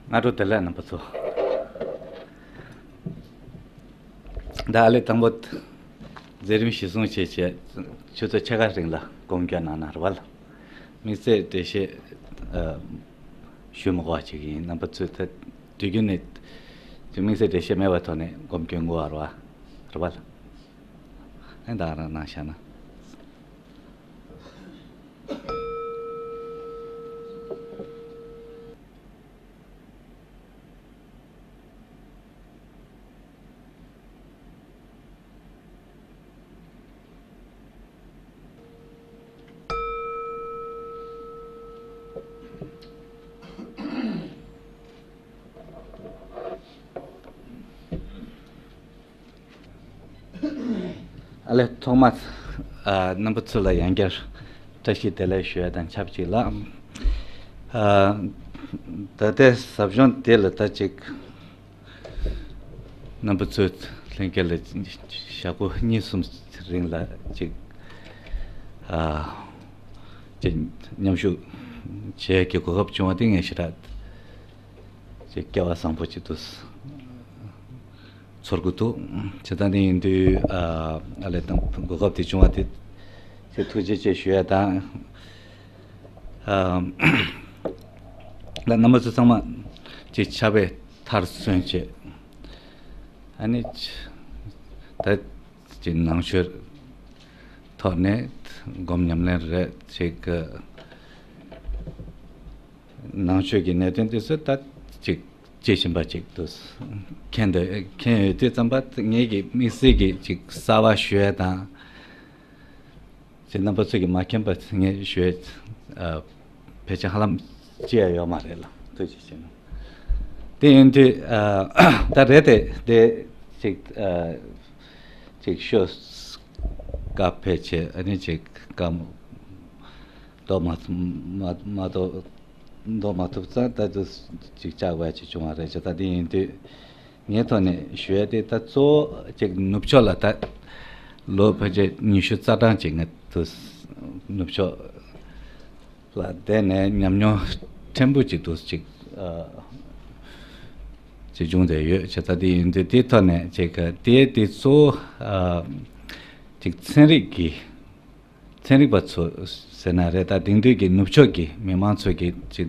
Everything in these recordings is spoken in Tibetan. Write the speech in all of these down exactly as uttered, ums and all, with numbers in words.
སྔ་དྲོ་བདེ་ལེགས་རྣམ་པ་ཚོ། ད་ཨ་ལེ་དང་པོ། མཛད་རིམ་གཞི་བཟུང་བྱས་བྱས་ཆུ་ཚོད་ཕྱེད་ཀ་རིང་ལ་སྒོམ་སྐྱོན་གནང་ན་རེད་བ་ལ། དམིགས་བསལ་འགྲེལ་བཤད་ཨ། ཞུ་མི་དགོས་པ་ཅིག་ཡིན། རྣམ་པ་ཚོས་ད་དུས་རྒྱུན་ནས་དམིགས་བསལ་འགྲེལ་བཤད་མེད་པའི་ཐོག་ནས་སྒོམ་སྐྱོན་དགོས་པ་རེད་བ། རེད་བ་ལ། ཨེ་ད་རང་གནང་བཞག་ན། ཨ་ལེ་ཐོག་མར་ཨ། རྣམ་པ་ཚོ་ལ་ཡང་བསྐྱར་བཀྲ་ཤིས་བདེ་ལེགས་ཞུ་ཡ་དང་ཆབས་ཅིག་ལ། ཨ། ད་ལྟའི་ཟབ་སྦྱོང་དེ་ལ་ད་ཅིག་རྣམ་པ་ཚོས་ལྷན་རྒྱས་ལ་ཞག་པོ་གཉིས་གསུམ་རིང་ལ་ཅིག་ཨ། ཅིག་མཉམ་ཞུགས་བྱེད་ཡ་གི་གོ་སྐབས་བྱུང་བ་དེ་ངས་ཞེ་དྲག་ཅིག་སྐལ་བ་བཟང་པོ་ཅིག་ཏུ་ཚོར་གི་འདུག། བྱས་ཙང་དེ་ཡིན་དུས་ཨ། ཨ་ལེ་དང་གོ་སྐབས་དེ་བྱུང་བ་དེ་ཚེ་ཐུགས་རྗེ་ཆེ་ཞུ་ཡ་དང་། ཨ། ལ་རྣམ་པ་ཚོ་ཚང་མ་ཅིག་ཕྱག་དཔེ་མཐར་སོན་བྱས། ཨ་ནི་ད་ཅིག་ནང་ཆོས་ཐོག་ནས་སྒོམ་ཉམས་ལེན་རེད་ཅིག་གི་ནང་ཆོས་ཀྱི་གནད་དོན་དེ་ཚོ་ད་ཅིག་ཇི་བཞིན་པ་ཅིག་ཏུ་མཁྱེན་འདོད། མཁྱེན་ཡོད་དུས་ཙམ་པ་ངེད་ཀྱི་དམིགས་བསལ་གྱི་ཅིག་གསར་བ་ཞུ་ཡ་དང་། ཅིག་རྣམ་པ་ཚོ་གིས་མ་མཁྱེན་པ་ངས་ཞུ་ཡ་ཕལ་ཆེར་ཧ་ལམ་ཅི་ཡང་ཡོད་མ་རེད་ལ། ཐུགས་རྗེ་ཆེ་གནང་། དེ་ཡིན་དུས་ད་རེད་དེ་དེ་ཅིག་ཅིག་ཤོ་སྐབས་ཕལ་ཆེར་ཨ་ནི་ཅིག་སྐབས་ལྡོག་མ་མ་མ་གཏོགས་ལྡོག་མ་ཐུབ་ཙང་ད་དུ་ཅིག་བཅག་དགོས་ཅིག་བྱུང་བ་རེད། བྱས་ཙང་དེ་ཡིན་དུས་ངའི་ཐོག་ནས་ཞུ་ཡ་དེ་ད་གཙོ་བོ་ཅིག་ནུབ་ཕྱོགས་ལ་ད་ལོ་ཕལ་ཆེར་ཉི་ཤུ་རྩ་གྲངས་ཅིག་ང་དུ་ནུབ་ཕྱོགས་ལ་བསྡད་ནས་ཉམས་མྱོང་ཕྲན་བུ་ཅིག་དུ་ཅིག་ཅིག་བྱུང་བསྡད་ཡོད། བྱས་ཙང་དེ་ཡིན་དུས་དེའི་ཐོག་ནས་ཅིག་དེ་དེ་གཙོ་བོ་ཅིག་ཚན་རིག་གི་ཚན་རིག་པ་ཚོ་ཟེར་ན་རེད། ད་དེང་དུས་ཀྱི་ནུབ་ཕྱོགས་ཀྱི་མི་མང་ཚོ་གི་ཅིག་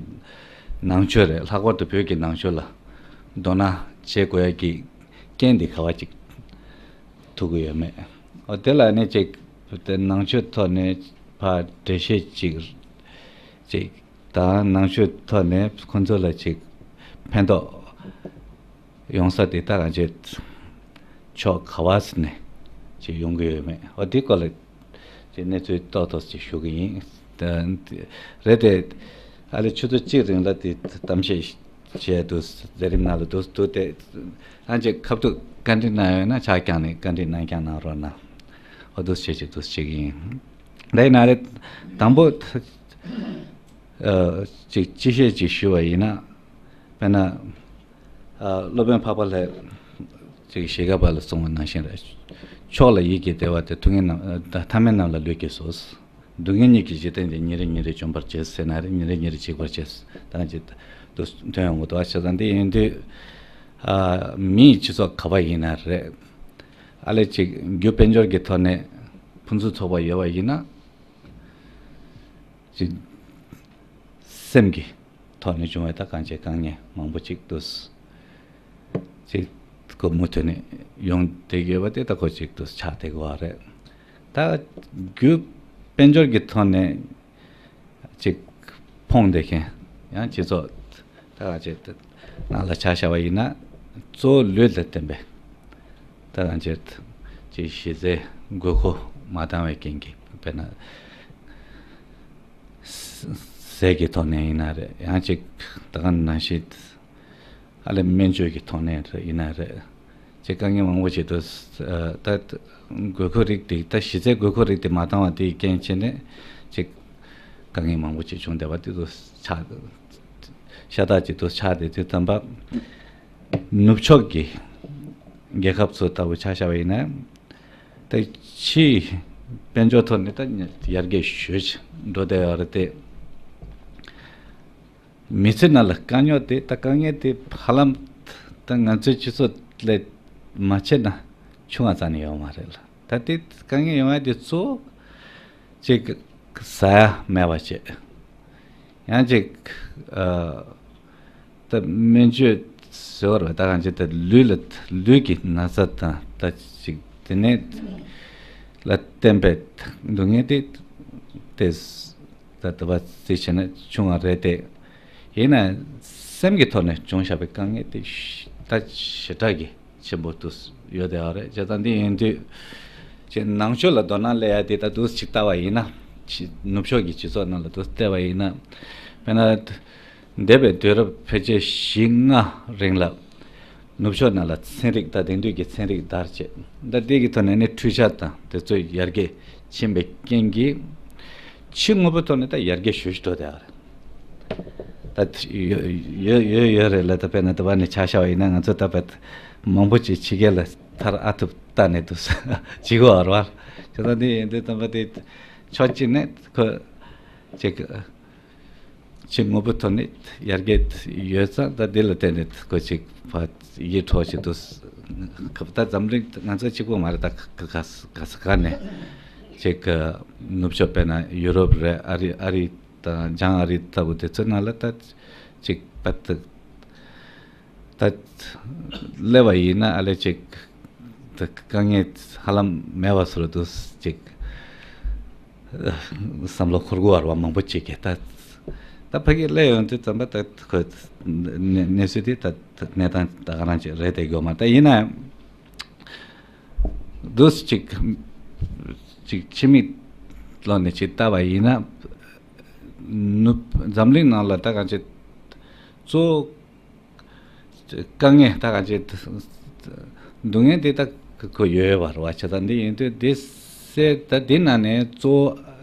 ནང་ཆོས་རེད། ལྷག་པར་དུ་བོད་ཀྱི་ནང་ཆོས་ལ་དོ་སྣང་བྱེད་དགོས་ཡ་གི་རྐྱེན་འདི་ག་བ་ཅིག་ཐུག་གི་ཡོད་མེད། འོ་དེ་ལ་ནི་ཅིག་དེ་ནང་ཆོས་ཐོག་ནས་ཕར་འགྲེལ་བཤད་ཅིག་ཅིག་དང་ནང་ཆོས་ཐོག་ནས་ཁོ་ཚོ་ལ་ཅིག་ཕན་ཐོགས་ཡོང་ས་དེ་ད་གང་ཅི་ཕྱོགས་ག་བ་ཟེར་ནས་ཅིག་ཡོང་གི་ཡོད་མེད། འོ་དེ་སྐོར་ལ་ཅིག་གནས་ཚུལ་ཏོག་ཏོག་ཅིག་ཞུ་གི་ཡིན། ད་རེད་དེ་ཨ་ལེ་ཆུ་ཚོད་གཅིག་རིང་ལ་དེ་གཏམ་བཤད་བྱས་འདུག། མཛད་རིམ་ནང་ལ་འདུག་འདུག་སྟེ་ཨ་ཅེ་ཁ་ཐུག་བཀའ་འདྲི་གནང་ཡོད་ན་ཕྱག་བརྐྱངས་ནས་བཀའ་འདྲི་གནང་རྐྱང་གནང་རོགས་གནང་། འོ་འདུག་བྱས་ཅིག་འདུག་བྱེད་ཀྱི་ཡིན། ད་ཡིན་ན་རེད། དང་པོ་ཨ་ཅིག་སྤྱི་བཤད་ཅིག་ཞུ་བ་ཡིན་ན། དཔེར་ན་ཨ་སློབ་དཔོན་འཕགས་པ་ལྷས་ཅིག་ཞིག་ག་པ་ལ་གསུངས་པ་ནང་བཞིན་རེད། མཆོག་ལ་ཡིད་ཀྱིས་བདེ་བ་སྟེར། ཐུབ་ངེས་རྣམས་ཐ་མལ་རྣམས་ལ་ལུས་ཀྱིས་གསོ། སྡུག་བསྔལ་གཉིས་ཀྱི་འཇིག་རྟེན་འདིར། ཉིན་རེ་ཉིན་རེ་འཇོམས་པར་བྱེད་ཟེར་ན་རེད། ཉིན་རེ་ཉིན་རེ་འཇིག་པར་བྱེད་ད་ཅིག་ཏུ་ཐོན་ཡོང་གི་འདུག་བ། བྱས་ཙང་འདི་ཡིན་དུས་ཨ་མིའི་སྤྱི་ཚོགས་ག་བ་ཡིན་ན་རེད། ཨ་ལེ་ཅིག་རྒྱུ་དཔལ་འབྱོར་གྱི་ཐོག་ནས་ཕུན་སུམ་ཚོགས་པ་ཡོད་པ་ཡིན་ན། ཅིག་སེམས་ཀྱི་ཐོག་ནས་བྱུང་བའི་ད་གང་བྱས་དཀའ་ངལ་མང་པོ་ཅིག་ཏུ་ཅིག་ཁོ་མུ་མཐུད་ནས་ཡོང་བསྡད་ཡོད་པ་དེ་ད་ཁོ་ཅིག་ཏུ་ཆགས་བསྡད་ཀྱི་ཡོད་རེད། ད་རྒྱུ་དཔལ་འབྱོར་གྱི་ཐོག་ནས་ཅིག་ཕོངས་བསྡད་མཁན་ཡང་སྤྱི་ཚོགས་ད་གང་བྱས་ནང་ལ་ཆ་བཞག་པ་ཡིན་ན་གཙོ་བོ་ལུས་ལ་བརྟེན་པའི་ད་གང་བྱས་ཅིག་གཞི་རྩའི་དགོས་མཁོ་མ་འདང་བའི་རྐྱེན་གྱིས་དཔེར་ན། ཟས་ཀྱི་ཐོག་ནས་ཡིན་ན་རེད། ཡང་ཅིག་ད་ག་ནང་བཞིན་ཨ་ལེ་སྨན་བཅོས་ཀྱི་ཐོག་ནས་རེད་ཡིན་ན་རེད། ཅིག་དཀའ་ངལ་མང་པོ་ཅིག་འདུག། ད་དགོས་མཁོ་རིགས་དེ་ད་གཞི་རྩའི་དགོས་མཁོ་རིགས་དེ་མ་འདང་བ་དེའི་རྐྱེན་བྱས་ནས་ཅིག་དཀའ་ངལ་མང་པོ་ཅིག་བྱུང་བསྡད་པ་དེ་ཚོ་ཆགས་ཤ་སྟག་ཅིག་ཏུ་ཆགས་བསྡད་དུས་ཙམ་པ། ནུབ་ཕྱོགས་ཀྱི་རྒྱལ་ཁབ་ཚོ་ལྟ་བུ་ཆ་བཞག་པ་ཡིན་ན། ད་ཕྱིའི་དཔལ་འབྱོར་ཐོག་ནས་ད་ཡར་རྒྱས་ཞེ་པོ་ཅིག་འགྲོ་བསྡད་ཡོད་རེད་དེ། མི་ཚེ་ནང་ལ་དཀའ་རྙོག་དེ་ད་དཀའ་ངལ་དེ་ཧ་ལམ་ད་ང་ཚོའི་སྤྱི་ཚོགས་ལས་མ་བྱས་ན་ཆུང་བ་རྩ་ནས་ཡོད་མ་རེད་ལ། ད་དེ་དཀའ་ངལ་ཡོང་ཡ་དེ་གཙོ་བོ་ཅིག་ཟ་ཡ་མེད་པ་བྱས། ཡང་ཅིག་ཨ། ད་སྨན་བཅོས་ཟེར་བ་རེད་པ། ད་གང་ཅི་ད་ལུས་ལ་ལུས་ཀྱི་ན་ཚ་དང་ད་ཅིག་དེ་ནས་ལ་བརྟེན་པའི་སྡུག་བསྔལ་དེ་དེ་ད་ད་བ་རྩིས་བྱས་ན་ཆུང་བ་རེད་དེ། ཡིན་ན་སེམས་ཀྱི་ཐོག་ནས་བྱུང་བཞག་པའི་དཀའ་ངལ་དེ་ད་ཞེ་དྲག་གི་ཆེན་པོ་འདུག་ཡོད་དེ་ཨ་རེད། བྱས་ཙང་འདི་ཡིན་དུས་ཅིག་ནང་ཆོས་ལ་དོ་སྣང་སླེབས་ཡ་དེ་ད་འདུག་ཅིག་ལྟ་བ་ཡིན་ན། ཕྱི་ནུབ་ཕྱོགས་ཀྱི་སྤྱི་ཚོགས་ནང་ལ་འདུག་བལྟས་པ་ཡིན་ན། དཔེར་ན། འདས་པའི་དུས་རབས་ཕལ་ཆེར་བཞི་ལྔ་རིང་ལ། ནུབ་ཕྱོགས་ནང་ལ་ཚན་རིག་ད་དེང་དུས་ཀྱི་ཚན་རིག་དར་བྱས། ད་དེ་གི་ཐོག་ནས་ནི་འཕྲུལ་ཆས་དང་དེ་ཚོ་ཡར་རྒྱས་ཕྱིན་པའི་རྐྱེན་གྱིས། ཕྱི་དངོས་པོའི་ཐོག་ནས་ད་ཡར་རྒྱས་ཞེ་པོ་ཅིག་འགྲོ་བསྡད་ཡོད་རེད། ད་ཡོད་ཡོད་ཡོད་རེད་ལ། ད་དཔེར་ན་ད་བར་ནས་ཆ་བཞག་པ་ཡིན་ན་ང་ཚོ་ད་བར་མང་པོ་ཅིག་ཕྱི་རྒྱལ་ལ་ཐར་ཨ་ཐུབ་ལྟ་ནས་འདུག་ཅིག་བར་བར་ཁྱོད་ད་འདི་ཡིན་དུས་ཙམ་པ་དེ་ཕྱོགས་གཅིག་ནས་ཁོ་ཅིག་ཕྱི་དངོས་པོའི་ཐོག་ནས་ཡར་རྒྱས་ཡོད་ཙང་ད་འདི་ལ་བརྟེན་ནས་ཁོ་ཅིག་ཕར་ཡིད་འཕྲོག་བྱེད་དུ། ད་འཛམ་གླིང་ང་ཚོ་གཅིག་པོ་མ་རེད། ད་ག་ག་ག་ས་ག་ནས་ཅིག་ནུབ་ཕྱོགས་དཔེར་ན་ཡུ་རོབ་རེད། ཨ་རི་ཨ་རི་དང་བྱང་ཨ་རི་ལྟ་བུ་དེ་ཚོའི་ནང་ལ་ད་ཅིག་ད་ད། ད་སླེབས་པ་ཡིན་ན་ཨ་ལས་ཅིག་ད་དཀའ་ངལ་ཧ་ལམ་མེད་པ་བཟོ་འདྲ་འདུག་ཅིག་བསམ་བློ་འཁོར་གྱི་ཡོད་རེད་པ། མང་པོ་ཅིག་གིས་ད་ད་ཕ་གིར་སླེབས་ཡོང་དུས་ཙམ་པ་ད་ཁོ་གནས་གནས་ཚུལ་དེ་ད་ད་གནས་སྟངས་ད་ག་རང་ཅིག་རེད་བསྡད་ཀྱི་ཡོད་མ་རེད། ད་ཡིན་ན་ཡང་འདུག་ཅིག་ཅིག་ཕྱི་མིག་ལོག་ནས་ཅིག་ལྟ་བ་ཡིན་ན། ནུབ་འཛམ་གླིང་ནང་ལ་ད་གང་ཅི་གཙོ་བོ་དཀའ་ངལ་ད་གང་ཅི་སྡུག་བསྔལ་དེ་ད་ཁོ་ཡོད་པ་རེད་པ། བྱས་ཙང་འདི་ཡིན་དུས་འདི་སེ་ད་འདི་ནང་ནས་གཙོ་བོ་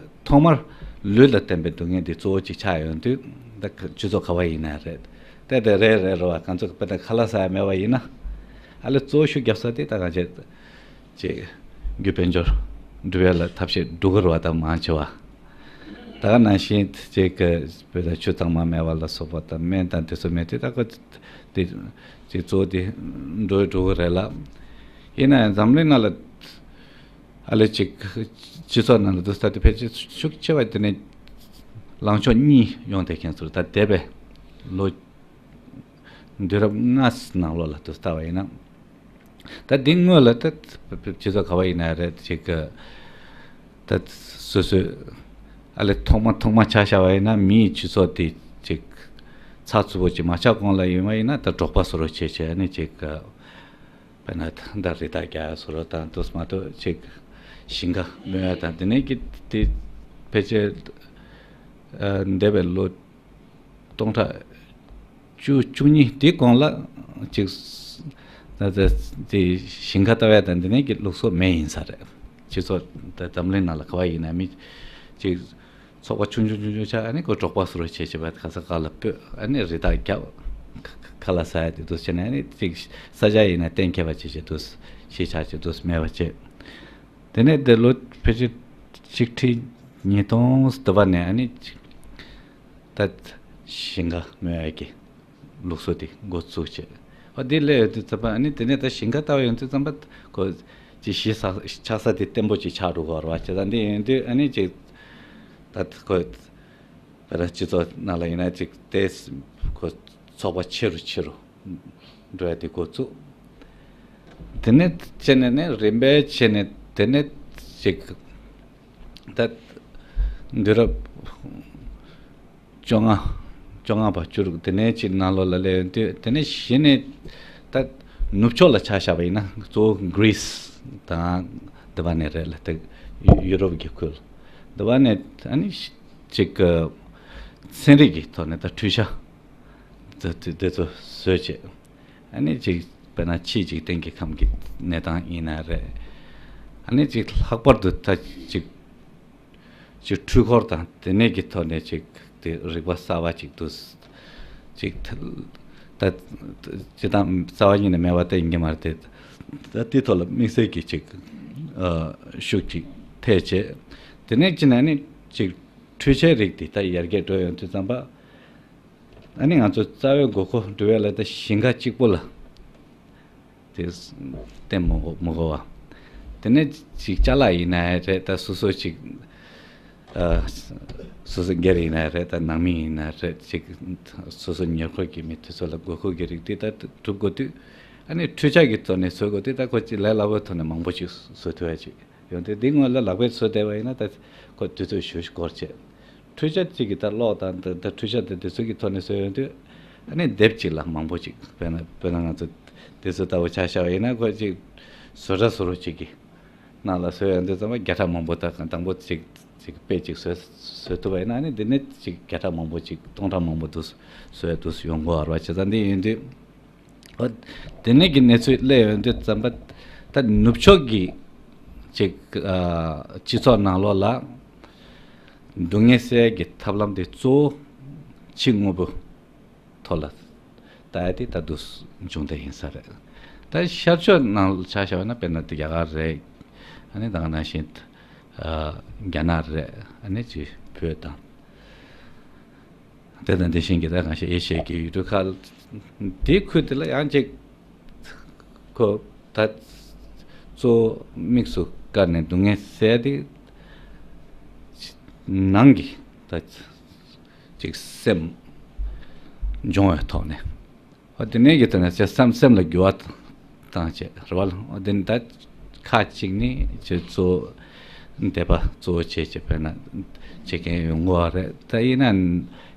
ཐོག་མར་ལུས་ལ་བརྟེན་པའི་སྡུག་བསྔལ་འདི་གཙོ་བོ་གཅིག་ཆགས་ཡོང་དུས། ད་སྤྱི་ཚོགས་ག་བ་ཡིན་ན་རེད། ད་དེ་རེད་རེད་རེད་པ། གང་ཚོད་དཔེར་ན་ཁ་ལག་ཟ་ཡ་མེད་པ་ཡིན་ན། ཨ་ལས་གཙོ་བོ་ཤུགས་རྒྱབ་ས་དེ་ད་གང་ཅི། ཅིག་རྒྱུ་དཔལ་འབྱོར་འགྲུབ་ཡ་ལ་ཐབས་ཤེས་སྒྲུབ་ཀྱི་རེད་པ། ད་མང་ཆེ་བ། ད་ག་ནང་བཞིན་ཅིག་གི་བོད་ལ་ཆུ་གཙང་མ་མེད་པ་ལ་སོགས་པ་དང་སྨན་དང་དེ་ཚོ་མེད་དུས་ད་ཁོ་དེ་ཅིག་གཙོ་བོ་དེ་འགྲོ་འགྲོ་གི་རེད་ལ། ཡིན་ན་ཡང་འཛམ་གླིང་ནང་ལ་ཨ་ལས་ཅིག་སྤྱི་ཚོགས་ནང་ལ་འདུག་ས་དེ་ཕལ་ཆེར་ཤུགས་ཆེ་བ་དེ་ནི་ལངས་ཕྱོགས་གཉིས་ཡོང་བསྡད་མཁན་ཚོ་ད་འདས་པའི་ལོ། དུས་རབས་ལྔ་ནང་ལོགས་ལ་དུ་ལྟ་བ་ཡིན་ན། ད་འདི་སྔོན་ལ་ད་སྤྱི་ཚོགས་ག་བ་ཡིན་ན་རེད་ཅིག་གི་ད་སོ་སོའི་ཨ་ལས་ཐོག་མ་ཐོག་མ་ཆ་བཞག་པ་ཡིན་ན་མིའི་སྤྱི་ཚོགས་དེ་ཅིག་ཚགས་ཚུད་པོ་ཅིག་མ་ཆགས་གོང་ལ་ཡིན་པ་ཡིན་ན་ད་འབྲོག་པ་བཟོ་འདྲ་བྱས་བྱས་ནས་ཅིག་གི་དཔེར་ན་ད་རི་དྭགས་རྒྱག་ཡ་བཟོ་འདྲ་དང་དུ་མ་གཏོགས་ཅིག་ཞིང་ཁ་རྨོ་ཡ་དང་དེ་ནས་ཀྱི་དེ་ཕལ་ཆེར་འདས་པའི་ལོ། སྟོང་ཕྲག་བཅུ་བཅུ་གཉིས་དེའི་གོང་ལ་ཅིག་ད་ལྟ་དེ་ཞིང་ཁ་ལྟ་བ་དང་འདི་ནས་ཀྱི་ལུགས་སྲོལ་མེད་ཡིན་ས་རེད། སྤྱི་ཚོགས་ད་འཛམ་གླིང་ནང་ལ་ག་བ་ཡིན་ན་མི་ཅིག་ཚོགས་པ་ཆུང་ཆུང་ཆུང་ཆུང་ཆགས། ཨ་ནི་ཁོ་འབྲོག་པ་བཟོ་འདྲ་བྱས་བྱས་པ་ག་ས་ག་ལ་སྤོས། ཨ་ནི་རི་དྭགས་རྒྱབ། ཁ་ལག་ཟ་ཡ་དེ་འདུག་བྱས་ནས་ཨ་ནི་ཅིག་ས་ཆ་ཡིན་ན་གཏན་འཁེལ་བ་བྱས་བྱས་འདུག་གཞིས་ཆགས་བྱས་འདུག་མེད་པ་བྱས། དེ་ནས་དེ་ལོ་ཕལ་ཆེར་ཆིག་ཁྲི་ཉིས་སྟོང་དུ་བ་ནས་ཨ་ནི་ཅིག་ད་ཞིང་ཁ་རྨོ་ཡ་གི་ལུགས་སྲོལ་དེ་འགོ་བཙུགས་བྱས། ཨ་འདི་སླེབས་ཡོང་དུས་ཙམ་པ་ཨ་ནི་དེ་ནས་ད་ཞིང་ཁ་ལྟ་བ་ཡོང་དུས་ཙམ་པ་ཁོ་ཅིག་གཞིས་ཆགས་ས་དེ་བརྟན་པོ་ཅིག་ཆགས་འགྲོ་གི་ཡོད་རེད་པ། བྱས་ཙང་འདི་ཡོང་དུས་ཨ་ནི་ཅིག་ད་ཁོ་བོད་སྤྱི་ཚོགས་ནང་ལ་ཡིན་ན་ཅིག་དེ་ཁོ་ཚོགས་པ་ཆེ་རུ་ཆེ་རུ་འགྲོ་ཡ་དེ་འགོ་བཙུགས། དེ་ནས་བྱས་ནས་ནས་རིམ་པས་བྱས་ནས་དེ་ནས་ཅིག་ད་དུས་རབས་བཅོ་ལྔ་བཅོ་ལྔ་པ་བཅུ་དྲུག་དེ་ནས་ཅིག་ནང་ལོགས་ལ་སླེབས་ཡོང་དུས་དེ་ནས་གཞི་ནས་ད་ནུབ་ཕྱོགས་ལ་ཆ་བཞག་པ་ཡིན་ན་གཙོ་བོ་གྷི་རིས་དང་དེ་བ་ནས་རེད་ལ། ད་ཡུ་རོབ་ཀྱི་ཁུལ་དེ་བ་ནས་ཨ་ནི་ཅིག་གི་ཚན་རིག་གི་ཐོག་ནས་ད་འཕྲུལ་ཆས་དེ་དེ་དེ་ཚོ་བཟོས་བྱས། ཨ་ནི་ཅིག་དཔེར་ན་ཕྱིའི་འཇིག་རྟེན་གྱི་ཁམས་ཀྱི་གནས་སྟངས་ཡིན་ན་རེད། ཨ་ནི་ཅིག་ལྷག་པར་དུ་ད་ཅིག་ཅིག་འཕྲུལ་འཁོར་དང་དེ་ནས་ཀྱི་ཐོག་ནས་ཅིག་དེ་རིག་པ་གསར་པ་ཅིག་ཏུ་ཅིག་ད་ད་ཅིག་དང་རྩ་བ་ཉིད་ནས་མེད་པ་དེ་ཡིན་གྱི་མ་རེད་དེ། ད་དེ་ཐོག་ལ་དམིགས་བསལ་གྱི་ཅིག་ཨ་ཤུགས་ཅིག་ཐེབས་བྱས། དེ་ནས་ཅི་ན་ནི་ཅིག་འཕྲུལ་ཆས་རིགས་དེ་ད་ཡར་རྒྱས་འགྲོ་ཡོང་དུས་ཙམ་པ། ཨ་ནི་ང་ཚོ་རྩ་བའི་དགོས་མཁོ་འགྲུབ་ཡ་ལ་ད་ཞིང་ཁ་གཅིག་པོ་ལ་དེ་བརྟེན་མི་དགོས་མི་དགོས་པ། དེ་ནས་ཅིག་ཅ་ལག་ཡིན་ན་རེད། ད་སོ་སོ་ཅིག་ཨ། སོ་སོ་སྒེར་ཡིན་ན་རེད། ད་ནང་མི་ཡིན་ན་རེད། ཅིག་སོ་སོ་ཉེ་འཁོར་གྱི་མི་དེ་ཚོ་ལ་དགོས་མཁོ་གི་རིགས་དེ་ད་སྒྲུབ་དགོས་དུས། ཨ་ནི་འཕྲུལ་ཆས་ཀྱི་ཐོག་ནས་བཟོ་དགོས་དུས། ད་ཁོ་ཅིག་ལས་སླ་པོའི་ཐོག་ནས་མང་པོ་ཅིག་བཟོ་ཐུབ་ཡ་ཅིག་ཡོང་དུས། འདི་སྔོན་ལ་ལག་པས་བཟོས་བསྡད་པ་ཡིན་ན་ད་ཁོ་དུས་ཚོད་ཞེ་པོ་འགོར་བྱས། འཕྲུལ་ཆས་ཅིག་གིས་ད་གློག་དང་ད་ད་འཕྲུལ་ཆས་དེ་དེ་ཚོ་གི་ཐོག་ནས་བཟོས་ཡོང་དུས། ཨ་ནི་དེབ་ཅིག་ལ་མང་པོ་ཅིག་དཔེར་ན་དཔེར་ན་ང་ཚོ་དེ་ཚོ་ལྟ་བུ་ཆ་བཞག་པ་ཡིན་ན། ཁོ་ཅིག་བཟོ་གྲྭ་བཟོ་རོགས་ཅིག་གི་ནང་ལ་བཟོས་ཡོང་དུས་ཙམ་པ་བརྒྱ་ཕྲག་མང་པོ་ད་དང་པོ་ཅིག་ཅིག་དཔེ་ཅིག་བཟོས་བཟོས་ཐུབ་པ་ཡིན་ན། ཨ་ནི་འདི་ནས་ཅིག་བརྒྱ་ཕྲག་མང་པོ་ཅིག་སྟོང་ཕྲག་མང་པོ་འདུག་བཟོས་འདུག་ཡོང་གི་ཡོད་རེད་བ། བྱས་ཙང་འདི་ཡིན་དུས། ཨ། དེ་ནས་ཀྱི་གནས་ཚུལ་སླེབས་ཡོང་དུས་ཙམ་པ། ད་ནུབ་ཕྱོགས་ཀྱི་ཅིག་ཨ། སྤྱི་ཚོགས་ནང་ལོགས་ལ་སྡུག་བསྔལ་སེལ་གྱི་ཐབས་ལམ་དེ་གཙོ་བོ་ཕྱི་དངོས་པོ་ཐོག་ལ་ལྟ་ཡ་དེ་ད་དུང་འབྱུང་བསྡད་ཡིན་ས་རེད། ད་ཤར་ཕྱོགས་ནང་ཆ་བཞག་པ་ན་དཔེར་ན་རྒྱ་གར་རེད། ཨ་ནི་ད་ག་ནང་བཞིན་ཨ། རྒྱ་ནག་རེད། ཨ་ནི་ཅིག་བོད་དང་། དེ་དང་དེ་བཞིན་གྱི་ད་གང་ཞིག་ཨེ་ཤི་ཡའི་གི་ཡུལ་གྲུ་ཁག་དེའི་ཁུལ་དེ་ལ་ཡང་ཅིག་ཁོ་ད་གཙོ་བོ་དམིགས་སུ་བཀར་ནས་སྡུག་བསྔལ་སེལ་དེ་ནང་གི་ད་ཅིག་སེམས་སྦྱོང་བའི་ཐོག་ནས། ཨོ་དེ་ནས་ཀྱི་དེ་ནས་ཅེ་སེམས་སེམས་ལ་འགྱུར་བ་བཏང་བྱས་རེད་བ། ཨོ་དེ་ནས་ད་ཁ་ཅིག་ནི་ཅེ་གཙོ་བོ་དད་པ་གཙོ་བོ་བྱས་བྱས་དཔེར་ན་བྱེད་མཁན་ཡོང་གི་ཡོད་རེད། ད་ཡིན་ན་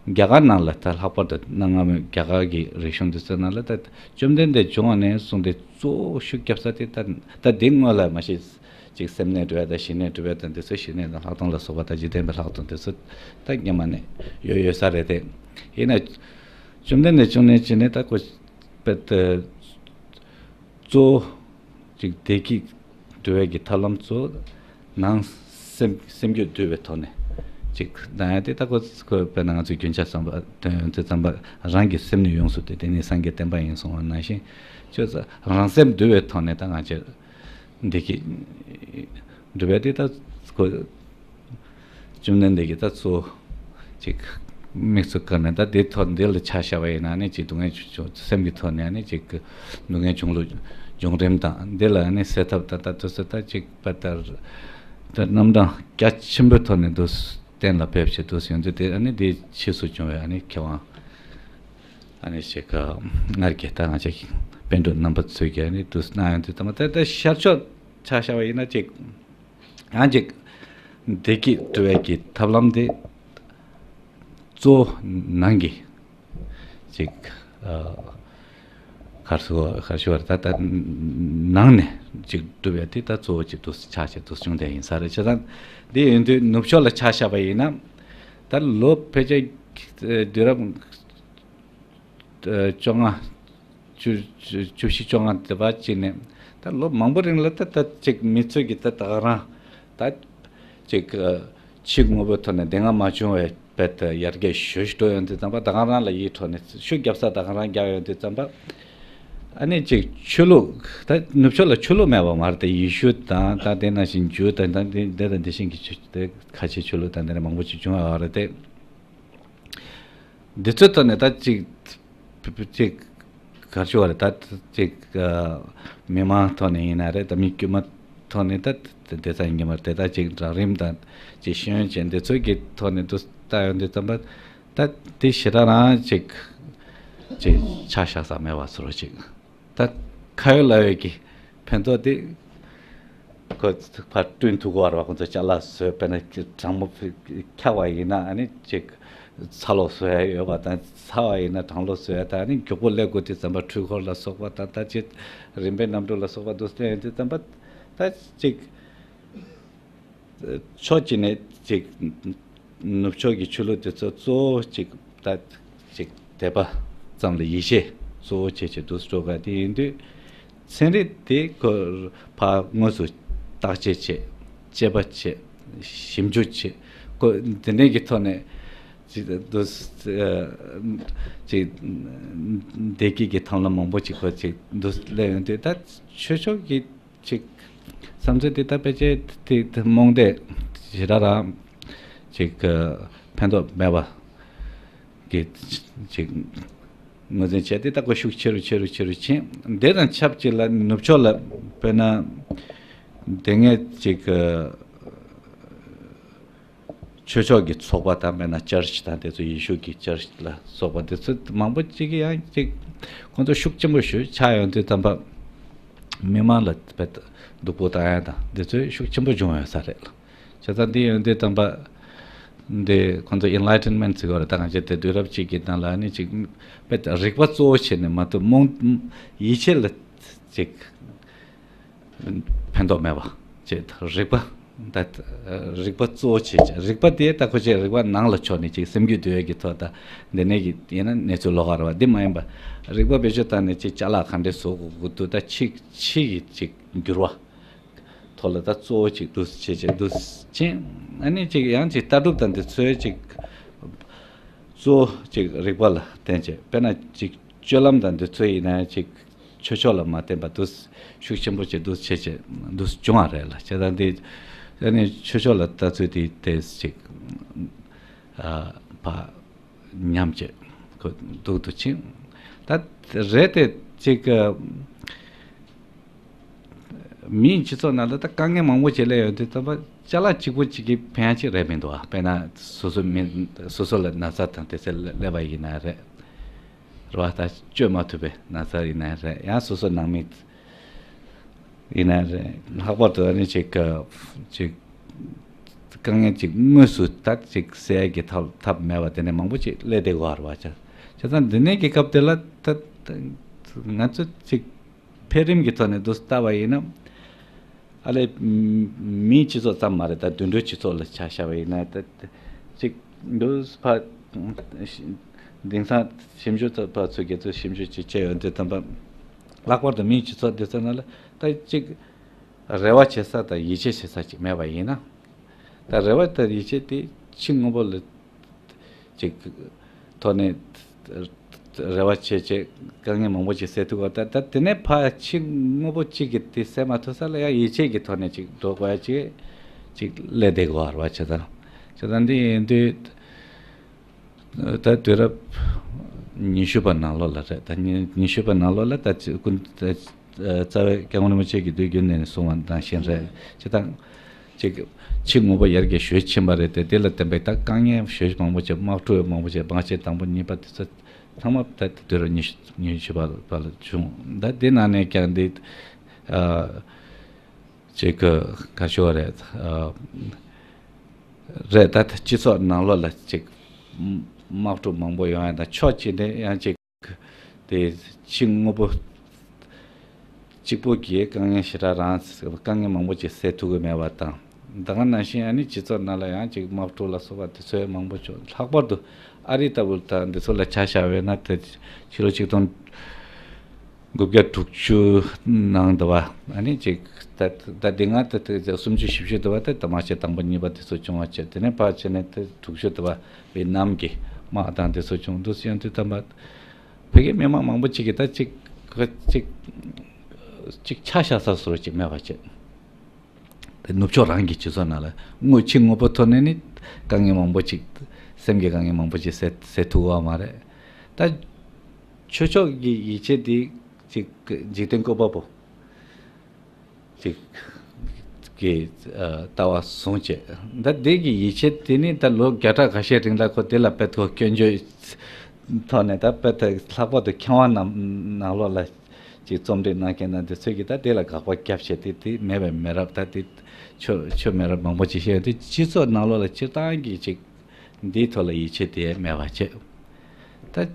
རྒྱ་གར་ནང་ལ་ད་ལྷག་པར་དུ་གནའ་སྔ་མོའི་རྒྱ་གར་གྱི་རིག་གཞུང་འདི་ཚོ་ནང་ལ་ད་བཅོམ་ལྡན་འདས་བྱུང་བ་ནས་བཟུང་སྟེ་གཙོ་བོ་ཤུགས་རྒྱབ་ས་དེ་ད་ད་འདི་སྔོན་ལ་མ་གཞི་ཅིག་སེམས་གནས་སྒྲུབ་ཡ་དང་ཞི་གནས་སྒྲུབ་ཡ་དང་འདི་ཚོ། ཞི་གནས་དང་ལྷག་མཐོང་ལ་སོགས་པ་དང་འཇིག་རྟེན་པའི་ལྷག་མཐོང་འདི་ཚོ་ད་སྔོན་མ་ནས་ཡོད་ཡོད་ས་རེད་དེ། ཡིན་ན་བཅོམ་ལྡན་འདས་བྱུང་ནས་བྱས་ནས་ད་ཁོ་དཔེ་ད་གཙོ་བོ་ཅིག་བདེ་སྐྱིད་སྒྲུབ་ཡ་གི་ཐབས་ལམ་གཙོ་བོ་ནང་སེམས་སེམས་རྒྱུད་འདུལ་བའི་ཐོག་ནས་ཅིག་གནང་ཡ་དེ། ད་ཁོ་ཁོ་དཔེར་ན་ང་ཚོའི་རྒྱུན་ཆགས་བསམ་པ་དོན་ཡོད་དུས་ཙམ་པ་རང་གི་སེམས་ནི་ཡོངས་སུ་འདུལ་དེ་ནི་སངས་རྒྱས་བསྟན་པ་ཡིན་གསུངས་པ་ནང་བཞིན། ཁྱོད་ཚོ་རང་སེམས་འདུལ་བའི་ཐོག་ནས་ད་ང་ཚོས་བདེ་སྐྱིད་སྒྲུབ་ཡ་དེ་ད་ཁོ་བཅོམ་ལྡན་འདས་ཀྱིས་ད་གཙོ་བོ་ཅིག་དམིགས་སུ་བཀར་ནས། ད་དེའི་ཐོག་འདི་ལ་ཆ་བཞག་པ་ཡིན་ན་ནི་ཅིག་སྡུག་བསྔལ་བྱུང་སེམས་ཀྱི་ཐོག་ནས་ནི་ཅིག་སྡུག་བསྔལ་བྱུང་ལུགས་བྱུང་རིམ་དང་འདི་ལ་ནི་སེལ་ཐབས་དང་། ད་དུས་སུ་ད་ཅིག་པ་ལྟར་ད་རྣམ་གྲངས་རྒྱ་ཆེན་པོའི་ཐོག་ནས་འདུག་གཏན་ལ་ཕེབས་བྱས་འདུག་ཡོང་དུས་དེ། ཨ་ནི་དེའི་ཕྱིས་སུ་བྱུང་བའི་ཨ་ནི་མཁས་དབང་ཨ་ནི་ཞིག་སྔར་གྱི་ད་ང་ཅག་གི་པཎ་གྲུབ་རྣམ་པ་ཚོས་ཀྱིས་ཨ་ནི་འདུག་གནང་ཡོང་དུས་ད་མ་ད་ད་ཤར་ཕྱོགས་ཆ་བཞག་པ་ཡིན་ན་ཅིག་ཡང་ཅིག་བདེ་སྐྱིད་སྒྲུབ་པའི་གི་ཐབས་ལམ་དེ་གཙོ་བོ་ནང་གི་ཅིག་ཨ། གར་སོ་གར་ཞུ་བར་ད་ལྟ་ནང་ནས་ཅིག་སྒྲུབ་ཡ་དེ་ད་གཙོ་བོ་ཅིག་ཏུ་ཆགས་བྱས་ཏུ་བྱུང་བསྡད་ཡིན་ས་རེད། བྱས་ཙང་འདི་ཡིན་དུས་ནུབ་ཕྱོགས་ལ་ཆ་བཞག་པ་ཡིན་ན། ད་ལོ་ཕལ་ཆེར་དུས་རབས་བཅོ་ལྔ་བཅུ་བཅུ་བཅུ་བཞི་བཅོ་ལྔ་དེ་བ་ཅིག་ནས་ད་ལོ་མང་པོ་རིང་ལ་ད་ད་ཅིག་མི་ཚོས་ཀྱི་ད་ད་ག་རང་ད་ཅིག་ཕྱི་དངོས་པོའི་ཐོག་ནས་བདེ་བ་མ་བྱུང་བའི་དཔེ་དེ་ཡར་རྒྱས་ཞེ་པོ་ཞིག་འགྲོ་ཡོང་དུས་ཙམ་པ། ད་ག་རང་ལ་ཡིད་འཕྲོག་ནས་ཤུགས་རྒྱབ་ས་ད་ག་རང་རྒྱག་ཡོང་དུས་ཙམ་པ། ཨ་ནི་ཅིག་ཆོས་ལུགས་ད་ནུབ་ཕྱོགས་ལ་ཆོས་ལུགས་མེད་པ་མ་རེད་དེ། ཡེ་ཤུ་དང་ད་དེ་ནང་བཞིན་ཇུ་དང་ད་དེ་དེ་དང་དེ་བཞིན་གྱི་ཆོས་དེ་ཁ་ཆེ་ཆོས་ལུགས་དང་དེ་འདྲ་མང་པོ་ཅིག་བྱུང་བ་རེད་དེ། འདི་ཚོའི་ཐོག་ནས་ད་ཅིག་ཅིག་གར་ཞུ་བ་རེད། ད་ཅིག་ཨ་མི་མང་ཐོག་ནས་ཡིན་ན་རེད། ད་མི་དཀྱུས་མ་ཐོག་ནས་ད་དེ་ཙམ་ཡིན་གྱི་མ་རེད། དེ་ད་ཅིག་འདྲ་རིམ་དང་ཅིག་ཤེས་ཡོན་ཅན་འདི་ཚོའི་གི་ཐོག་ནས་འདུག་ལྟ་ཡོང་དུས་ཙམ་པ། ད་དེ་ཞེ་དྲག་རང་ཅིག་ཅིག་ཆ་བཞག་ས་མེད་པ་བཟོ་འདྲ་ཅིག་ད་ཁ་ཡོད་ལག་ཡོད་ཀྱི་ཕན་ཐོགས་དེ་ཁོ་ཕར་བསྐྲུན་ཐུབ་ཀྱི་ཡོད་རེད་བ། ཁོ་ཚོ་ཅ་ལག་བཟོས། དཔེར་ན་གྲང་མོ་འཁྱག་པ་ཡིན་ན་ཨ་ནི་ཅིག་ཚ་ལོག་བཟོ་ཡ་ཡོད་པ་དང་། ཚ་བ་ཡིན་ན་གྲང་ལོག་བཟོ་ཡ་དང་། ཨ་ནི་མགྱོགས་པོ་སླེབས་དགོས་དུས་ཙམ་པ་འཕྲུལ་འཁོར་ལ་སོགས་པ་དང་། ད་ཅིག་རིམ་པས་གནམ་གྲུ་ལ་སོགས་པ་འདུག་སེ་ཡོང་དུས་ཙམ་པ། ད་ཅིག་ཕྱོགས་གཅིག་ནས་ཅིག་ནུབ་ཕྱོགས་ཀྱི་ཆོས་ལུགས་དེ་ཚོ་གཙོ་བོ་ཅིག་ད་ཅིག་དད་པ་ཙམ་ལ་ཡིད་ཆེས་གཙོ་བོ་བྱས་བྱས་འདུག་སེ་འགྲོ་ག་དེ་ཡིན་དུས། ཚན་རིག་དེ་ཁོ་ཕར་དངོས་སུ་བརྟག་དཔྱད་བྱས། དཔྱད་པ་བྱས། ཞིབ་འཇུག་བྱས། ཁོ་དེ་འདྲའི་གི་ཐོག་ནས་ཅིག་འདུག་སེ་ཅིག་བདེ་སྐྱིད་ཀྱི་ཐབས་ལམ་མང་པོ་ཅིག་ཁོ་ཅིག་འདུག་སེ་སླེབས་ཡོང་དུས། ད་ཆོས་ཕྱོགས་ཀྱི་ཅིག་བསམ་ཚུལ་དེ་ད་ཕལ་ཆེར་དེ་རྨོངས་དད་ཞེ་དྲག་རང་ཅིག་ཕན་ཐོགས་མེད་པ་གི་ ཅིག་ངོས་འཛིན་བྱས་ཏེ། ད་ཁོ་ཤུགས་ཆེ་རུ་ཆེ་རུ་ཆེ་རུ་ཕྱིན། དེ་དང་ཆབས་ཅིག་ལ་ནུབ་ཕྱོགས་ལ་དཔེར་ན་དེ་སྔའི་ཅིག་ཆོས་ཕྱོགས་ཀྱི་ཚོགས་པ་དང་། དཔེར་ན་ཅར་ཆི་དང་དེ་ཚོ། ཡེ་ཤུ་གི་ཅར་ཆི་ལ་སོགས་པ་དེ་ཚོ་མང་པོ་ཅིག་གིས་ཡང་ཅིག་ཁོང་ཚོ་ཤུགས་ཆེན་པོ་ཞིག་ཆགས་ཡོང་དུས་ཙམ་པ། མི་མང་ལ་དཔེ་སྡུག་པོ་བཏང་ཡ་དང་དེ་ཚོ་ཤུགས་ཆེན་པོ་བྱུང་ཡོད་ས་རེད་ལ། བྱས་ཙང་འདི་ཡོང་དུས་ཙམ་པ། འདི་ཁོང་ཚོ་ཨེན་ལའི་ཊན་མེན་ཊི་ཟེར་གྱི་ཡོད་རེད། ད་ང་ཚོ་དེ་དུས་རབས་གཅིག་གི་ནང་ལ་ནི་ཅིག་དཔེ་རིག་པ་གཙོ་བོ་བྱས་ནས་མ་གཏོགས་རྨོངས། ཡིད་ཆེས་ལ་ཅིག་ཕན་ཐོགས་མེད་པ་བྱས། རིག་པ་ད། རིག་པ་གཙོ་བོ་བྱས། རིག་པ་དེ་ད་ཁོ་ཅིག་རིག་པ་ནང་ལ་ཕྱོགས་ནས་ཅིག་སེམས་རྒྱུད་འདུལ་ཡས་ཀྱི་ཐོག་ད་འདི་ནས་ཀྱི་ཡིན་ན་གནས་ཚུལ་ལོགས་ཀ་རེད་པ། འདི་མ་ཡིན་པ་རིག་པ་བེད་སྤྱོད་བཏང་ནས་ཅིག་ཅ་ལག་ག་འདྲས་བཟོ་དགོས་དགོས་འདུག་ད་ཕྱི་ཕྱི་ཡི་ཅིག་འགྱུར་བ་ཐོག་ལ་ད་གཙོ་བོ་ཅིག་འདུག་བྱས་བྱས་འདུག་ཕྱིན། ཨ་ནི་ཅིག་ཡང་ཅིག་ལྟ་གྲུབ་དང་འདི་ཚོའི་ཅིག་གཙོ་བོ་ཅིག་རིག་པ་ལ་བརྟེན་བྱས། དཔེར་ན་ཅིག་སྤྱོད་ལམ་དང་འདི་ཚོ་ཡིན་ན་ཅིག་ཆོས་ཕྱོགས་ལ་མ་བརྟེན་པ་འདུག་ཤུགས་ཆེན་པོ་ཅིག་འདུག་བྱས་བྱས་འདུག་བྱུང་བ་རེད་ལ། བྱས་ཙང་འདི་ཨ་ནི་ཆོས་ཕྱོགས་ལ་ལྟ་ཚུལ་དེ་ཏོག་ཙམ་ཅིག་ཨ་ཕར་ཉམས་བྱས་ཁོ་སྡུག་ཏུ་ཕྱིན། ད་རེད་དེ་ཅིག་མིའི་སྤྱི་ཚོགས་ནང་ལ་ད་དཀའ་ངལ་མང་པོ་ཅིག་སླེབས་ཡོང་དུས་ཙམ་པ་ཅ་ལག་གཅིག་པོ་གཅིག་གིས་ཕན་ཡ་གཅིག་རེད་མི་འདུག་ཨ། དཔེར་ན་སོ་སོ་མི་སོ་སོ་ལ་ན་ཚ་དང་དེ་ཚོ་སླེབས་པ་ཡིན་ན་རེད། རེད་པ། ད་བཅོས་མ་ཐུབ་པའི་ན་ཚ་ཡིན་ན་རེད། ཡང་སོ་སོ་ནང་མི་ཡིན་ན་རེད། ལྷག་པར་དུ་ཨ་ནི་ཅིག་ཅིག་དཀའ་ངལ་ཅིག་དངོས་སུ་ད་ཅིག་སེལ་ཡ་གི་ཐབས་ཐབས་མེད་པ་དེ་ནས་མང་པོ་ཅིག་སླེབས་བསྡད་ཡོད་རེད་པ། བྱས་ཙང་འདི་ནས་ཀྱི་སྐབས་དེ་ལ་ད་ང་ཚོ་ཅིག་འཕེལ་རིམ་གྱི་ཐོག་ནས་འདུག་ལྟ་བ་ཡིན་ན། ཨ་ལས། མིའི་སྤྱི་ཚོགས་ཙམ་མ་རེད། ད་དུད་འགྲོའི་སྤྱི་ཚོགས་ལ་ཆ་བཞག་པ་ཡིན་ན། ད་ཅིག་འདུག་ཕ། དེང་སང་ཞིབ་འཇུག་ཚོ་ཕ་ཚོ་གི་ཚོ་ཞིབ་འཇུག་ཅིག་བྱས་ཡོང་དུས་ཙམ་པ། ལྷག་པར་དུ་མིའི་སྤྱི་ཚོགས་འདི་ཚོ་ནང་ལ་ད་ཅིག་རེ་བ་བྱེད་ས་དང་ཡིད་ཆེས་བྱེད་ས་ཅིག་མེད་པ་ཡིན་ན། ད་རེ་བ་དང་ཡིད་ཆེས་དེ་ཕྱི་དངོས་པོ་ལ་ཅིག་ཐོག་ནས་རེ་བ་བྱས་བྱས་དཀའ་ངལ་མང་པོ་ཅིག་སེལ་ཐུབ་པ། ད་ད་དེ་ནས་ཕར་ཕྱི་དངོས་པོ་གཅིག་གིས་དེ་སེལ་མ་ཐུབ་ས་ལ་ཡང་ཡིད་ཆེས་ཀྱི་ཐོག་ནས་ཅིག་འགྲོ་དགོས་ཡ་ཅིག་ཅིག་སླེབས་བསྡད་ཡོད་རེད་པ། བྱས་ཙང་བྱས་ཙང་འདི་ཡིན་དུས། ད་དུས་རབས་ཉི་ཤུ་པ་ནང་ལོགས་ལ་རེད། ད་ཉི་ཉི་ཤུ་པ་ནང་ལོགས་ལ་ད་ཅིག་ཀུན་ད་རྩ་བའི་སྐྱབས་མགོན་རིན་པོ་ཆེ་གིས་དུས་རྒྱུན་ནས་གསུངས་པ་ནང་བཞིན་རེད། སྤྱིར་བཏང་ཅིག་ཕྱི་དངོས་པོ་ཡར་རྒྱས་ཞེ་པོ་ཕྱིན་པ་རེད་དེ། དེ་ལ་བརྟེན་པའི་ད་དཀའ་ངལ་ཞེ་པོ་མང་པོ་ཅིག་དམག་འཁྲུག་མང་པོ་ཅིག་བང་ཆེན་དང་པོ་གཉིས་པ་དེ་ཚོ་ཚང་མ་ད་དུས་རབས་ཉི་ཤུ་ཉི་ཤུ་པ་པ་ལ་བྱུང་། ད་དེ་ནང་ནས་ཀྱང་འདི་ཨ་ཅིག་ག་ཞུ་བ་རེད། ཨ་རེད། ད་སྤྱི་ཚོགས་ནང་ལོགས་ལ་ཅིག་དམག་འཁྲུག་མང་པོ་ཡོང་ཡ་དང་། ཕྱོགས་གཅིག་ནས་ཡང་ཅིག་དེ་ཕྱི་དངོས་པོ་གཅིག་པོ་གིས་དཀའ་ངལ་ཞེ་དྲག་རང་དཀའ་ངལ་མང་པོ་ཅིག་སེལ་ཐུབ་ཀྱི་མེད་པ་དང་། ད་ག་ནང་བཞིན་ཨ་ནི་སྤྱི་ཚོགས་ནང་ལ་ཡང་ཅིག་དམག་འཁྲུག་ལ་སོགས་པ་དེ་ཚོ་མང་པོ་བྱུང་། ལྷག་པར་དུ་ཨ་རི་ལྟ་བུ་དང་འདི་ཚོ་ལ་ཆ་བཞག་པ་ཡིན་ན། དེ་ཕྱི་ལོ་ཆིག་སྟོང་དགུ་བརྒྱ་དྲུག་ཅུ་ནང་དུ་བ་ཨ་ནི་ཅིག་ད་ད་འདི་སྔ་ད་ད་སུམ་ཅུ་བཞི་བཅུ་དུ་བ་ད་ད་དམག་ཆེན་དང་པོ་གཉིས་པ་དེ་ཚོ་བྱུང་བ་བྱས། དེ་ནས་ཕར་བྱས་ནས་ད་དྲུག་ཅུ་དུ་བ་ཝེ་ཏི་ནམ་གྱི་དམག་དང་དེ་ཚོ་བྱུང་འདུག་ཡོང་དུས་ཙམ་པ། བོད་ཀྱི་མི་མང་མང་པོ་ཅིག་གིས་ད་ཅིག་ཅིག་ཅིག་ཆ་བཞག་ས་བཟོ་འདྲ་ཅིག་མེད་པ་བྱས། དེ་ནུབ་ཕྱོགས་རང་གི་སྤྱི་ཚོགས་ནང་ལ་དངོས་ཕྱི་དངོས་པོ་ཐོག་ནས་ནི་དཀའ་ངལ་མང་པོ་ཅིག་སེམས་ཀྱི་དཀའ་ངལ་མང་པོ་ཅིག་སེལ་སེལ་ཐུབ་པ་མ་རེད། ད་ཆོས་ཕྱོགས་ཀྱི་ཡིད་ཆེས་དེ་ཅིག་འཇིག་རྟེན་བཀོད་པ་པོ་ཅིག་གི་ཨ་ལྟ་བ་བཟུང་བྱས། ད་དེ་གི་ཡིད་ཆེས་དེ་ནི་ད་ལོ་བརྒྱ་ཕྲག་ཁ་ཤས་རིང་ལ་ཁོ་དེ་ལ་དཔེ་ཐོག་སྐྱོན་བརྗོད་ཐོག་ནས། ད་དཔེ་ཐོག་ལྷག་པར་དུ་མཁས་དབང་རྣམས་ནང་ལོགས་ལ་ཅིག་རྩོམ་སྒྲིག་གནང་མཁན་དང་དེ་ཚོས་ཀྱིས་ད་དེ་ལ་དགག་པ་བརྒྱབ་བྱས་ཏེ། དེ་མེད་པའི་མེད་རབས། ད་དེ་ཆོས་ཆོས་མེད་རབས་མང་པོ་ཅིག་བཤད་ཡོད་དེ། སྤྱི་ཚོགས་ནང་ལོགས་ལ་སྤྱིར་བཏང་གི་ཅིག་འདིའི་ཐོག་ལ་ཡིད་ཆེས་དེ་མེད་པ་བྱས། ད་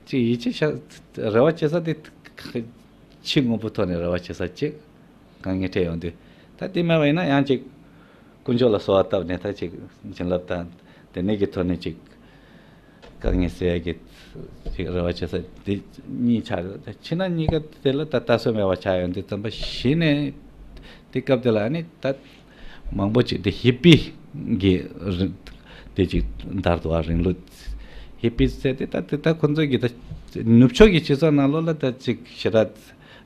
ཅིག་ཡིད་ཆེས་བྱ་རེ་བ་བྱེད་ས་དེ་ཕྱི་དངོས་པོ་ཐོག་ནས་རེ་བ་བྱེད་ས་གཅིག་དཀའ་ངལ་འཕྲད་ཡོང་དུས། ད་དེ་མེད་པ་ཡིན་ན་ཡང་ཅིག་དཀོན་མཆོག་ལ་གསོལ་བ་བཏབ་ནས་ད་ཅིག་བྱིན་རླབས་དང་དེ་ནས་ཀྱི་ཐོག་ནས་ཅིག་དཀའ་ངལ་སེལ་ཡ་གི་ཅིག་རེ་བ་བྱེད་ས་དེ་གཉིས་ཆགས་ཡོད། ད་ཕྱི་ནང་གཉིས་ཀ་དེ་ལ་ད་ལྟ་སྲོལ་མེད་པ་ཆགས་ཡོང་དུས་ཙམ་པ། གཞི་ནས་དེ་སྐབས་དེ་ལ་ཨ་ནི་ད་མང་པོ་ཅིག་དེ་ཧི་པི་གི་རི་དེ་ཅིག་དར་འདུག་པ། རིང་ལུགས་ཧི་པི་ཟེར་དེ། ད་དེ་ད་ཁོ་ཚོ་གི་ད་ནུབ་ཕྱོགས་ཀྱི་སྤྱི་ཚོགས་ནང་ལོགས་ལ་ད་ཅིག་ཞེ་དྲག་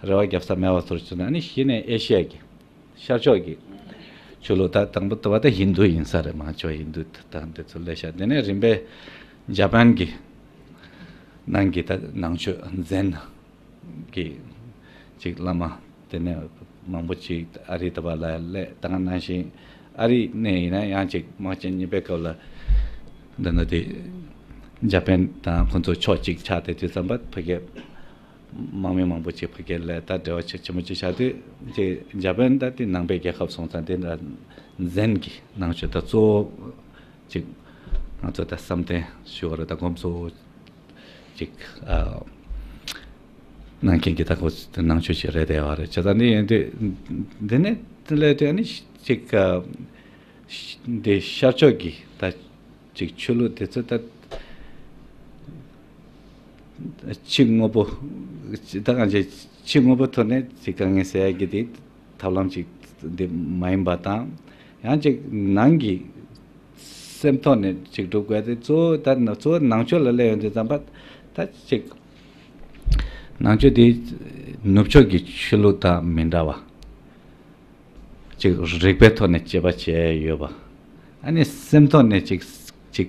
རེ་བ་བརྒྱབ་ས་མེད་པ་ཚོར་བྱུང་། ཨ་ནི་གཞི་ནས་ཨེ་ཤི་ཡ་གི་ཤར་ཕྱོགས་ཀྱི་ཆོས་ལུགས། ད་དང་པོ་དུ་བ་ད་ཧིན་དུ་ཡིན་ས་རེད། མང་ཆེ་བ་ཧིན་དུ་དང་དེ་ཚོ་སླེབས་ཤག་དེ་ནས་རིམ་པས་ཇ་པན་གྱི་ ནང་གི་ད་ནང་ཆོས་ཛེན་གྱི་ཅིག་བླ་མ་དེ་ནས་མང་པོ་ཅིག་ཨ་རི་ད་བར་ལ་སླེབས། ད་ག་ནང་བཞིན་ཨ་རི་ནས་ཡིན་ན་ཡང་ཅིག་དམག་ཆེན་གཉིས་པའི་སྐབས་ལ་འདི་ན་དེ་འཇར་པན་དང་ཁོང་ཚོ་ཕྱོགས་གཅིག་ཆགས་ཏེ། དུས་ཙམ་པ་ཕ་གི་དམག་མི་མང་པོ་ཅིག་ཕ་གི་ལ་ད་འབྲེལ་བ་ཆེ་ཆེན་པོ་ཅིག་ཆགས་དུས། དེ་འཇར་པན་ད་དེ་ནང་པའི་རྒྱལ་ཁབ་སོང་ཙང་དེ་འདྲ་ཛེན་གྱི་ནང་ཆོས་ད་གཙོ་བོ་ཅིག་ང་ཚོ་ད་བསམ་གཏན་ཞུ་བ་རེད། ད་སྒོམ་གཙོ་བོ་ཅིག་ཨ་ནང་ཁྱིམ་གྱི་ད་ཁོ་ནང་ཆོས་ཤིག་རེད་བསྡད་པ་རེད། བྱས་ཙང་འདི་ཡིན་དུས་འདི་ནས་དེ་ལས་དེ་ཨ་ནི་ཅིག་ཨ་འདི་ཤར་ཕྱོགས་ཀྱི་ད་ཅིག་ཆོས་ལུགས་དེ་ཚོ་ད་ཕྱི་དངོས་པོ་ད་གང་ཅིག་ཕྱི་དངོས་པོ་ཐོག་ནས་ཅིག་དཀའ་ངལ་སེལ་ཡ་གི་དེ་ཐབས་ལམ་ཅིག་འདི་མ་ཡིན་པ་དང་། ཡང་ཅིག་ནང་གི་སེམས་ཐོག་ནས་ཅིག་སྒྲུབ་དགོས་ཏེ། གཙོ་བོ་ད་ནང་གཙོ་བོ་ནང་ཆོས་ལ་སླེབས་ཡོང་དུས་ཙམ་པ་ད་ཅིག་ནང་ཆོས་དེ་ནུབ་ཕྱོགས་ཀྱི་ཆོས་ལུགས་དང་མི་འདྲ་བ། ཅིག་རིག་པའི་ཐོག་ནས་དཔྱད་པ་བྱས་ཡོད་པ། ཨ་ནི་སེམས་ཐོག་ནས་ཅིག་ཅིག་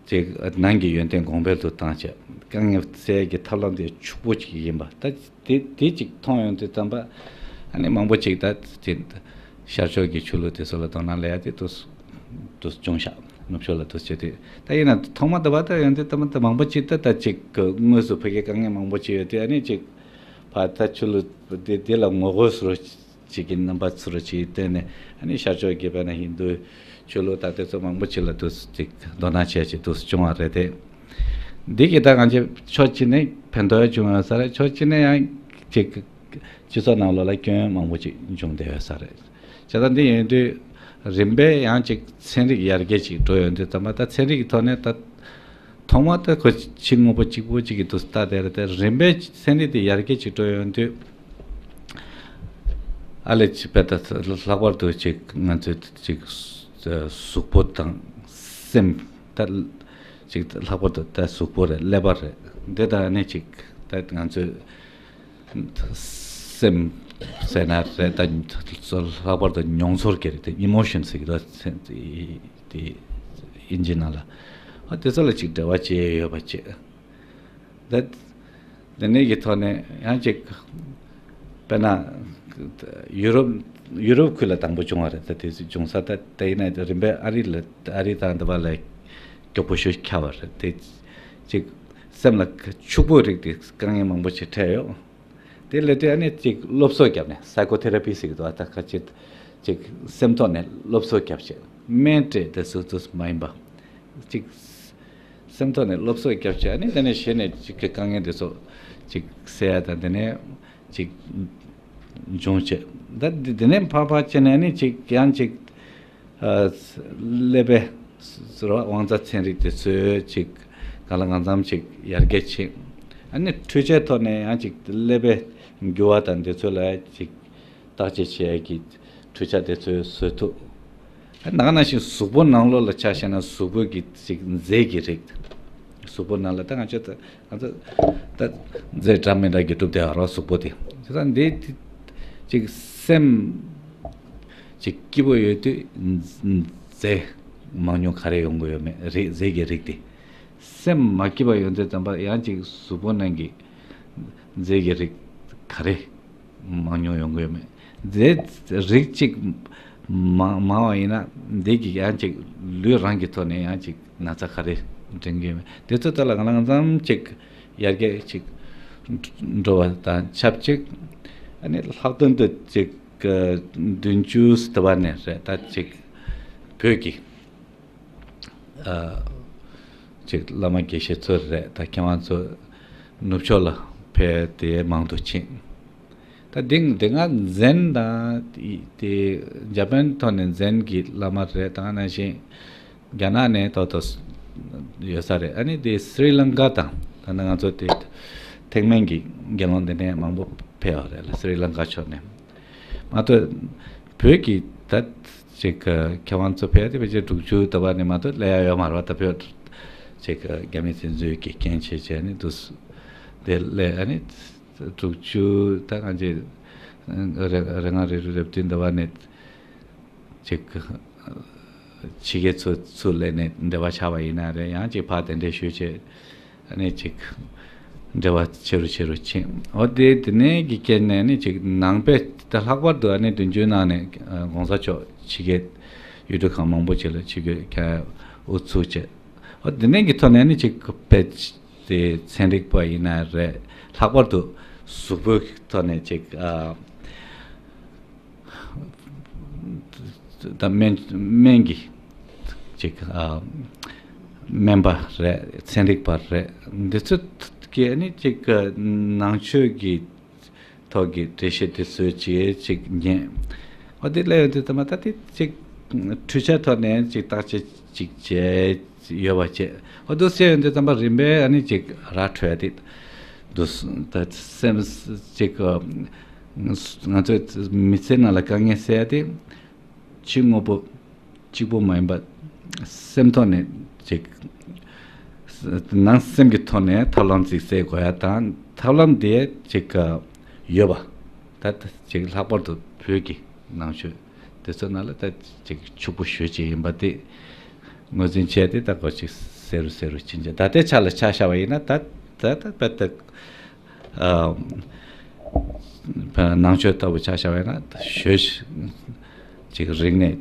ཅིག་ནང་གི་ཡོན་ཏན་གོང་འཕེལ་དུ་བཏང་བྱས། དཀའ་ངལ་སེལ་གྱི་ཐབས་ལམ་དེ་ཕྱུག་པོ་ཅིག་ཡིན་པ། ད་དེ་དེ་ཅིག་མཐོང་ཡོང་དུས་ཙམ་པ། ཨ་ནི་མང་པོ་ཅིག་ད་དེ་ཤར་ཕྱོགས་ཀྱི་ཆོས་ལུགས་དེ་ཚོ་ལ་དོ་སྣང་སླེབས་ཡ་དེ་དུས་དུས་བྱུང་ཤག་ནུབ་ཕྱོགས་ལ་དུས་བྱས་དུས། ད་ཡིན་ན་ཐོག་མ་ད་བར་ད་ཡོང་དུས་ཙམ་པ་ད་མང་པོ་ཅིག་ད་ད་ཅིག་དངོས་སུ་ཕ་གིའི་དཀའ་ངལ་མང་པོ་ཅིག་ཡོད་དུས། ཨ་ནི་ཅིག་ཕར་ད་ཆོས་ལུགས་དེ་དེ་ལ་ངོ་རྒོལ་བཟོ་འདྲ་ཅིག་གི་རྣམ་པ་ཚུར་ཅིག་བསྟན་ནས། ཨ་ནི་ཤར་ཕྱོགས་ཀྱི་དཔེར་ན་ཧིན་རྡུའི་ཆོས་ལུགས་དང་དེ་ཚོ་མང་པོ་ཅིག་ལ་དུས་ཅིག་དོ་སྣང་བྱས་ཅིག་དུས་བྱུང་བ་རེད་དེ། འདི་གི་ད་གང་ཅི་ཕྱོགས་གཅིག་ནས་ཕན་ཐོགས་བྱུང་ཡོད་ས་རེད། ཕྱོགས་གཅིག་ནས་ཡང་ཅིག་སྤྱི་ཚོགས་ནང་ལོགས་ལ་སྐྱོན་མང་པོ་ཅིག་འབྱུང་བསྡད་ཡོད་ས་རེད། བྱས་ཙང་འདི་ཡིན་དུས་རིམ་པས་ཡང་ཅིག་ཚན་རིག་ཡར་རྒྱས་ཅིག་འགྲོ་ཡོང་དུས་ཙམ་པ། ད་ཚན་རིག་གི་ཐོག་ནས་ད་ཐོག་མ་ད་ཁོ་ཕྱི་དངོས་པོ་གཅིག་པོ་གཅིག་གི་དུས་ལྟ་དེ་རེད་དེ། རིམ་པས་ཚན་རིག་དེ་ཡར་རྒྱས་ཅིག་འགྲོ་ཡོང་དུས། ཨ་ལས་ཅིག་དཔེ་ད་ལྷག་པར་དུ་ཅིག་ང་ཚོས་ཅིག་གཟུགས་པོ་དང་སེམས། ད་ཅིག་ལྷག་པར་དུ་ད་གཟུགས་པོ་རེད། ཀླད་པ་རེད། འདི་ད་ནི་ཅིག་ད་ང་ཚོས་སེམས་ཟེར་ན་རེད། ད་ལྷག་པར་དུ་མྱོང་ཚོར་གྱི་རེད་དེ། ཨི་མོ་ཤན་ཟེར་གྱི་རེད་དེ། དབྱིན་ཇི་ནང་ལ། ཨ་དེ་ཚོ་ལ་ཅིག་འབྲེལ་བ་བྱས་ཡོད་པ་བྱས། ད་དེ་ནས་ཀྱི་ཐོག་ནས་ཡང་ཅིག་དཔེར་ན་ཡུ་རོབ་ཡུ་རོབ་ཁུལ་ལ་དང་པོ་བྱུང་བ་རེད། ད་དེ་བྱུང་ས་ད་དེ་ཡིན་ན་རིམ་པས་ཨ་རི་ལ་ཨ་རི་དང་འདི་པ་ལ་མགྱོགས་པོ་ཞེ་ཁྱབ་པ་རེད། དེ་ཅིག་སེམས་ལ་ཕྱུག་པོ་རིགས་དེ་དཀའ་ངལ་མང་པོ་ཞིག་འཕྲད་ཡོད། དེ་ལས་དེ་ཨ་ནི་ཅིག་སློབ་གསོ་བརྒྱབ་ནས། སའི་ཀོ་ཐེ་ར་པི་ཟེར་གྱི་འདུག་ཨ་ད་ཁ་ཅིག་ཅིག་སེམས་ཐོག་ནས་སློབ་གསོ་བརྒྱབ་བྱས། སྨན་སྤྲད་དེ་སུ་དུས་མ་ཡིན་པ། ཅིག་སེམས་ཐོག་ནས་སློབ་གསོ་བརྒྱབ་བྱས། ཨ་ནི་དེ་ནས་གཞི་ནས་ཅིག་གི་དཀའ་ངལ་དེ་ཚོ་ཅིག་སེལ་ཡ་དང་། དེ་ནས་ཅིག་འབྱུང་བྱས། ད་དེ་དེ་ནས་ཕར་ཕར་བྱས་ནས་ཨ་ནི་ཅིག་ཡང་ཅིག་ཀླད་པའི་ཟེར་བ་དབང་རྩ་ཚན་རིག་དེ་ཚོས་ཅིག་གང་ལ་གང་འཚམ་ཅིག་ཡར་རྒྱས་ཕྱིན། ཨ་ནི་འཕྲུལ་ཆས་ཐོག་ནས་ཡང་ཅིག་ཀླད་པའི་འགྱུར་བ་དང་དེ་ཚོ་ལ་ཅིག་བརྟག་དཔྱད་བྱེད་ཡས་ཀྱི་འཕྲུལ་ཆས་དེ་ཚོ་བཟོ་ཐུབ། ཨ་ནང་ན་ཞིག་གཟུགས་པོ་ནང་ལོགས་ལ་ཆ་བཞག་ན་གཟུགས་པོ་གི་ཅིག་རྫས་ཀྱི་རིགས། གཟུགས་པོ་ནང་ལ་ད་ང་ཚོ་ད་ང་ཚོ་ད་རྫས་འདྲ་མི་འདྲ་གི་གྲུབ་བསྡད་ཡོད་རེད་གཟུགས་པོ་དེ། བྱས་ཙང་འདི་ཅིག་སེམས་ཅིག་སྐྱིད་པོ་ཡོད་དུས་རྫས་མང་ཉུང་ག་རེ་ཡོང་གི་ཡོད་མེད། རིགས་རྫས་ཀྱི་རིགས་དེ། སེམས་མ་སྐྱིད་པ་ཡོང་དུས་ཙམ་པ་ཡང་ཅིག་གཟུགས་པོ་ནང་གི་རྫས་ཀྱི་རིགས་ག་རེ་མང་ཉུང་ཡོང་གི་ཡོད་མེད། རྫས་རིགས་གཅིག་མང་མང་བ་ཡིན་ན་འདི་གི་ཡང་ཅིག་ལུས་རང་གི་ཐོག་ནས་ཡང་ཅིག་ན་ཚ་ག་རེ་འདྲེན་གི་ཡོད་མེད། དེ་ཚོ་ལྟ་ལ་གང་ལ་གང་འཚམ་ཅིག་ཡར་རྒྱས་ཅིག་འགྲོ་བ་དང་ཆབས་ཅིག་ཨ་ནི་ལྷག་དོན་དུ་ཅིག་བདུན་ཅུ་ཟེར་བ་ནས་རེད། ད་ཅིག་བོད་ཀྱི་ཨ་ཅིག་བླ་མ་དགེ་བཤེས་ཚོ་རེད། ད་མཁས་དབང་ཚོ་ནུབ་ཕྱོགས་ལ་ཕེབས་ཏེ་མང་དུ་ཕྱིན། ད་འདི་འདི་སྔ་ཛེན་དང་དེ་འཇར་པན་ཐོག་ནས་ཛེན་གྱི་བླ་མ་རེད། ད་ནང་བཞིན་རྒྱ་ནག་ནས་ཏོག་ཏོག་ཡོད་ས་རེད། ཨ་ནི་དེ་སྲི་ལང་ཀ་དང་། ད་ནི་ང་ཚོ་དེ་ཐེག་དམན་གྱི་དགེ་སློང་དེ་འདྲ་མང་པོ་ཕེབས་པ་རེད་ལ། སྲི་ལང་ཀ་ཕྱོགས་ནས་མ་གཏོགས་བོད་ཀྱི་ད་ཅིག་མཁས་དབང་ཚོ་ཕེབས་ཏེ་ཕལ་ཆེར་དྲུག་ཅུ་ལྟ་བ་ནས་མ་གཏོགས་སླེབས་ཡ་ཡོད་མ་རེད་བ། ད་བོད་ཅིག་རྒྱ་མི་བཙན་འཛུལ་གྱི་རྐྱེན་བྱས་བྱས་ནས་འདུག་སེ་དེ་སླེབས། ཨ་ནི་དྲུག་ཅུ་ད་གང་ཅི་རེ་རེ་ལྔ་རེ་དྲུག་རེ་བདུན་ལྟ་བ་ནས་ཅིག་ཕྱི་རྒྱལ་ཚོ་ཚུར་སླེབས་ནས་འབྲེལ་བ་ཆགས་པ་ཡིན་ན་རེད། ཡང་ཅིག་ཕར་གདན་འདྲེན་ཞུས་བྱས། ཨ་ནི་ཅིག་འབྲེལ་བ་ཆེ་རུ་ཆེ་རུ་ཕྱིན། འོ་དེ་དེ་ནས་ཀྱི་རྐྱེན་ནས་ནི་ཅིག་ནང་པའི་ད་ལྷག་པར་དུ་ཨ་ནི་བདུན་ཅུའི་ནང་ནས་ཨ་གོང་ས་མཆོག་ཕྱི་རྒྱལ་ཡུལ་གྲུ་ཁག་མང་པོ་ཅིག་ལ་ཆིབས་བསྒྱུར་ཁྱེད་དབུ་ཚུགས་བྱས། འོ་དེ་ནས་ཀྱི་ཐོག་ནས་ནི་ཅིག་དཔེ་དེ་ཚན་རིག་པ་ཡིན་ན་རེད། ལྷག་པར་དུ་གཟུགས་པོའི་ཐོག་ནས་ཅིག་ཨ། ད་སྨན་སྨན་གྱི་ཅིག་ཨ་སྨན་པ་རེད། ཚན་རིག་པ་རེད། འདི་ཚོ་གིས་ནི་ཅིག་ནང་ཆོས་ཀྱི་ཐོག་གི་འགྲེལ་བཤད་དེ་ཚོ་ཅིག་ཅིག་ཉན། འོ་དེ་ལས་ཡོད་དུས་ད་མ་ད་དེ་ཅིག་འཕྲུལ་ཆས་ཐོག་ནས་ཅིག་བརྟག་དཔྱད་ཅིག་བྱས་ཡོད་པ་བྱས། འོ་དུ་ཟེར་ཡོད་དུས་ད་མ་རིམ་པས་ཨ་ནི་ཅིག་ར་འཕྲོད་དེ་འདུག་ད་སེམས་ཅིག་ང་ཚོའི་མི་ཚེ་ནང་ལ་དཀའ་ངལ་སེལ་ཡ་དེ་ཕྱི་དངོས་པོ་གཅིག་པོ་མ་ཡིན་པ་སེམས་ཐོག་ནས་ཅིག་ནང་སེམས་ཀྱི་ཐོག་ནས་ཐབས་ལམ་ཅིག་སེལ་དགོས་ཡ་དང་ཐབས་ལམ་དེ་ཅིག་ཡོད་པ། ད་ཅིག་ལྷག་པར་དུ་བོད་ཀྱི་ནང་ཆོས་དེ་ཚོ་ནང་ལ་ད་ཅིག་ཕྱུག་པོ་ཞེ་ཅིག་ཡིན་པ་དེ་ངོས་འཛིན་བྱས་ཏེ་ད་གོ་ཅིག་གསལ་རུ་གསལ་རུ་ཕྱིན་ཅིག་ད་ལྟའི་ཆ་ལ་ཆ་བཞག་པ་ཡིན་ན་ད་ད་ད་ད་ད། ཨ། ནང་ཆོས་ལྟ་བུ་ཆ་བཞག་པ་ཡིན་ན་ཞོལ་ཅིག་རིག་གནས་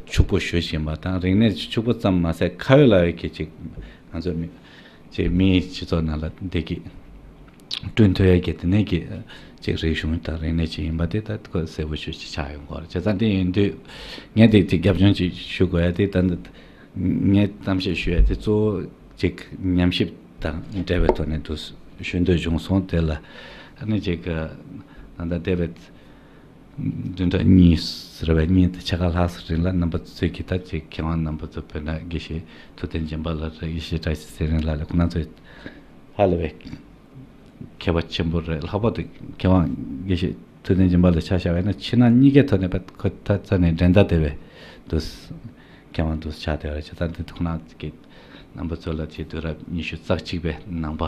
ཕྱུག་པོ་ཞོལ་ཞིག་ཡིན་པ་དང་རིག་གནས་ཕྱུག་པོ་ཙམ་མ་ཟད་ཁ་ཡོད་ལག་ཡོད་ཀྱི་ཅིག་ང་ཚོ་མི་ཅིག་མིའི་སྤྱི་ཚོགས་ནང་ལ་བདེ་སྐྱིད་བསྐྲུན་ཐུབ་ཡ་གི་དེ་ནས་ཀྱི་ཅིག་རིག་གཞུང་དང་རིག་གནས་ཅིག་ཡིན་པ་དེ་ད་ཁོ་གསལ་པོ་ཞེ་ཅིག་ཆགས་ཡོང་གི་རེད། བྱས་ཙང་དེ་ཡིན་དུས་ངས་དེ་ཅིག་རྒྱབ་ལྗོངས་ཅིག་ཞུ་དགོས་ཡ་དེ་ད་འདི། ངས་གཏམ་བཤད་ཞུ་ཡ་དེ་གཙོ་བོ་ཅིག་ཉམས་ཞིབ་དང་འབྲེལ་བའི་ཐོག་ནས་འདུག་ཞུ་འདོད་བྱུང་སོང་། དེ་ལ་ཨ་ནི་ཅིག་ད་ལྟ་འདས་པའི་བདུན་ཕྲག་གཉིས་རེ་བའི་གཉིས་དང་ཕྱེད་ཀ་ལྷག་རིང་ལ་རྣམ་པ་ཚོས་ཀྱིས་ད་ཅིག་མཁས་དབང་རྣམ་པ་ཚོ་བོད་ནང་དགེ་བཤེས་ཐུབ་བསྟན་སྦྱིན་པ་ལགས་རེད། དགེ་བཤེས་བཀྲ་ཤིས་ཚེ་རིང་ལགས་རེད། ཁོང་རྣམ་ཚོས་ཧ་ལས་པའི་མཁས་པ་ཆེན་པོ་རེད། ལྷག་པར་དུ་མཁས་དབང་དགེ་བཤེས་ཐུབ་བསྟན་སྦྱིན་པ་ལ་ཆ་བཞག་པ་ཡིན་ན་ཕྱི་ནང་གཉིས་ཀའི་ཐོག་ནས་ཁོ་ད་རྩ་ནས་འགྲན་ཟླ་དེ་བས་འདུག་མཁས་དབང་འདུག་ཆགས་བསྡད་པ་རེད། བྱས་ཙང་འདི་ཐུགས་སྣང་གི་རྣམ་པ་ཚོ་ལ་ཅིག་དུས་རབས་ཉི་ཤུ་རྩ་གཅིག་པའི་ནང་པ་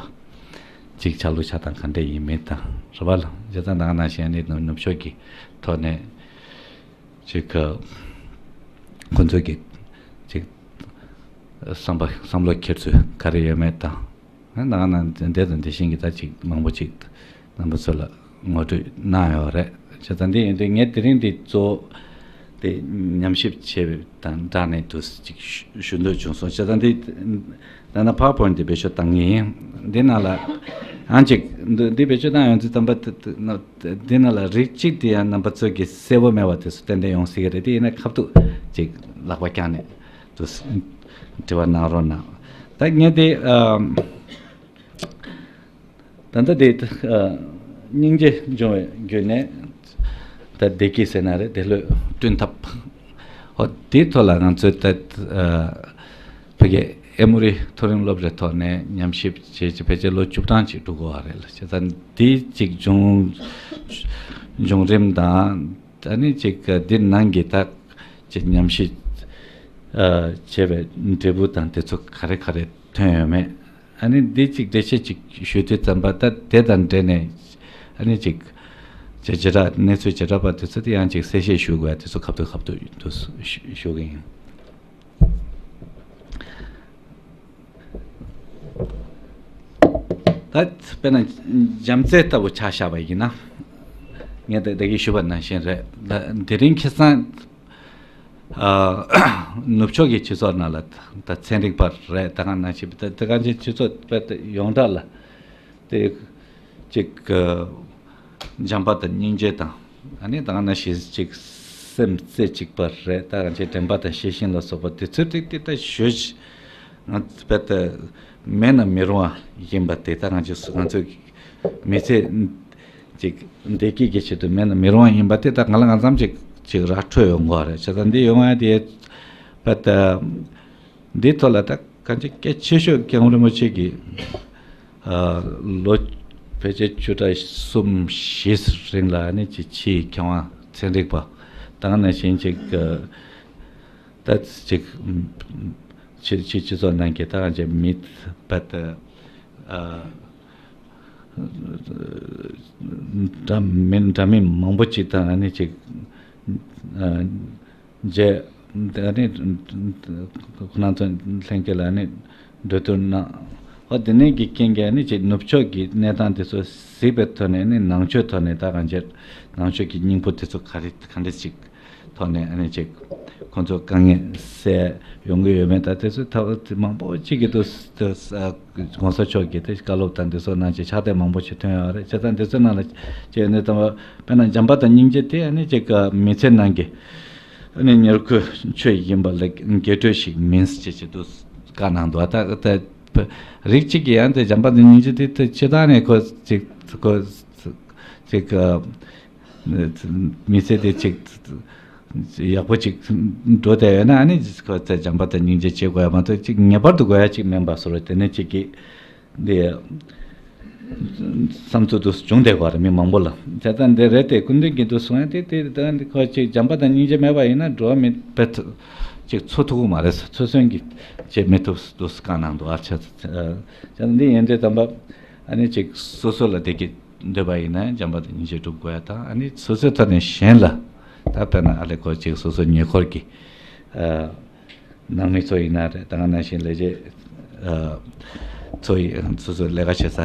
ཅིག་ཆགས་ལུགས་ཆགས་སྟངས་ག་འདྲ་ཡིན་མིན་དང་རེད་པ་ལ། བྱས་ཙང་ད་ག་ནང་བཞིན་ཨ་ནི་ནུབ་ཕྱོགས་ཀྱི་ཐོག་ནས་ཅིག་ཁོ་ཚོ་གི་ཅིག་བསམ་པ་བསམ་བློ་འཁྱེར་ཚུལ་ག་རེ་ཡོད་མེད་དང་། ནང་ནང་འདི་དང་འདི་བཞིན་གྱི་ད་ཅིག་མང་པོ་ཅིག་རྣམ་པ་ཚོ་ལ་ངོ་སྤྲོད་གནང་ཡོད་རེད། བྱས་ཙང་འདི་ཡིན་དུས་ངས་དེ་རིང་འདི་གཙོ་བོ་དེ་ཉམས་ཞིབ་བྱས་པའི་དང་སྦྲགས་ནས་དུ་ཅིག་ཞུ་ཞུ་འདོད་བྱུང་སོང་། བྱས་ཙང་འདི་ད་ནང་PowerPoint་འདི་བེད་སྤྱོད་བཏང་གི་ཡིན། འདི་ནང་ལ་ཡང་ཅིག་འདི་འདི་བེད་སྤྱོད་བཏང་ཡོང་དུས་ཙམ་པ་དེ་དེ་འདི་ནང་ལ་རིགས་གཅིག་དེ་ཡང་རྣམ་པ་ཚོ་གི་གསལ་པོ་མེད་པ་དེ་ཚོ་ཏན་ཏན་ཡོང་སྲིད་ཀྱི་རེད། དེ་ཡིན་ན་ཁ་ཐུག་ཅིག་ལག་པ་བརྐྱངས་ནས་དུ་དྲི་བ་གནང་རོགས་གནང་། ད་ངས་དེ་ཨམ། ད་ལྟ་དེ་ཨ། སྙིང་རྗེ་འབྱུང་བའི་བརྒྱུད་ནས་ད་བདེ་སྐྱིད་ཟེར་ན་རེད། བདེ་ལྷོད་བསྐྲུན་ཐབས། ཨོ་དེའི་ཐོག་ལ་ང་ཚོས་ད་ཨ། ཕ་གི་ཨེ་མོ་རི་མཐོ་རིམ་སློབ་གྲྭའི་ཐོག་ནས་ཉམས་ཞིབ་བྱེད་ཀྱི་ཕལ་ཆེར་ལོ་བཅུ་གྲངས་ཅིག་འགྲོ་གི་ཡོད་རེད་ལ། བྱས་ཙང་འདི་ཅིག་འབྱུང་འབྱུང་རིམ་དང་། ད་ནི་ཅིག་འདི་ནང་གི་ད་ཅིག་ཉམས་ཞིབ་ཨ། བྱས་པའི་འབྲས་བུ་དང་དེ་ཚོ་ག་རེ་ག་རེ་ཐོན་ཡོད་མེད། ཨ་ནི་འདི་ཅིག་འགྲེལ་བཤད་ཅིག་ཞུ་དུས་ཙམ་པ་ད་དེ་དང་འབྲེལ་ནས་ཨ་ནི་ཅིག་བྱེ་བྱེ་བྲག་གནས་ཚུལ་བྱེ་བྲག་པ་དེ་ཚོ་དེ་ཡང་ཅིག་གསལ་བཤད་ཞུ་དགོས་དེ་ཚོ་ཁ་ཐུག་ཁ་ཐུག་དུ་ཞུ་ཞུ་གི་ཡིན། ད་དཔེར་ན་བྱམས་བརྩེ་ལྟ་བུ་ཆ་བཞག་པ་ཡིན་ན། ངས་ད་ད་གིན་ཞུས་པ་ནང་བཞིན་རེད། ད་དེ་རིང་ཁ་སང་ཨ། ནུབ་ཕྱོགས་ཀྱི་སྤྱི་ཚོགས་ནང་ལ་ད་ཚན་རིག་པ་རེད། ད་ག་ནང་བཞིན་ད་ད་ག་ཅིག་སྤྱི་ཚོགས་དཔེ་ད་ཡོངས་གྲགས་ལ་དེ་ཅིག་བྱམས་པ་དང་སྙིང་རྗེ་དང་། ཨ་ནི་ད་ག་ནང་བཞིན་ཅིག་སེམས་རྩེ་གཅིག་པ་རེད། ད་ག་ཅིག་དྲན་པ་དང་ཤེས་བཞིན་ལ་སོགས་པ་དེ་ཚོའི་རིགས་དེ་ད་ཞོལ་ང་དཔེ་ད་མེད་ན་མི་རུང་བ་ཡིན་པ་དེ་ད་ང་ཚོས་ང་ཚོའི་མི་ཚེ་ཅིག་བདེ་སྐྱིད་ཀྱི་ཆེད་དུ་མེད་ན་མི་རུང་བ་ཡིན་པ་དེ་ད་ང་ལ་ང་ཙམ་ཅིག་ཅིག་ར་འཕྲོད་ཡོང་གི་རེད། བྱས་ཙང་འདི་ཡོང་ཡ་དེ་དཔེ་ད་འདིའི་ཐོག་ལ་ད་གང་ཅི་གལ་ཆེ་ཤོས་སྐྱབས་མགོན་རིན་པོ་ཆེ་གིས་ཨ། ལོ་ཕལ་ཆེར་བཅུ་ཕྲག་གསུམ་བཞི་རིང་ལ་ནི་ཅིག་ཕྱིའི་མཁས་དབང་ཚན་རིག་པ་ད་ག་ནང་བཞིན་ཅིག་ད་ཅིག་ཕྱི་ཕྱི་སྤྱི་ཚོགས་ནང་གི་ད་ག་ཅིག་མི་དཔེ་ད་ཨ། འདྲ་མིན་འདྲ་མིན་མང་པོ་ཅིག་དང་ནི་ཅིག་ཨ། མཇལ། ཨ་ནི་ཁོ་རང་ཚོ་ལྷན་རྒྱས་ལ་ནི་གྲོས་བསྡུར་གནང་ ཨོ་དེ་ནས་ཀྱི་རྐྱེན་གྱིས་ནི་ཅིག་ནུབ་ཕྱོགས་ཀྱི་གནས་སྟངས་དེ་ཚོ་གཟིགས་པའི་ཐོག་ནས་ནི་ནང་ཆོས་ཐོག་ནས་ད་གང་ཅིར་ནང་ཆོས་ཀྱི་སྙིང་པོ་དེ་ཚོ་ག་རེ་ག་འདྲ་ཅིག་ཐོག་ནས་ཨ་ནི་ཅིག་ཁོང་ཚོ་དཀའ་ངལ་སེལ་ཡོང་གི་ཡོད་མེད། ད་དེ་ཚོ་ཐབས་མང་པོ་ཅིག་གི་དུ་གོང་ས་མཆོག་གིས་དེ་བཀའ་སློབ་དང་དེ་ཚོ་གནང་ཅིག་ཕྱག་དེབ་མང་པོ་ཞིག་ཐོན་ཡོད་རེད། བྱས་ཙང་དེ་ཚོའི་ནང་ལ་ཅིག་ནི་ད་དཔེར་ན་བྱམས་པ་དང་སྙིང་རྗེ་དེ་ཨ་ནི་ཅིག་མི་ཚེ་ནང་གི་ཨ་ནི་ཉེར་མཁོའི་ཆོས་ཡིན་པ་ལ་འགལ་འཁྲུལ་ཞིག་མིན་ཅེས་ཅིག་དུ་བཀའ་གནང་འདུག་ད་ད་རིགས་གཅིག་གིས་ཡང་དེ་བྱམས་པ་དང་སྙིང་རྗེ་དེ་དེ་སྤྱི་བཏང་ནས་ཁོ་ཅིག་ཁོ་ཅིག་མི་ཚེ་དེ་ཅིག་ཡག་པོ་ཅིག་འགྲོ་བསྡད་ཡོད་ན་ཨ་ནི་ཁོ་ཚོས་བྱམས་པ་དང་སྙིང་རྗེ་བྱེད་དགོས་ཡ་མ་གཏོགས་ཅིག་ངེས་པར་དུ་དགོས་ཡ་ཅིག་མིན་པ་བཟོ་འདྲ་དེ་ནས་ཅིག་གིས། འདི་བསམ་ཚུལ་དུ་བྱུང་བསྡད་པ་རེད་མི་མང་པོ་ལ། བྱས་ཙང་འདི་རེད་དེ་སྐུ་མདུན་གྱིས་འདུག་གསུང་ཡ་དེ་དེ་ད་འདི་ཁོ་ཅིག་བྱམས་པ་དང་སྙིང་རྗེ་མེད་པ་ཡིན་ན་འགྲོ་བ་མི་དཔེ་ཐུ་ཅིག་འཚོ་ཐུབ་ཀྱི་མ་རེད། འཚོ་སོན་གྱི་བྱེད་མི་ཐུབ་འདུག་བཀའ་གནང་འདུག་ཨ་བྱས་ཙང་འདི་ཡིན་དུས་ཙམ་པ་ཨ་ནི་ཅིག་སོ་སོ་ལ་བདེ་སྐྱིད་འདོད་པ་ཡིན་ན་བྱམས་པ་དང་སྙིང་རྗེ་སྒྲུབ་དགོས་ཡ་དང་ཨ་ནི་སོ་སོའི་ཐོག་ནས་གཞན་ལ་ད་དཔེར་ན་ཨ་ལས་ཁོ་ཅིག་སོ་སོ་ཉེ་འཁོར་གྱི་ཨ། ནང་མི་ཚོ་ཡིན་ན་རེད། ད་ག་ནང་བཞིན་ལས་བྱེད་ཚོ་ཡིན་སོ་སོའི་ལས་ཀ་བྱེད་ས་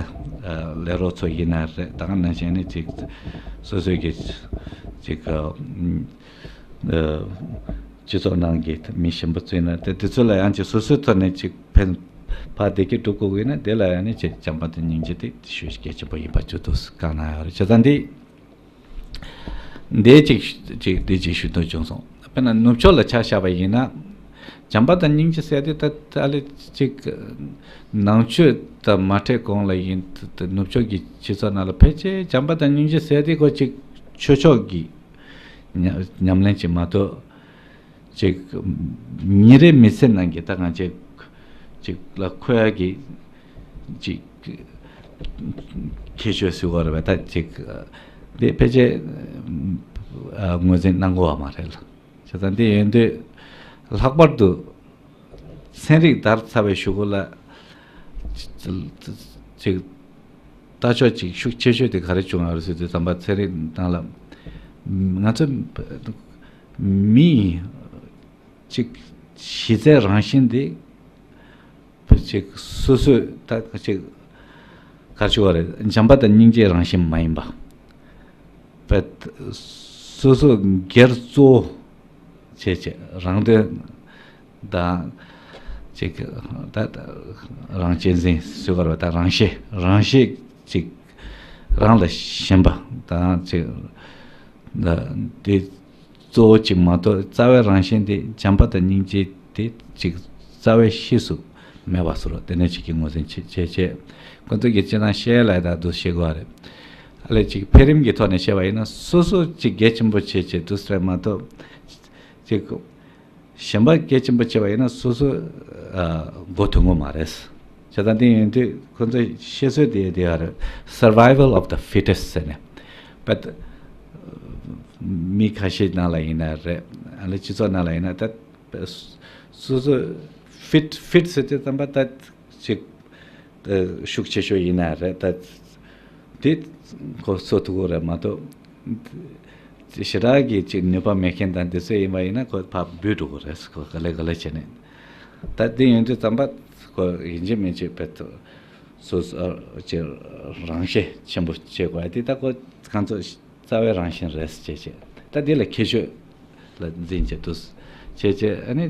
ལས་རོགས་ཚོ་ཡིན་ན་རེད། ད་ག་ནང་བཞིན་ནི་ཅིག་སོ་སོའི་གི་ཅིག་སྤྱི་ཚོགས་ནང་གི་མི་གཞན་པ་ཚོ་ཡིན་ན་དེ་དེ་ཚོ་ལ་ཡང་ཅིག་སོ་སོའི་ཐོག་ནས་ཅིག་ཕན་ཕ་བདེ་སྐྱིད་སྒྲུབ་དགོས་ཀྱི་ཡིན་ན་དེ་ལ་ཡང་ནི་ཅིག་བྱམས་པ་དང་སྙིང་རྗེ་དེ་ཤུགས་གལ་ཆེན་པོ་ཡིན་པ་ཅིག་ཏུ་བཀའ་གནང་ཡོད་རེད། བྱས་ཙང་འདི། འདི་གཅིག་གཅིག་འདི་གཅིག་ཞུ་འདོད་བྱུང་སོང་། དཔེར་ན་ནུབ་ཕྱོགས་ལ་ཆ་བཞག་པ་ཡིན་ན། བྱམས་པ་དང་སྙིང་རྗེ་ཟེར་དེ་ད་ད་ལས་གཅིག་ནང་ཆོས་དང་མ་འཕྲད་གོང་ལ་ཡིན་ད་ནུབ་ཕྱོགས་ཀྱི་སྤྱི་ཚོགས་ནང་ལ་ཕལ་ཆེར་བྱམས་པ་དང་སྙིང་རྗེ་ཟེར་དེ་ཁོ་གཅིག་ཆོས་ཕྱོགས་ཀྱི་ཉམས་ཉམས་ལེན་ཅིག་མ་གཏོགས། ཅིག་ཉིན་རེའི་མི་ཚེ་ནང་གི་ད་གང་ཅིག་ཅིག་ལ་མཁོ་ཡ་གི་ཅིག་ཁྱད་ཆོས་ཟེར་བ་རེད་པ། ད་ཅིག་འདི་ཕལ་ཆེར་ངོས་འཛིན་གནང་དགོས་པ་མ་རེད་ལ། བྱས་ཙང་འདི་ཡིན་དུས་ལྷག་པར་དུ་ཚན་རིག་དར་ཚར་བའི་གཞུག་གུ་ལ་ཅིག་ལྟ་ཕྱོགས་ཅིག་ཤུགས་ཆེ་ཤོས་དེ་ག་རེ་བྱུང་ཡོད་རེད་ཟེར་དུས་ཙམ་པ་ཚན་རིག་ནང་ལ་ང་ཚོ་མི་ཅིག་གཞི་རྩའི་རང་བཞིན་དེ་ཅིག་སོ་སོས་ད་ཅིག་ག་རེ་ཞུ་བ་རེད། བྱམས་པ་དང་སྙིང་རྗེའི་རང་བཞིན་མ་ཡིན་པ། པ་སོ་སོ་སྒེར་གཙོ་བོ་བྱས་བྱས་རང་དོན་དང་ཅིག་ད་རང་གཅེས་འཛིན་ཟེར་བ་རེད་པ། ད་རང་ཤེད་རང་ཤེད་ཅིག་རང་ལ་ཞེན་པ་དང་ཅིག་ད་དེ། གཙོ་བོ་གཅིག་མ་གཏོགས་རྩ་བའི་རང་བཞིན་དེ་བྱམས་པ་དང་སྙིང་རྗེ་དེ་གཅིག་རྩ་བའི་གཤིས་སུ་མེད་པ་བཟོ་འདྲ་དེ་ནས་གཅིག་གི་ངོས་འཛིན་བྱེད་བྱེད་བྱེད། ཁོ་ཚོ་གིས་སྤྱིར་བཏང་བཤད་ལ་ད་དུ་བཤད་དགོས་རེད། ཨ་ལས་གཅིག་འཕེལ་རིམ་གྱི་ཐོག་ནས་བཤད་པ་ཡིན་ན་སོ་སོ་གཅིག་གལ་ཆེན་པོ་བྱེད་བྱེད་དུ་ཟེར་མ་གཏོགས་གཅིག་གཞན་པ་གལ་ཆེན་པོ་བྱེད་པ་ཡིན་ན་སོ་སོ་མགོ་ཐོན་གོ་མ་རེད། བྱས་ཙང་དེ་ཡིན་དུས་ཁོ་ཚོ་བཤད་སྲོལ་དེ་དེ་ཡང་རེད། survival of the fittest ཟེར་ནས་པད། མི་ཁ་ཤས་ནང་ལ་ཡིན་ན་རེད། ཨ་ནི་སྤྱི་ཚོགས་ནང་ལ་ཡིན་ན་ད་སོ་སོ་ཕིཊ་ཕིཊ་ཟེར་དུས་ཙམ་པ་ད་ཅིག་ཤུགས་ཆེ་ཤོས་ཡིན་ན་རེད། ད་དེ་ཁོ་གསོ་ཐུབ་ཀྱི་རེད་མ་གཏོགས་ཞེ་དྲག་གི་ཅིག་ནུས་པ་མེད་མཁན་དང་དེ་ཚོ་ཡིན་པ་ཡིན་ན་ཁོ་ཕར་འབུད་འགྲོ་གི་རེད། ཁོ་ག་ལེ་ག་ལེ་བྱས་ནས་ད་དེ་ཡིན་དུས་ཙམ་པ་ཁོ་ཡིན་གཅིག་མིན་གཅིག་བེད་སོ་སོ་ཅིག་རང་ཤེད་ཆེན་པོ་བྱེད་དགོས་ཡ་དེ་ད་ཁོ་གང་ཚོ། རྩ་བའི་རང་བཞིན་རེད་ཅེས་བྱས། ད་འདི་ལ་ཁྱད་ཆོས་ལ་འཛིན་བྱེད་དུ་བྱས་བྱས་ཨ་ནི།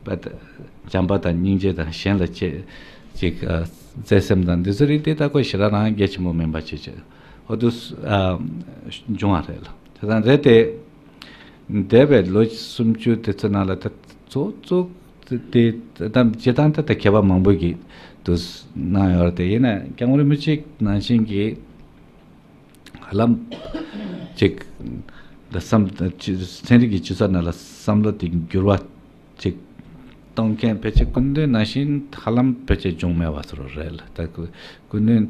བྱམས་པ་དང་སྙིང་རྗེ་དང་གཞན་ལ་བྱེད་ཅིག་བརྩེ་སེམས་དང་འདི་ཚོ་རིགས་དེ་ད་ཁོ་ཞེ་དྲག་རང་གལ་ཆེན་པོ་མིན་པ་བྱས་བྱས་འོ་དུ་འབྱུང་བ་རེད་ལ། དེ་དང་རེད་དེ། འདས་པའི་ལོ་སུམ་ཅུ་དེ་ཚོ་ནང་ལ་ད་གཙོ་གཙོ་དེ་ད་སྤྱིར་བཏང་ད་ད་མཁས་པ་མང་པོ་གིས་དུ་གནང་ཡོད་རེད་དེ་ཡིན་ན་སྐྱབས་མགོན་རིན་པོ་ཆེ་ནང་བཞིན་གྱི། ཧ་ལམ་ཅིག་ད་བསམ་ཅི་ཚན་རིག་གི་སྤྱི་ཚོགས་ནང་ལ་བསམ་བློ་དེ་འགྱུར་བ་ཅིག་གཏོང་མཁན་ཕལ་ཆེར་སྐུ་མདུན་ནང་བཞིན་ཧ་ལམ་ཕལ་ཆེར་བྱུང་མེད་པ་ཚོར་རེད་ལ། ད་སྐུ་སྐུ་མདུན་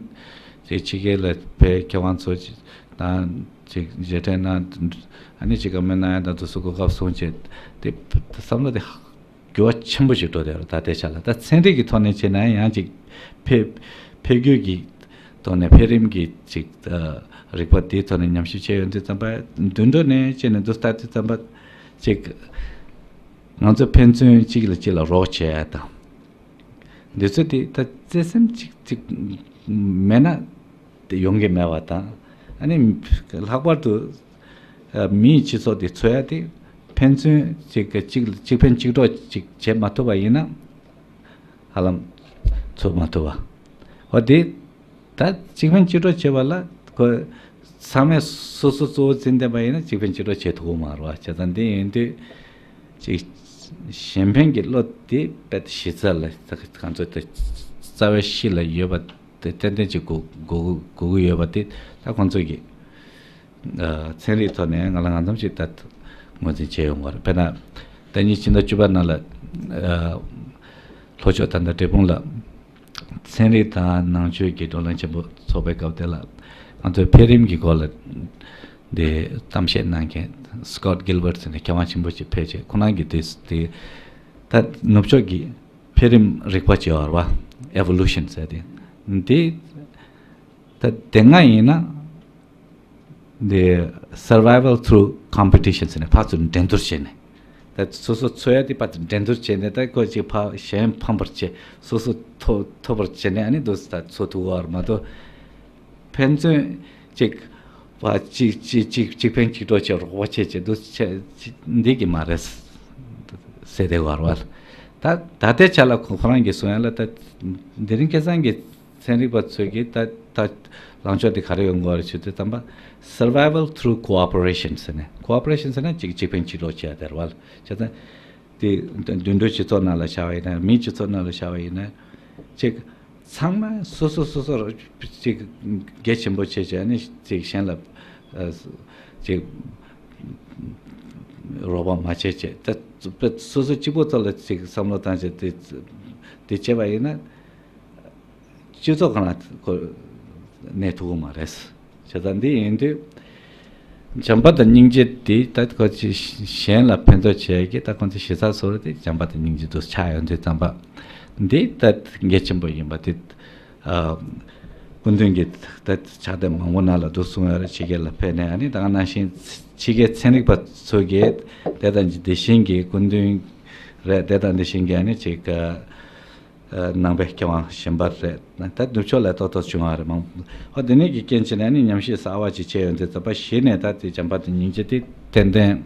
ཅིག་ཕྱི་རྒྱལ་ལ་ཕེབས་མཁས་དབང་ཚོ་ཅིག་དང་ཅིག་མཇལ་འཕྲད་གནང་ཨ་ནི་ཅིག་བཀའ་མོལ་གནང་ཡ་དང་དུ་སུ་གོ་སྐབས་བཟུང་བྱས་དེ་བསམ་བློ་དེ་འགྱུར་བ་ཆེན་པོ་ཞིག་འགྲོ་བསྡད་ཡོད་རེད། ད་ལྟའི་ཆ་ལ་ད་ཚན་རིག་གི་ཐོག་ནས་བྱས་ན་ཡང་ཅིག་འཕེལ་འཕེལ་རྒྱས་ཀྱི་ཐོག་ནས་འཕེལ་རིམ་གྱི་ཅིག་རིག་པ་དེའི་ཐོག་ནས་ཉམས་ཞིབ་བྱས་ཡོང་དུས་ཙམ་པ་མདུན་གྲལ་ནས་བྱས་ནས་འདུག་ལྟ་དུས་ཙམ་པ་ཅིག་ང་ཚོ་ཕན་ཚུན་གཅིག་ལ་གཅིག་ལ་རོགས་བྱེད་ཡ་དང་ འདི་ཚོ་དེ་ད་བརྩེ་སེམས་གཅིག་གཅིག་མེད་ན་དེ་ཡོང་གི་མེད་པ་དང་། ཨ་ནི་ལྷག་པར་དུ་ཨ་མིའི་སྤྱི་ཚོགས་དེ་འཚོ་ཡ་དེ་ཕན་ཚུན་གཅིག་གཅིག་གཅིག་ཕན་གཅིག་གྲོགས་གཅིག་བྱེད་མ་ཐུབ་པ་ཡིན་ན་ཧ་ལམ་འཚོ་མ་ཐུབ་པ། འོ་དེ་ད་གཅིག་ཕན་གཅིག་གྲོགས་བྱེད་པ་ལ་ཁོ་ཚང་མས་སོ་སོ་གཙོ་བོ་འཛིན་བསྡད་པ་ཡིན་ན་གཅིག་ཕན་གཅིག་གྲོགས་བྱེད་ཐུབ་ཀྱི་མ་རེད་བ། བྱས་ཙང་འདི་ཡིན་དུས་ཅིག་གཞན་ཕན་གྱི་བློ་དེ་དཔེ་གཞི་རྩ་ལ་གང་ཚོད་དེ་རྩ་བའི་གཤིས་ལ་ཡོད་པ་དེ་ཏན་ཏན་ཅིག་དགོས་དགོས་དགོས་ཀྱི་ཡོད་པ་དེ་ད་ཁོང་ཚོས་ཀྱི་ཨ་ཚན་རིག་ཐོག་ནས་ང་ལ་གང་འཚམ་ཞིག་ད་ངོས་འཛིན་བྱས་ཡོང་བ་རེད། དཔེར་ན་ཟླ་ཉིན་ཕྱི་ཟླ་བཅུ་པ་ནང་ལ་ཨ་ལྷོ་ཕྱོགས་ད་ལྟ་འབྲས་སྤུངས་ལ། ཚན་རིག་དང་ནང་ཆོས་ཀྱི་བགྲོ་གླེང་ཆེན་པོ་ཚོགས་པའི་སྐབས་དེ་ལ་ང་ཚོའི་འཕེལ་རིམ་གྱི་སྐོར་ལ་འདི་གཏམ་བཤད་གནང་མཁན་Scott Gilbert ཟེར་ནས་མཁས་དབང་ཆེན་པོ་ཅིག་ཕེབས་བྱས། ཁོ་རང་གིས་དེ་དེ་ད་ནུབ་ཕྱོགས་ཀྱི་འཕེལ་རིམ་རིག་པ་ཅེས་པ་Evolution ཟེར་དེ་འདི་ད་དེ་སྔ་ཡིན་ན། འདི་survival through competition ཟེར་ནས་ཕར་ཚུར་འགྲན་བསྡུར་བྱས་ནས། ད་སོ་སོ་འཚོ་ཡ་དེ་ཕར་ཚུར་འགྲན་བསྡུར་བྱས་ནས་ད་ཁོ་ཅིག་ཕར་གཞན་ཕམ་པར་བྱས་སོ་སོ་མཐོ་མཐོ་པར་བྱས་ནས་ཨ་ནི་འདུག་ད་འཚོ་ཐུབ་པ་མ་གཏོགས། ཕན་ཚུན་ཅིག་ཕར་ཅིག་ཅིག་ཅིག་ཅིག་ཕན་ཅིག་གྲོགས་བྱས་རོགས་པ་བྱས་བྱས་འདུག་བྱས་འདི་གི་མ་རེད་ཟེར་དེ་བར་བར། ད་ད་ལྟའི་ཆ་ལ་ཁོ་ཁོ་རང་གིས་གསུང་ཡ་ལ་ད་དེ་རིང་ཁ་སང་གི་ཚན་རིག་པ་ཚོས་ཀྱིས་ད་ད་ལངས་ཕྱོགས་དེ་ག་རེ་ཡོང་དགོས་རེད་ཞུ་དུས་ཙམ་པ། Survival through cooperation ཟེར་ནས། Cooperation ཟེར་ན་གཅིག་གཅིག་ཕན་གཅིག་གྲོགས་བྱེད་ཡ་དེ་རེད་བ། བྱས་ཙང་དེ་མདུན་གྲོས་སྤྱི་ཚོགས་ནང་ལ་བཞག་པ་ཡིན་ན་མིའི་སྤྱི་ཚོགས་ནང་ལ་བཞག་པ་ཡིན་ན་གཅིག་ཚང་མ་སོ་སོ་སོ་སོར་གཅིག་གལ་ཆེན་པོ་བྱས་བྱས་ནས་གཅིག་གཞན་ལ་ཨ་གཅིག་རོགས་པ་མ་བྱས་བྱས་ད་སོ་སོ་གཅིག་པོ་ཐོག་ལ་གཅིག་བསམ་བློ་བཏང་བྱས་དེ་དེ་བྱས་པ་ཡིན་ན། སྤྱི་ཚོགས་གང་ལ་ཁོ་གནས་ཐུབ་ཀྱི་མ་རེད། བྱས་ཙང་འདི་ཡིན་དུས། བྱམས་པ་དང་སྙིང་རྗེ་དེ་ད་ཁོ་ཅི་གཞན་ལ་ཕན་ཐོགས་བྱེད་ཀྱི་ད་ཁོ་ཚོ་གཞི་རྩ་བཟོ་རེད་དེ་བྱམས་པ་དང་སྙིང་རྗེ་དུ་ཆགས་ཡོང་དུས་ཙམ་པ། འདི་ད་གལ་ཆེན་པོ་ཡིན་པ་དེ། ཨ་སྐུ་མདུན་གྱིས་ད་ཕྱག་དེབ་མང་པོ་ནང་ལ་འདུག་གསུངས་ཡོད་རེད། ཕྱི་རྒྱལ་ལ་ཕེབས་ནས་ཨ་ནི་ད་ག་ནང་བཞིན་ཕྱི་རྒྱལ་ཚན་རིག་པ་ཚོ་གིས་དེ་དང་དེ་བཞིན་གྱི་སྐུ་མདུན་རེད་དེ་དང་དེ་བཞིན་གྱི་ཨ་ནི་ཅིག་ནང་པའི་མཁས་དབང་གཞན་པ་རེད། ད་ནུབ་ཕྱོགས་ལ་ཏོག་ཏོག་བྱུང་བ་རེད་མང་། ཨོ་དེ་ནས་ཀྱི་རྐྱེན་བྱས་ནས་ནི་ཉམས་ཞིབ་གསར་བ་ཅིག་བྱས་ཡོང་དུས་ཙམ་པ་གཞི་ནས་ད་དེ་བྱམས་པ་དང་སྙིང་རྗེ་དེ་ཏན་ཏན་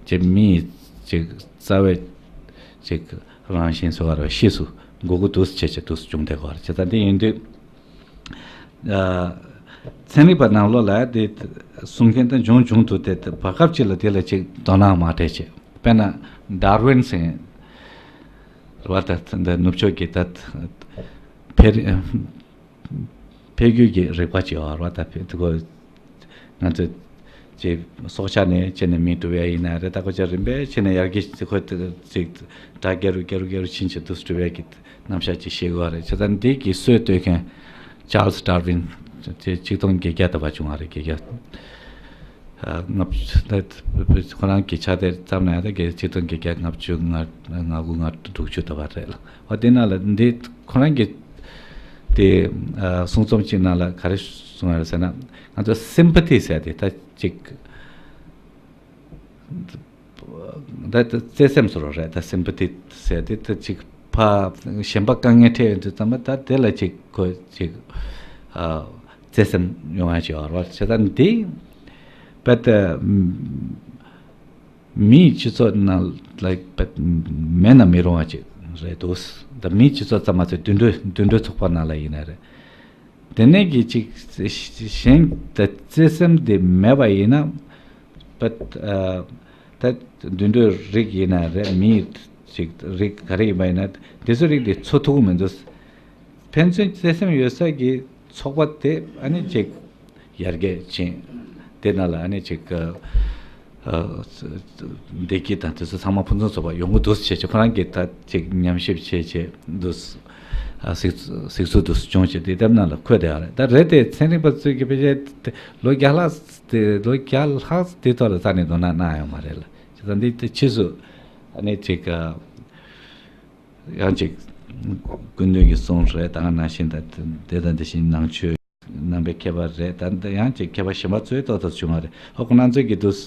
ཅིག་མིའི་ཅིག་རྩ་བའི་ཅིག་རང་བཞིན་བཟོ་བ་རེད་ཤེས་སུ་དགོས་ཀྱི་འདུག་བྱས་བྱས་འདུག་བྱུང་བསྡད་ཀྱི་ཡོད་རེད། བྱས་ཙང་དེ་ཡིན་དུས། ཨ་ཚན་རིག་པ་ནང་ལོགས་ལ་དེ་གསུང་མཁན་དང་འབྱུང་འབྱུང་དུ་དེ་བར་སྐབས་ཅིག་ལ་དེ་ལ་ཅིག་དོ་སྣང་མ་སྤྲད་བྱས། དཔེར་ན་ཌར་ཝིན་ཟེར་བ་ད་འདི་ནུབ་ཕྱོགས་ཀྱི་ད་འཕེལ་འཕེལ་རྒྱས་ཀྱི་རིག་པ་ཅིག་ཡོད་རེད་བ། ད་འཕེལ་དུ་གོ་ང་ཚོ་ཅིག་སྲོག་ཆགས་ནས་ཅི་ནས་མི་གྲུབ་ཡ་ཡིན་ན་རེད། ད་ཁོ་ཅག་རིམ་པས་ཅི་ནས་ཡར་རྒྱས་ཅིག་ཁོ་ཅིག་སྒྲ་རྒྱ་རུ་རྒྱ་རུ་རྒྱ་རུ་ཕྱིན་ཅིག་འདུག་གྲུབ་ཡ་གི་རྣམ་གཞག་ཅིག་ཤེས་དགོས་རེད། བྱས་ཙང་འདི་གི་སྲོལ་གཏོད་མཁན་Charles Darwin ཅེས་ཆིག་སྟོང་བརྒྱད་བརྒྱ་ལྟ་བུ་བྱུང་བ་རེད། བརྒྱད་བརྒྱ་ལྔ་བཅུ་ཁོ་རང་གི་ཕྱག་དེབ་བརྩམས་ནས་ད་གི་ཆིག་སྟོང་བརྒྱད་བརྒྱ་ལྔ་བཅུ་ང་ལྔ་དགུ་ང་དྲུག་ཅུ་ལྟ་བུ་རེད་ལ། འོ་དེ་ནང་ལ་འདི་ཁོ་རང་གི་དེ་གསུང་རྩོམ་གཅིག་ནང་ལ་ག་རེ་གསུངས་ཡོད་རེད་ཟེར་ན། ང་ཚོ་sympathy ཟེར་དེ་ད་ཅིག་ད་ལྟ་བརྩེ་སེམས་སུ་རོ་རེད། ད་སིམ་པ་ཐི་ཟེར་དེ་ད་ཅིག་ཕ་གཞན་པ་དཀའ་ངལ་འཕྲད་ཡོང་དུས་ཙམ་པ་ད་དེ་ལ་ཅིག་ཁོ་ཅིག་ཨ་བརྩེ་སེམས་ཡོང་ཡ་ཅིག་ཡོད་རེད་བ། བྱས་ཙང་འདི་བད་མིའི་སྤྱི་ཚོགས་ནང་ལ་བད་མེད་ན་མི་རུང་བ་ཅིག་རེད་འདུག་ད་མིའི་སྤྱི་ཚོགས་ཙམ་མ་ཟད་དུད་འགྲོ་དུད་འགྲོ་ཚོགས་པ་ནང་ལ་ཡིན་ན་རེད། དེ་ནས་ཀྱི་ཅིག་གཞན་དུ་བརྩེ་སེམས་དེ་མེད་པ་ཡིན་ན། པ་ད་དུད་འགྲོའི་རིགས་ཡིན་ན་རེད། མིའི་ཅིག་རིགས་ག་རེ་ཡིན་པ་ཡིན་ན་དེ་ཚོའི་རིགས་དེ་འཚོ་ཐུབ་ཀྱི་མི་འདུག་ཕན་ཚུན་བརྩེ་སེམས་ཡོད་ས་ཀྱི་ཚོགས་པ་དེ་ཨ་ནི་ཅིག་ཡར་རྒྱས་ཕྱིན། དེ་ནང་ལ་ཨ་ནི་ཅིག་བདེ་སྐྱིད་དང་དེ་ཚོ་ཚང་མ་ཕུན་སུམ་ཚོགས་པ་ཡོང་གི་འདུག་བྱས་བྱས་ཁོ་རང་གིས་ད་ཅིག་ཉམས་ཞིབ་བྱས་བྱས་འདུག་གཟིགས་གཟིགས་ཚུལ་འདུག་བྱུང་བྱས་དེ་དེབ་ནང་ལ་འཁོད་བསྡད་ཡོད་རེད། ད་རེད་དེ་ཚན་རིག་པ་ཚོས་ཀྱི་ཕལ་ཆེར་ལོ་བརྒྱ་ལྷག་དེ་ལོ་བརྒྱ་ལྷག་དེ་ཐོག་ལ་རྩ་ནས་དོ་སྣང་གནང་ཡོད་མ་རེད་ལ། བྱས་ཙང་འདི་དེ་ཕྱིས་སུ་ཨ་ནི་ཅིག་ཡང་ཅིག་སྐུ་མདུན་གྱི་གསུང་རེད། ད་ག་ནང་བཞིན་ད་དེ་དང་དེ་བཞིན་ནང་ཆོས་ནང་པའི་མཁས་པ་རེད། ད་ཡང་ཅིག་མཁས་པ་གཞན་པ་ཚོས་ཏོག་ཏོག་བྱུང་བ་རེད། ཨོ་ཁོ་ན་ཚོས་ཀྱི་འདུག་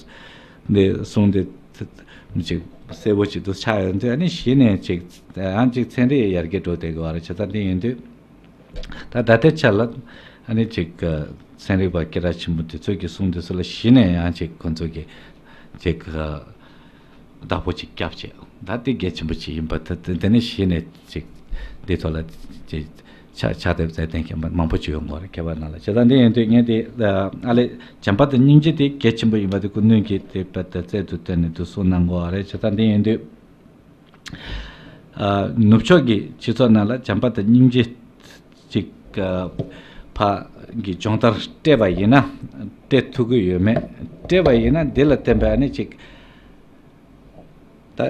འདི་གསུང་འདི་ ཅིག་གསལ་པོ་ཅིག་ཏུ་ཆགས་ཡོང་དུས། ཨ་ནི་གཞི་ནས་ཅིག་ཡང་ཅིག་ཚན་རིག་ཡར་རྒྱས་འགྲོ་བསྡད་དགོས་པ་རེད། བྱས་ཙང་དེ་ཡིན་དུས། ད་ད་ལྟའི་ཆ་ལ་ཨ་ནི་ཅིག་ཚན་རིག་པ་སྐད་གྲགས་ཆེན་པོ་དེ་ཚོ་གི་གསུང་དེ་ཚོ་ལ་གཞི་ནས་ཡང་ཅིག་ཁོང་ཚོ་གི་ཅིག་བདག་པོ་ཅིག་བརྒྱབ་བྱས། ད་དེ་གལ་ཆེན་པོ་ཅིག་ཡིན་པ། ད་དེ་དེ་ནས་གཞི་ནས་ཅིག་འདི་ཐོག་ལ་ཅིག་ཕྱག་ཕྱག་དེབ་མཛད་མཁན་མང་པོ་ཅིག་ཡོང་གི་རེད། མཁས་པ་ནང་ལ། བྱས་ཙང་འདི་ཡིན་དུས་ངས་དེ་ཨ་ལས་བྱམས་པ་དང་སྙིང་རྗེ་དེ་གལ་ཆེན་པོ་ཡིན་པ་དེ་ཀུན་སློང་གིས་དེ་དཔེ་དེ་རྩལ་དུ་བཏོན་ནས་དུ་གསུང་གནང་གི་ཡོད་རེད། བྱས་ཙང་འདི་ཡིན་དུས། ཨ། ནུབ་ཕྱོགས་ཀྱི་སྤྱི་ཚོགས་ནང་ལ་བྱམས་པ་དང་སྙིང་རྗེ་ཅིག་ཨ། ཕ་གི་སྦྱོང་བརྡར་སྤྲད་པ་ཡིན་ན། སྤྲད་ཐུབ་ཀྱི་ཡོད་མེད། སྤྲད་པ་ཡིན་ན་འདི་ལ་བརྟེན་པའི་ཨ་ནི་ཅིག་ད་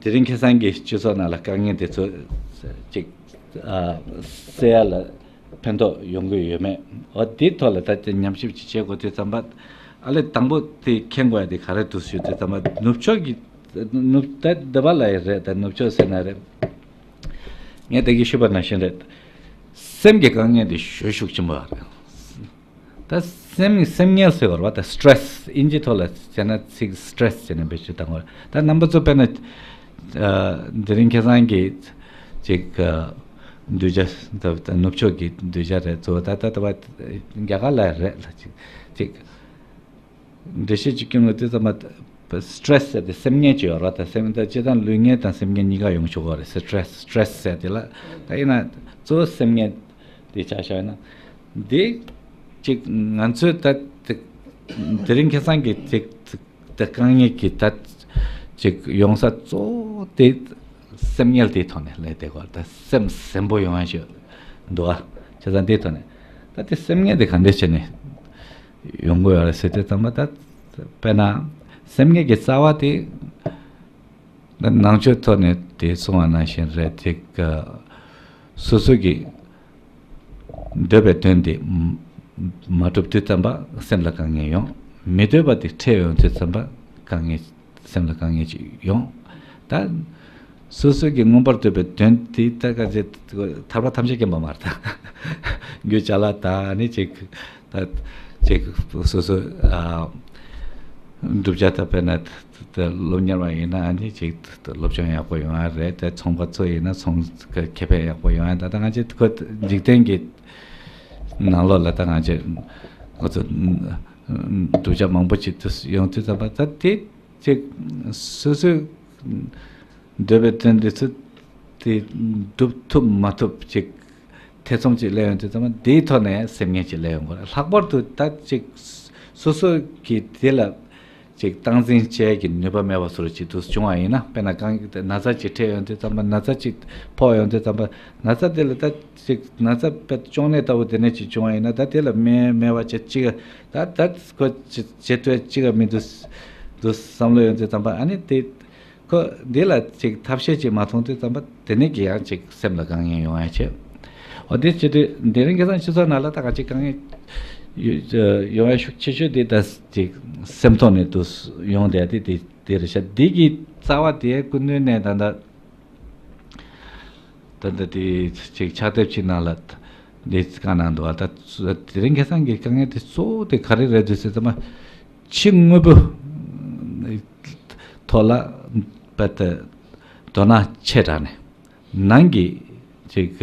དེ་རིང་ཁ་སང་གི་སྤྱི་ཚོགས་ནང་ལ་དཀའ་ངལ་དེ་ཚོ་ཅིག་ཨ། སེལ་ཡ་ལ་ཕན་ཐོགས་ཡོང་གི་ཡོད་མེད། འོ་དེའི་ཐོག་ལ་ད་ཅིག་ཉམས་ཞིབ་ཅིག་བྱེད་དགོས་དུས་ཙམ་པ། ཨ་ལས་དང་པོ་དེ་མཁྱེན་དགོས་ཡ་དེ་ག་རེ་འདུག་ཞུ་དུས་ཙམ་པ། ནུབ་ཕྱོགས་ཀྱི་ནུབ་ད་འདི་པ་ལ་ཡི་རེད། ད་ནུབ་ཕྱོགས་ཟེར་ན་རེད། ངས་ད་གིན་ཞུས་པ་ནང་བཞིན་རེད། སེམས་ཀྱི་དཀའ་ངལ་དེ་ཞེ་ཤུགས་ཆེན་པོ་རེད། ད་སེམས་སེམས་ངལ་ཟེར་བ་རེད་པ། ད་སི་ཊེ་རེ་སི། ཨིན་ཇི་ཐོག་ལ་བྱས་ན་ཚིག་སི་ཊེ་རེ་སི་བྱས་ནས་བེད་སྤྱོད་བཏང་བ་རེད། ད་རྣམ་པ་ཚོ་དཔེར་ན་ཨ། དེ་རིང་ཁ་སང་གི་ཅིག་ཨ། གདུལ་བྱ་ད་ད་ནུབ་ཕྱོགས་ཀྱི་གདུལ་བྱ་རེད། གཙོ་བོ་ད་ད་ད་བ་རྒྱ་གར་ལ་རེད་ལ། ཅིག་ཅིག་འགྲེལ་བཤད་ཅིག་སྐྱོན་ཡོང་དུས་ཙམ་པ། སི་ཊེ་རེ་སི་ཟེར་དེ་སེམས་ངལ་ཅིག་ཡོད་རེད། ད་སེམས་ད་སྤྱིར་བཏང་ལུས་ངལ་དང་སེམས་ངལ་གཉིས་ཀ་ཡོང་ཆོག་གི་རེད། སི་ཊེ་རེ་སི་སི་ཊེ་རེ་སི་ཟེར་དེ་ལ། ད་ཡིན་ན་གཙོ་བོ་སེམས་ངལ་དེ་ཆ་བཞག་ན། འདི་ཅིག་ང་ཚོས་ད་དེ་དེ་རིང་ཁ་སང་གི་ཅིག་དེ་དཀའ་ངལ་གྱི་ད་ཅིག་ཡོང་ས་གཙོ་བོ་དེ་སེམས་ངལ་དེའི་ཐོག་ནས་སླེབས་བསྡད་ཀྱི་ཡོད་རེད། ད་སེམས་ཟིན་པོ་ཡོང་ཡ་ཞིག་འདུག་ཨ། བྱས་ཙང་དེའི་ཐོག་ནས་ད་དེ་སེམས་ངལ་དེ་ག་འདྲས་བྱས་ནས་ཡོང་གི་ཡོད་རེད་ཟེར་དུས་ཙམ་པ། ད་དཔེར་ན་སེམས་ངལ་གྱི་རྩ་བ་དེ། ད་ནང་ཆོས་ཐོག་ནས་དེ་གསུངས་པ་ནང་བཞིན་རེད། དེ་ག་སོ་སོ་གི་འདོད་པའི་དོན་དེ་མ་འགྲུབ་དུས་ཙམ་པ་སེམས་ལ་དཀའ་ངལ་ཡོང་། མི་འདོད་པ་དེ་འཕྲད་ཡོང་དུས་ཙམ་པ་དཀའ་ངལ། སེམས་ལ་དཀའ་ངལ་ཅིག་ཡོང་། ད་སོ་སོ་གི་མངོན་པར་འདོད་པའི་དོན་དེ་ད་ག་ཚོད་ཐར་པ་ཐམས་ཅད་མཁྱེན་པ་མ་རེད། ད་རྒྱུ་ཅ་ལག་ད་ནི་ཅིག་ད་ཅིག་སོ་སོ་ཨ། བསྒྲུབ་བྱ་ད་དཔེར་ན་ད་སློབ་གཉེར་བ་ཡིན་ན་ཨ་ནི་ཅིག་སློབ་སྦྱོང་ཡག་པོ་ཡོང་ཡ་རེད། ད་ཚོང་པ་ཚོ་ཡིན་ན་ཚོང་ཁེ་ཕན་ཡག་པོ་ཡོང་ཡ། ད་ད་ང་ཚོ་ཁོ་འཇིག་རྟེན་གྱི་ནང་ལོགས་ལ་ད་ང་ཚོ་ང་ཚོ་བསྒྲུབ་བྱ་མང་པོ་ཅིག་ཏུ་ཡོང་དུས་ཙམ་པ། ད་དེ་ཅིག་སོ་སོའི་འདོད་པའི་དོན་དེ་ཚོ་དེ་འགྲུབ་ཐུབ་མ་ཐུབ་ཅིག་ཐེ་ཚོམ་ཅིག་སླེབས་ཡོང་དུས་ཙམ་པ། དེའི་ཐོག་ནས་སེམས་ངལ་ཅིག་སླེབས་ཡོང་གི་རེད། ལྷག་པར་དུ་ད་ཅིག་སོ་སོ་གིས་དེ་ལ་ཅིག་སྟངས་འཛིན་བྱེད་ཀྱི་ནུས་པ་མེད་པ་བཟོ་འདྲ་ཅིག་ཏུ་བྱུང་བ་ཡིན་ན། དཔེར་ན་གང་ན་ཚ་ཅིག་འཕྲད་ཡོང་དུས་ཙམ་པ། ན་ཚ་ཅིག་ཕོག་ཡོང་དུས་ཙམ་པ། ན་ཚ་དེ་ལ་ད་ཅིག་ན་ཚ་དཔེ་གཅོང་ནད་ལྟ་བུ་དེ་ནས་ཅིག་བྱུང་བ་ཡིན་ན། ད་དེ་ལ་སྨན་སྨན་པ་བྱེད་ཅིག་ད་ད་ཁོ་བྱེད་ཐུབ་ཅིག་མི་འདུག་འདུག་བསམ་བློ་ཡོང་དུས་ཙམ་པ། ཨ་ནི་དེ་ཁོ་འདི་ལ་ཅིག་ཐབས་ཤེས་ཅིག་མ་མཐོང་དུས་ཙམ་པ། དེ་ནས་ཀྱི་ཡང་ཅིག་སེམས་ལ་དཀའ་ངལ་ཡོང་ཡ་བྱེད། འོ་དེ་བྱེད་དུས་དེ་རིང་ཁ་སང་སྤྱི་ཚོགས་ནང་ལ་ད་ག་ཅིག་དཀའ་ངལ་ཡོ་ཡོང་ཡ་ཤུགས་ཆེ་ཤོས་དེ་ད་ཅིག་སེམས་ཐོག་ནས་དུ་ཡོང་བསྡད་དེ་དེ་དེ་རེད་ཤག་འདི་གི་རྩ་བ་དེ་ཀུན་ནུས་ནས་ད་ད། ད་ལྟ་དེ་ཅིག་ཕྱག་དེབ་ཅིག་ནང་ལ་འདི་བཀའ་གནང་འདུག་བ། ད་དེ་རིང་ཁ་སང་གི་དཀའ་ངལ་དེ་གཙོ་བོ་དེ་ག་རེ་རེད་འདུག་ཟེར་ཙམ་པ། ཕྱི་དངོས་པོ་ཐོག་ལ་དཔེ་དེ་དོ་སྣང་ཆེ་དྲགས་ནས། ནང་གི་ཅིག་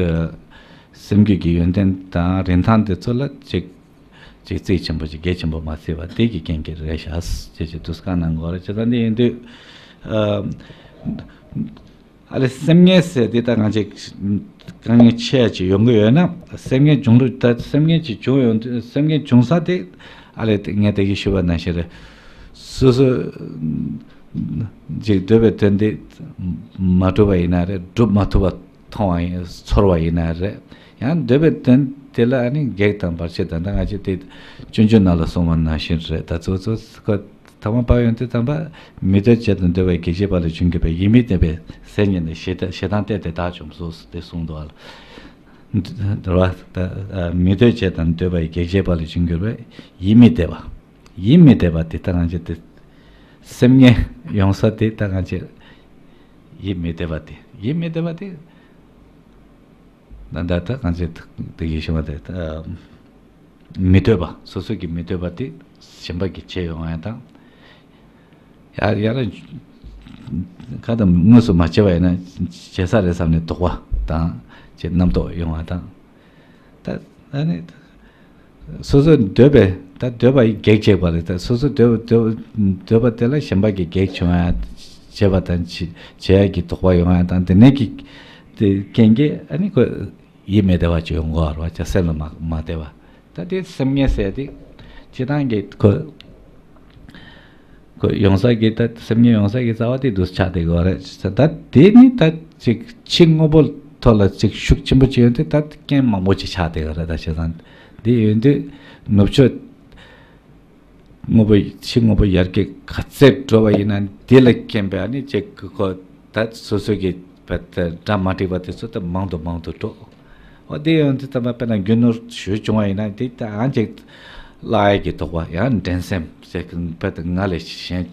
སེམས་རྒྱུད་ཀྱི་ཡོན་ཏན་དང་རིན་ཐང་དེ་ཚོ་ལ་ཅིག་ཅིག་རྩིས་ཆེན་པོ་ཅིག་གལ་ཆེན་པོ་མ་བརྩིས་པ་དེ་གི་རྐྱེན་གྱིས་རེད་ཤག་ཅེས་ཅིག་འདུག་བཀའ་གནང་དགོས་རེད། བྱས་ཙང་འདི་ཡིན་དུས་ཨ། ཨ་ལས་སེམས་ངལ་ཟེར་དེ་ད་ང་ཅིག་དཀའ་ངལ་ཆེ་ཅིག་ཡོང་གི་ཡོད་ན། སེམས་ངལ་བྱུང་རུ་ད་སེམས་ངལ་ཅིག་བྱུང་ཡོང་དུས། སེམས་ངལ་བྱུང་ས་དེ་ཨ་ལས་ངས་ད་གིན་ཞུས་པ་ནང་བཞིན་རེད། སོ་སོ་ཅིག་འདོད་པའི་དོན་དེ་མ་འགྲུབ་པ་ཡིན་ན་རེད། འགྲུབ་མ་ཐུབ་པ་མཐོང་བ་ཡིན། ཚོར་བ་ཡིན་ན་རེད། ཡང་འདོད་པའི་དོན་དེ་ལ་ཨ་ནི་གེགས་དང་བར་ཆད་དང་། ད་ང་ཅིག་དེ་སྤྱོད་འཇུག་ནང་ལ་གསུངས་པ་ནང་བཞིན་རེད། ད་ཚོ་ཚོ་ཁོ། ཐ་མ་པ་ཡོང་དུས་ཙམ་པ། མི་འདོད་བྱས་དང་འདོད་པའི་གེགས་བྱེད་པ་ལས་བྱུང་གི་བས། ཡིད་མི་བདེ་བའི་ཟས་ཉིད་ནི། ཞེ་སྡང་ཞེ་སྡང་སྟེ་དེ་དག་བཅོམ་སོ་ཟེར་ཏེ་གསུངས་འདུག་ཨ། འདོད་པ་ད་མི་འདོད་བྱས་དང་འདོད་པའི་གེགས་བྱེད་པ་ལས་བྱུང་གི་བས། ཡིད་མི་བདེ་བ། ཡིད་མི་བདེ་བ་དེ་ད་གང་ཅི་དེ། སེམས་ངལ་ཡོང་ས་དེ་ད་གང་ཅི། ཡིད་མི་བདེ་བ་དེ། ཡིད་མི་བདེ་བ་དེ། ད་ད་ད་གང་ཅི་དེ་ཡིད་ཤེས་པ་དེ། མི་འདོད་པ། སོ་སོ་གི་མི་འདོད་པ་དེ་གཞན་པ་གིས་བྱས་ཡོང་ཡ་དང་། ཡ་ཡ་ར་ ཁ་དང་དངོས་སུ་མ་བྱས་པ་ཡིན་ན་བྱེད་ས་རེད་བསམ་ནས་དོགས་པ་དང་ཅེས་རྣམ་རྟོག་ཡོང་བ་དང་། ད་ཨ་ནི་སོ་སོའི་འདོད་པའི་ད་འདོད་པ་ཡི་གེགས་བྱེད་པ་རེད། ད་སོ་སོའི་འདོད་འདོད་འདོད་པ་དེ་ལ་གཞན་པ་གི་གེགས་བྱུང་ཡ་བྱེད་པ་དང་བྱེད་བྱེད་ཡ་གི་དོགས་པ་ཡོང་ཡ་དང་དེ་ནས་ཀྱི་དེ་རྐྱེན་གྱིས་ཨ་ནི་ཁོ་ཡིད་མི་བདེ་བ་ཅིག་ཡོང་གི་ཡོད་རེད་བ། ཅིག་སེམས་ལ་མ་མ་བདེ་བ། ད་དེ་སེམས་ངན་ཟེར་དེ་སྤྱིར་བཏང་གི་ཁོ་ཁོ་ཡོང་ས་གི་ད་སེམས་ངན་ཡོང་ས་གི་རྩ་བ་དེ་འདུག་ཆགས་བསྡད་ཡོད་རེད། ད་དེ་ནི་ད་ཅིག་ཕྱི་དངོས་པོ་ཐོག་ལ་ཅིག་ཤུགས་ཆེན་པོ་ཅིག་ཡོང་དུས་ད་རྐྱེན་མང་པོ་ཅིག་ཆགས་བསྡད་ཡོད་རེད། ད་བྱས་ཙང་དེ་ཡོང་དུས་ནུབ་ཕྱོགས་དངོས་པོ་ཕྱི་དངོས་པོ་ཡར་རྒྱས་ག་ཚད་འགྲོ་བ་ཡིན་ན་དེ་ལ་རྐྱེན་པས་ཨ་ནི་ཅིག་ཁོ་ད་སོ་སོ་གི་བ་ད་སྒྲ་མ་འགྲིག་པ་དེ་ཚོ་ད་མང་དུ་མང་དུ་འགྲོ། འོ་དེ་ཡོང་དུས་ད་མ་དཔེར་ན་རྒྱུ་ནོར་ཞུ་བྱུང་བ་ཡིན་ན་དེ་ད་ཨང་ཅིག་བརླག་ཡས་ཀྱི་དོགས་པ་ཡང་འགྲན་སེམས་ཟེར་གི་བ་ད་ང་ལས་གཞན་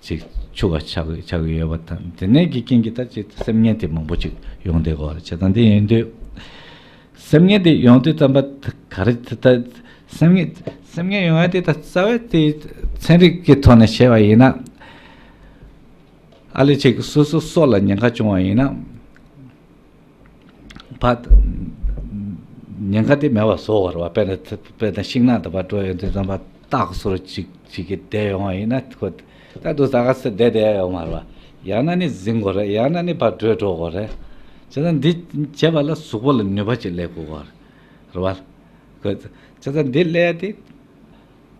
ཅིག་ཕྱུག་པ་ཆགས་ཆགས་ཀྱི་ཡོད་པ་དང་དེ་ནས་ཀྱི་རྐྱེན་གྱིས་ད་ཅིག་སེམས་ངན་དེ་མང་པོ་ཅིག་ཡོང་བསྡད་ཀྱི་ཡོད་རེད། བྱས་ཙང་དེ་ཡིན་དུས་སེམས་ངན་དེ་ཡོང་དུས་ཙམ་པ་ག་རེ་ད་སེམས་ངན་སེམས་ངན་ཡོང་ཡ་དེ་ད་རྩ་བའི་དེ་ཚན་རིག་གི་ཐོག་ནས་བཤད་པ་ཡིན་ན་ཨ་ལས་ཅིག་སོ་སོ་སྲོག་ལ་ཉེན་ཁ་བྱུང་བ་ཡིན་ན། ཕ་ཉེན་ཁ་དེ་མེད་པ་བཟོ་བར་བ་དཔེར་ན་དཔེར་ན་ཤིང་ནགས་དང་བ་འགྲོ་ཡོང་དུས་ཙམ་པ་སྟག་སོར་ཅིག་ཅིག་གིས་བསྡད་ཡོང་བ་ཡིན་ན་ཁོ་ད་དུ་ས་ག་སེ་བསྡད་བསྡད་ཡོང་མ་རེད་བ། ཡང་ན་ནི་འཛིང་དགོས་རེད། ཡང་ན་ནི་ཕར་བྲོས་འགྲོ་དགོས་རེད། བྱས་ཙང་འདི་བྱས་པ་ལ་གཟུགས་པོ་ལ་ནུས་པ་ཅིག་སླེབས་དགོས་རེད་བ། བྱས་ཙང་འདི་སླེབས་དེ།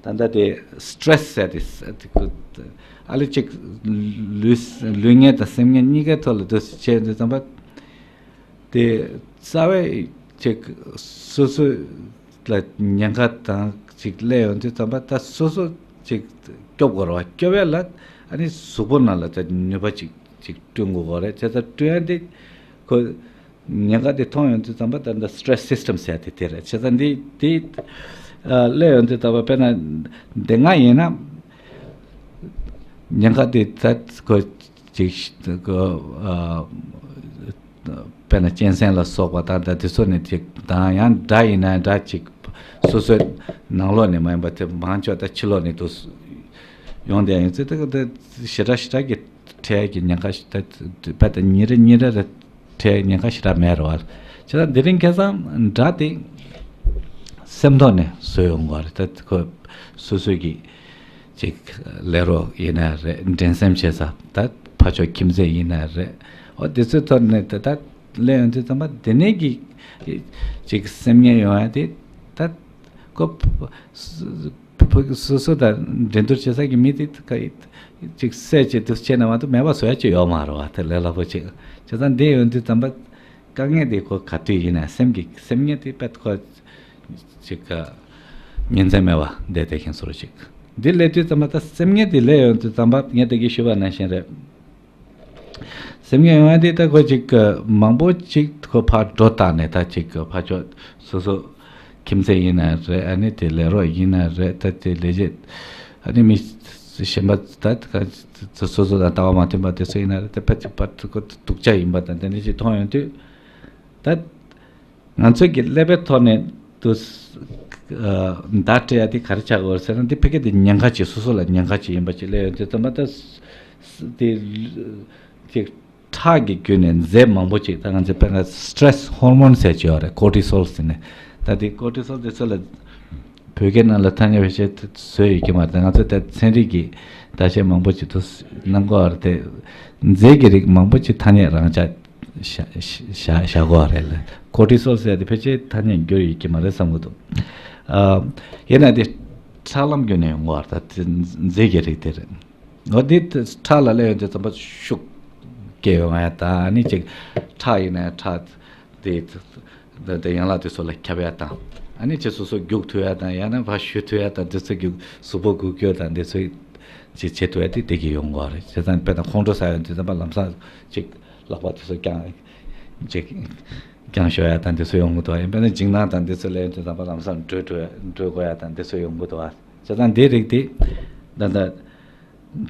ད་ལྟ་དེ་སི་ཊེ་རེ་སི་ཟེར་དེ་ཨ་ལེ་ཅིག་ལུས་ལུས་ངན་དང་སེམས་ངན་གཉིས་ཀའི་ཐོག་ལ་འདུ་བྱས་འདུག་ཙམ་པ་དེ་རྩ་བའི་ཅིག་སོ་སོ་ལ་ཉེན་ཁ་དང་ཅིག་སླེབས་ཡོང་དུས་ཙམ་པ་ད་སོ་སོ་ཅིག་སྐྱོབ་དགོས་རེད་བ། སྐྱོབ་ཡ་ལ་ཨ་ནི་གཟུགས་པོ་ནང་ལ་ད་ནུས་པ་ཅིག་ཅིག་བསྐྲུན་དགོས་རེད། བྱས་ཙང་བསྐྲུན་ཡ་དེ་ཁོ། ཉེན་ཁ་དེ་མཐོང་ཡོང་དུས་ཙམ་པ་ད་ལྟ་སི་ཊེ་རེ་སི་སི་ཊེམ་ཟེར་ཡ་དེ་དེ་རེད། བྱས་ཙང་འདི་དེ་སླེབས་ཡོང་དུས་ཙམ་པ་དཔེར་ན་འདི་ང་ཡིན་ན་ཉེན་ཁ་དེ་ད་ཁོ་ཅིག་ཁོ་དཔེར་ན་གཅན་གཟན་ལ་སོགས་པ་ད་ལྟ་དེ་ཚོ་ནས་ཅིག་དང་ཡང་དགྲ་ཡིན་ན་དགྲ་ཅིག་སོ་སོའི་ནང་ལོགས་ནས་མ་ཡིན་པ་དེ་མང་ཆོག་ད་ཕྱི་ལོགས་ནས་དུ་ཡོང་བསྡད་ཡོང་ཚེ་ད་ཞེ་དྲག་ཞེ་དྲག་གི་འཕྲད་ཀྱི་ཉེན་ཁ་ཞིག་ད་བས་ད་ཉིན་རེ་ཉིན་རེ་རེ་འཕྲད་ཉེན་ཁ་ཞེ་དྲག་མེད་རེད་བ། བྱས་ཙང་དེ་རིང་ཁ་སང་དགྲ་དེ་སེམས་ཐོག་ནས་བཟོས་ཡོང་གི་རེད། ད་ཁོ་སོ་སོ་གི་ཅིག་ལས་རོགས་ཡིན་ན་རེད། འགྲན་སེམས་བྱེད་ས་ད་ཕ་ཕྱོགས་ཁྱིམ་མཚེས་ཡིན་ན་རེད། འོ་དེ་ཚོའི་ཐོག་ནས་ད་ད་ལས་ཡོང་དུས་ཙམ་པ་དེ་ནས་ཀྱི་ཅིག་སེམས་ངན་ཡོང་ཡ་དེ་ད་ཁོ་ཕ་སོ་སོ་དང་འགྲན་བསྡུར་བྱེད་ས་གི་མི་དེ་ག་ཅིག་བསད་བྱེད་དུ་བྱས་ན་མ་གཏོགས་མེད་པ་བཟོ་ཡ་ཅིག་ཡོད་མ་རེད་བ། དེ་ལས་སླ་པོ་ཅིག་བྱས་ཙང་འདི་ཡོང་དུས་ཙམ་པ་དཀའ་ངལ་དེ་ཁོ་ག་དུས་ཡིན་ན་སེམས་ཀྱི་སེམས་ངལ་དེ་དཔེ་ཁོ་ཅིག་ག་ཉིན་མཚན་མེད་པ་བསྡད་བསྡད་མཁན་བཟོ་འདྲ་ཅིག་འདི་སླེབས་དུས་ཙམ་པ་ད་སེམས་ངལ་དེ་སླེབས་ཡོང་དུས་ཙམ་པ་ངས་ད་གིན་ཞུས་པ་ནང་བཞིན་རེད། སེམས་ངན་ཡོང་ཡ་དེ་ད་ཁོ་ཅིག་མང་པོ་ཅིག་ཁོ་ཕར་འགྲོ་བཏང་ནས་ད་ཅིག་ཕར་ཕྱོགས་སོ་སོ་ཁྱིམ་མཚེས་ཡིན་ན་རེད། ཨ་ནི་དེ་ལས་རོགས་ཡིན་ན་རེད། ད་དེ་ལས་བྱེད་ཨ་ནི་མི་གཞན་པ་ད་སོ་སོ་དང་ལྟ་བ་མ་མཐུན་པ་དེ་ཚོ་ཡིན་ན་རེད། ད་ཕལ་ཆེར་ཕར་ཁོ་སྡུག་ཅག་ཡིན་པ་དང་དེ་འདྲ་ཞིག་མཐོང་ཡོང་དུས་ད། ང་ཚོས་ཀྱི་ཀླད་པའི་ཐོག་ནས་དུ་བརྡ་སྤྲད་ཡ་དེ་ག་རེ་ཆགས་ཡོད་ཟེར་ན་འདི་ཕ་གི་དེ་ཉེན་ཁ་ཅིག་སོ་སོ་ལ་ཉེན་ཁ་ཅིག་ཡིན་པ་ཅིག་སླེབས་ཡོང་དུས་ཙམ་པ་ད་དེ་ཅིག་ཁྲག་གི་བརྒྱུད་ནས་རྫས་མང་པོ་ཅིག་ད་ང་ཚོས་དཔེར་ན་སི་ཊེ་རེ་སི་ཧོར་མོན་ཟེར་གྱི་ཡོད་རེད། ཀོར་ཊི་སོལ་ཟེར་ནས་ད་དེ་ཀོར་ཊི་སོལ་དེ་ཚོ་ལ་བོད་སྐད་ནང་ལ་ཐ་སྙད་བེད་སྤྱོད་བཟོས་ཡོད་ཀྱི་མ་རེད། ང་ཚོ་ད་ཚན་རིག་གི་བརྡ་ཆད་མང་པོ་ཅིག་ཏུ་གནང་གོ་བ་རེད་དེ། རྫས་ཀྱི་རིགས་མང་པོ་ཅིག་ཐ་སྙད་རང་ཆ་བཞག་བཞག་བཞག་གོ་བ་རེད་ལ། ཀོར་ཊི་སོལ་ཟེར་དེ་ཕལ་ཆེར་ཐ་སྙད་འགྱུར་ཡོད་ཀྱི་མ་རེད་བསམ་གི་འདུག་ཨ། ཡིན་ན་དེ་ཁྲག་ལམ་བརྒྱུད་ནས་ཡོང་གོ་བ་རེད། ད་དེ་རྫས་ཀྱི་རིགས་དེ་རེད། འོ་དེ་ཁྲག་ལ་སླེབས་ཡོང་དུས་ཙམ་པ་ཤུགས་སྐྱེ་ཡོང་ཡ་ད་ཨ་ནི་ཅིག་ཁྲག་ཡིན་ན་ཁྲག་དེ་ད་ལྟ་ཡན་ལག་དེ་ཚོ་ལ་ཁྱབ་ཡ་དང་། ཨ་ནི་ཁྱེད་སོ་སོ་རྒྱུག་ཐུབ་ཡ་དང་། ཡང་ན་ཕར་གཞུ་ཐུབ་ཡ་དང་། དེ་ཚོ་རྒྱུག་གཟུགས་པོ་འགུལ་སྐྱོད་དང་དེ་ཚོ་ཅིག་བྱེད་ཐུབ་ཡ་དེ་དེ་གི་ཡོང་གི་རེད། བྱས་ཙང་དཔེར་ན་ཁོང་ཁྲོ་ཟ་ཡོང་དུས་ཙམ་པ་ལམ་སང་ཅིག་ལག་པ་དེ་ཚོ་བརྐྱང་ཅིག་བརྐྱང་ཞོག་ཡ་དང་དེ་ཚོ་ཡོང་གི་འདུག་ཡང་དཔེར་ན་འཇིགས་སྣང་དང་དེ་ཚོ་སླེབས་ཡོང་དུས་ཙམ་པ་ལམ་སང་བྲོས་བྲོས་བྲོས་དགོས་ཡ་དང་དེ་ཚོ་ཡོང་གི་འདུག་བྱས་ཙང་དེ་རིགས་དེ་ད་ལྟ་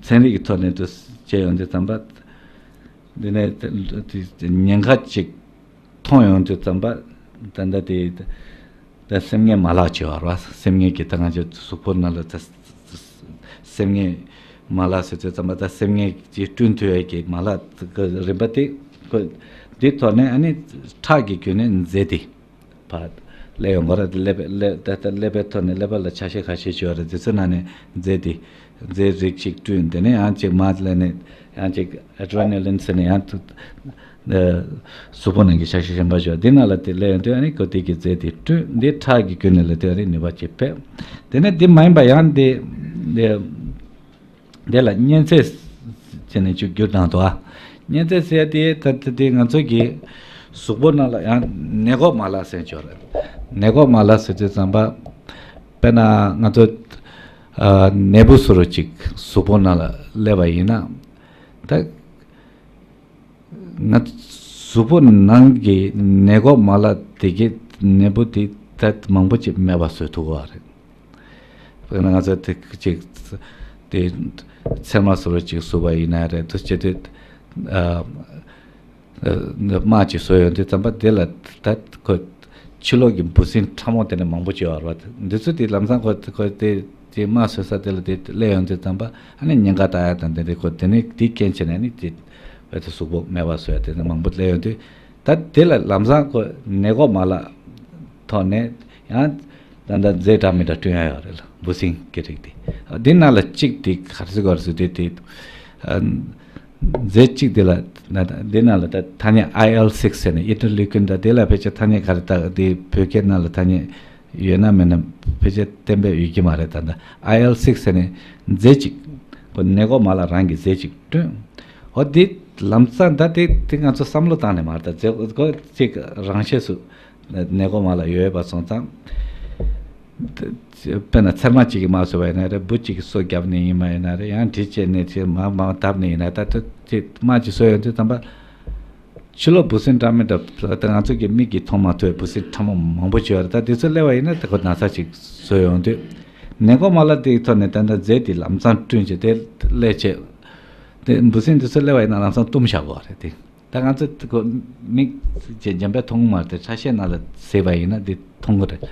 ཚན་རིག་གི་ཐོག་ནས་དུ་བྱས་ཡོང་དུས་ཙམ་པ་འདི་ནས་ཉེན་ཁ་ཅིག་མཐོང་ཡོང་དུས་ཙམ་པ་ད་ལྟ་དེ་ད་སེམས་ངན་མ་ལག་ཅེས་པ་རེད་བ། སེམས་ངན་གྱི་ད་ང་ཚོའི་གཟུགས་པོ་ནང་ལ་ད་སེམས་ངན་ མ་ལག་ཟེར་དུས་ཙམ་པ་ད་སེམས་ངལ་གྱིས་བསྐྲུན་ཐུབ་ཡས་ཀྱི་མ་ལག་གི་རིམ་པ་དེ་ཁོ་འདི་ཐོག་ནས་ཨ་ནི་ཁྲག་གི་བརྒྱུད་ནས་རྫས་དེ་ཕར་སླེབས་ཡོང་གི་རེད། ཀླད་པའི་ཀླད་ད་ལྟ་ཀླད་པའི་ཐོག་ནས་ཀླད་པ་ལ་ཆ་ཤས་ཁ་ཤས་ཡོད་རེད། དེ་ཚོ་ནང་ནས་རྫས་དེ་རྫས་རིགས་ཤིག་བསྐྲུན། དེ་ནས་ཡང་ཅིག་མར་སླེབས་ནས་ཡང་ཅིག་ཨེ་ཌི་རེ་ན་ལིན་ཟེར་ནས་ཡང་ཐུག་གཟུགས་པོ་ནང་གི་ཆ་ཤས་གཞན་པ་ཞིག་འདི་ནང་ལ་དེ་སླེབས་ཡོང་དུས་ཨ་ནི་ཁོ་དེ་གི་རྫས་དེ་བསྐྲུན། འདི་ཁྲག་གི་བརྒྱུད་ནས་ལ་དེ་ཨ་ནི་ནུས་པ་ཅིག་ཕེབས། དེ་ནས་འདི་མ་ཡིན་པ་ཡང་འདི་འདི་འདི་ལ་གཉན་ཚད་ཟེར་ནས་ཅིག་བསྒྱུར་བཏང་འདུག་ཨ། གཉན་ཚད་ཟེར་དེ་ད་ད་དེ་ང་ཚོ་གི་གཟུགས་པོ་ནང་ལ་ཡང་ནད་འགོག་མ་ལག་ཟེར་ཅིག་ཡོད་རེད། ནད་འགོག་མ་ལག་ཟེར་དུས་ཙམ་པ་དཔེར་ན་ང་ཚོ་ཨ་ནད་འབུ་བཟོ་འདྲ་ཅིག་གཟུགས་པོ་ནང་ལ་སླེབས་པ་ཡིན་ན་ད། ང་གཟུགས་པོ་ནང་གི་ནད་འགོག་མ་ལག་དེ་གའི་ནད་འབུ་དེ་ད་མང་པོ་ཅིག་མེད་པ་བཟོ་ཐུབ་ཀྱི་རེད། དཔེར་ན་ང་ཚོ་དེ་ཅིག་དེ་ཚེར་མ་བཟོ་འདྲ་ཅིག་བཟོས་པ་ཡིན་ན་རེད། དེ་བྱེད་དུས་ཨ་ཨ་དམར་ཅིག་བཟོས་ཡོང་དུས་ཙམ་པ་དེ་ལ་ད་ཁོ་ཕྱི་ལོགས་ཀྱི་འབུ་སྲིན་ཕྲ་མོ་དེ་ནས་མང་པོ་ཅིག་ཡོད་རེད་པ། འདི་ཚོ་དེ་ལམ་སང་ཁོ་ཁོ་དེ་དེ་དམར་བཟོས་ས་དེ་ལ་དེ་སླེབས་ཡོང་དུས་ཙམ་པ་ཨ་ནི་ཉེན་ཁ་ལྟ་ཡ་དང་དེ་འདྲ་ཁོ་དེ་ནི་དེའི་རྐྱེན་བྱས་ནས་ནི་དེ་བས་དེ་གཟུགས་པོ་མེད་པ་བཟོ་ཡ་དེ་ནི་མང་པོ་སླེབས་ཡོང་དུས་ད་དེ་ལ་ལམ་སང་ཁོ་ནད་འགོག་མ་ལག་ཐོག་ནས་ཡང་ད་ལྟ་རྫས་འདྲ་མི་འདྲ་བསྐྲུན་ཡ་ཡོད་རེད་ལ། འབུ་སྲིན་གྱི་རིགས་དེ་འདི་ནང་ལ་གཅིག་དེ་ག་རེ་ཟེར་དགོས་རེད་ཟེར་དུས་དེ་ཨ། རྫས་གཅིག་དེ་ལ་ན་འདི་ནང་ལ་ད་ཐ་སྙད་ཨའི་ཨེལ་སིགས་ཟེར་ནས་ཨིན་ཊར་ལུ་ཀིན་ད་དེ་ལ་ཕལ་ཆེར་ཐ་སྙད་ག་རེ་ད་དེ་བོད་སྐད་ནང་ལ་ཐ་སྙད་ཡོད་ན་མེད་ན་ཕལ་ཆེར་གཏན་འབེབས་ཡོད་ཀྱི་མ་རེད། ད་ད་ཨའི་ཨེལ་སིགས་ཟེར་ནས་རྫས་གཅིག་ཁོ་ནད་འགོག་མ་ལག་རང་གི་རྫས་གཅིག་བསྐྲུན། འོ་དེ་ལམ་སང་ད་དེ་དེ་ང་ཚོ་བསམ་བློ་བཏང་ནས་མ་རེད། ད་རྫས་ཁོ་གཅིག་རང་ཆས་སུ་ནད་འགོག་མ་ལག་ཡོད་པ་སོང་ཙང་། དཔེར་ན་ཚེར་མ་གཅིག་གིས་མར་བཟོས་པ་ཡིན་ན་རེད། འབུ་གཅིག་གིས་སོ་བརྒྱབ་ནས་ཡིན་པ་ཡིན་ན་རེད། ཡང་དྲི་བཅད་ནས་དེ་མར་མར་བརྡབས་ནས་ཡིན་ན་ད་དེ་དེ་དམར་གྱིས་བཟོས་ཡོང་དུས་ཙམ་པ་ཕྱི་ལོགས་འབུ་སྲིན་འདྲ་མི་འདྲ་ད་ང་ཚོ་གི་མིག་གིས་མཐོང་མ་ཐུབ་པའི་འབུ་སྲིན་ཕྲ་མོ་མང་པོ་ཅིག་ཡོད་རེད། ད་དེ་ཚོ་སླེབས་པ་ཡིན་ན་དེ་ཁོ་ན་ཚ་ཅིག་བཟོས་ཡོང་དུས་ནད་འགོག་མ་ལག་དེའི་ཐོག་ནས་ད་ལྟ་རྫས་དེ་ལམ་སང་བསྐྲུན་བྱས་དེ་སླེབས་བྱས་དེ་འབུ་སྲིན་དེ་ཚོ་སླེབས་པ་ཡིན་ན་ལམ་སང་བཏུམས་བཞག་དགོས་རེད་དེ། ད་ང་ཚོ་ཁོ་མིག་ཅེས་འཇམ་པའི་མཐོང་གི་མ་རེད། ཁྲ་ཤས་ནང་ལ་གཟིགས་པ་ཡིན་ན་འདི་མཐོང་གི་རེད།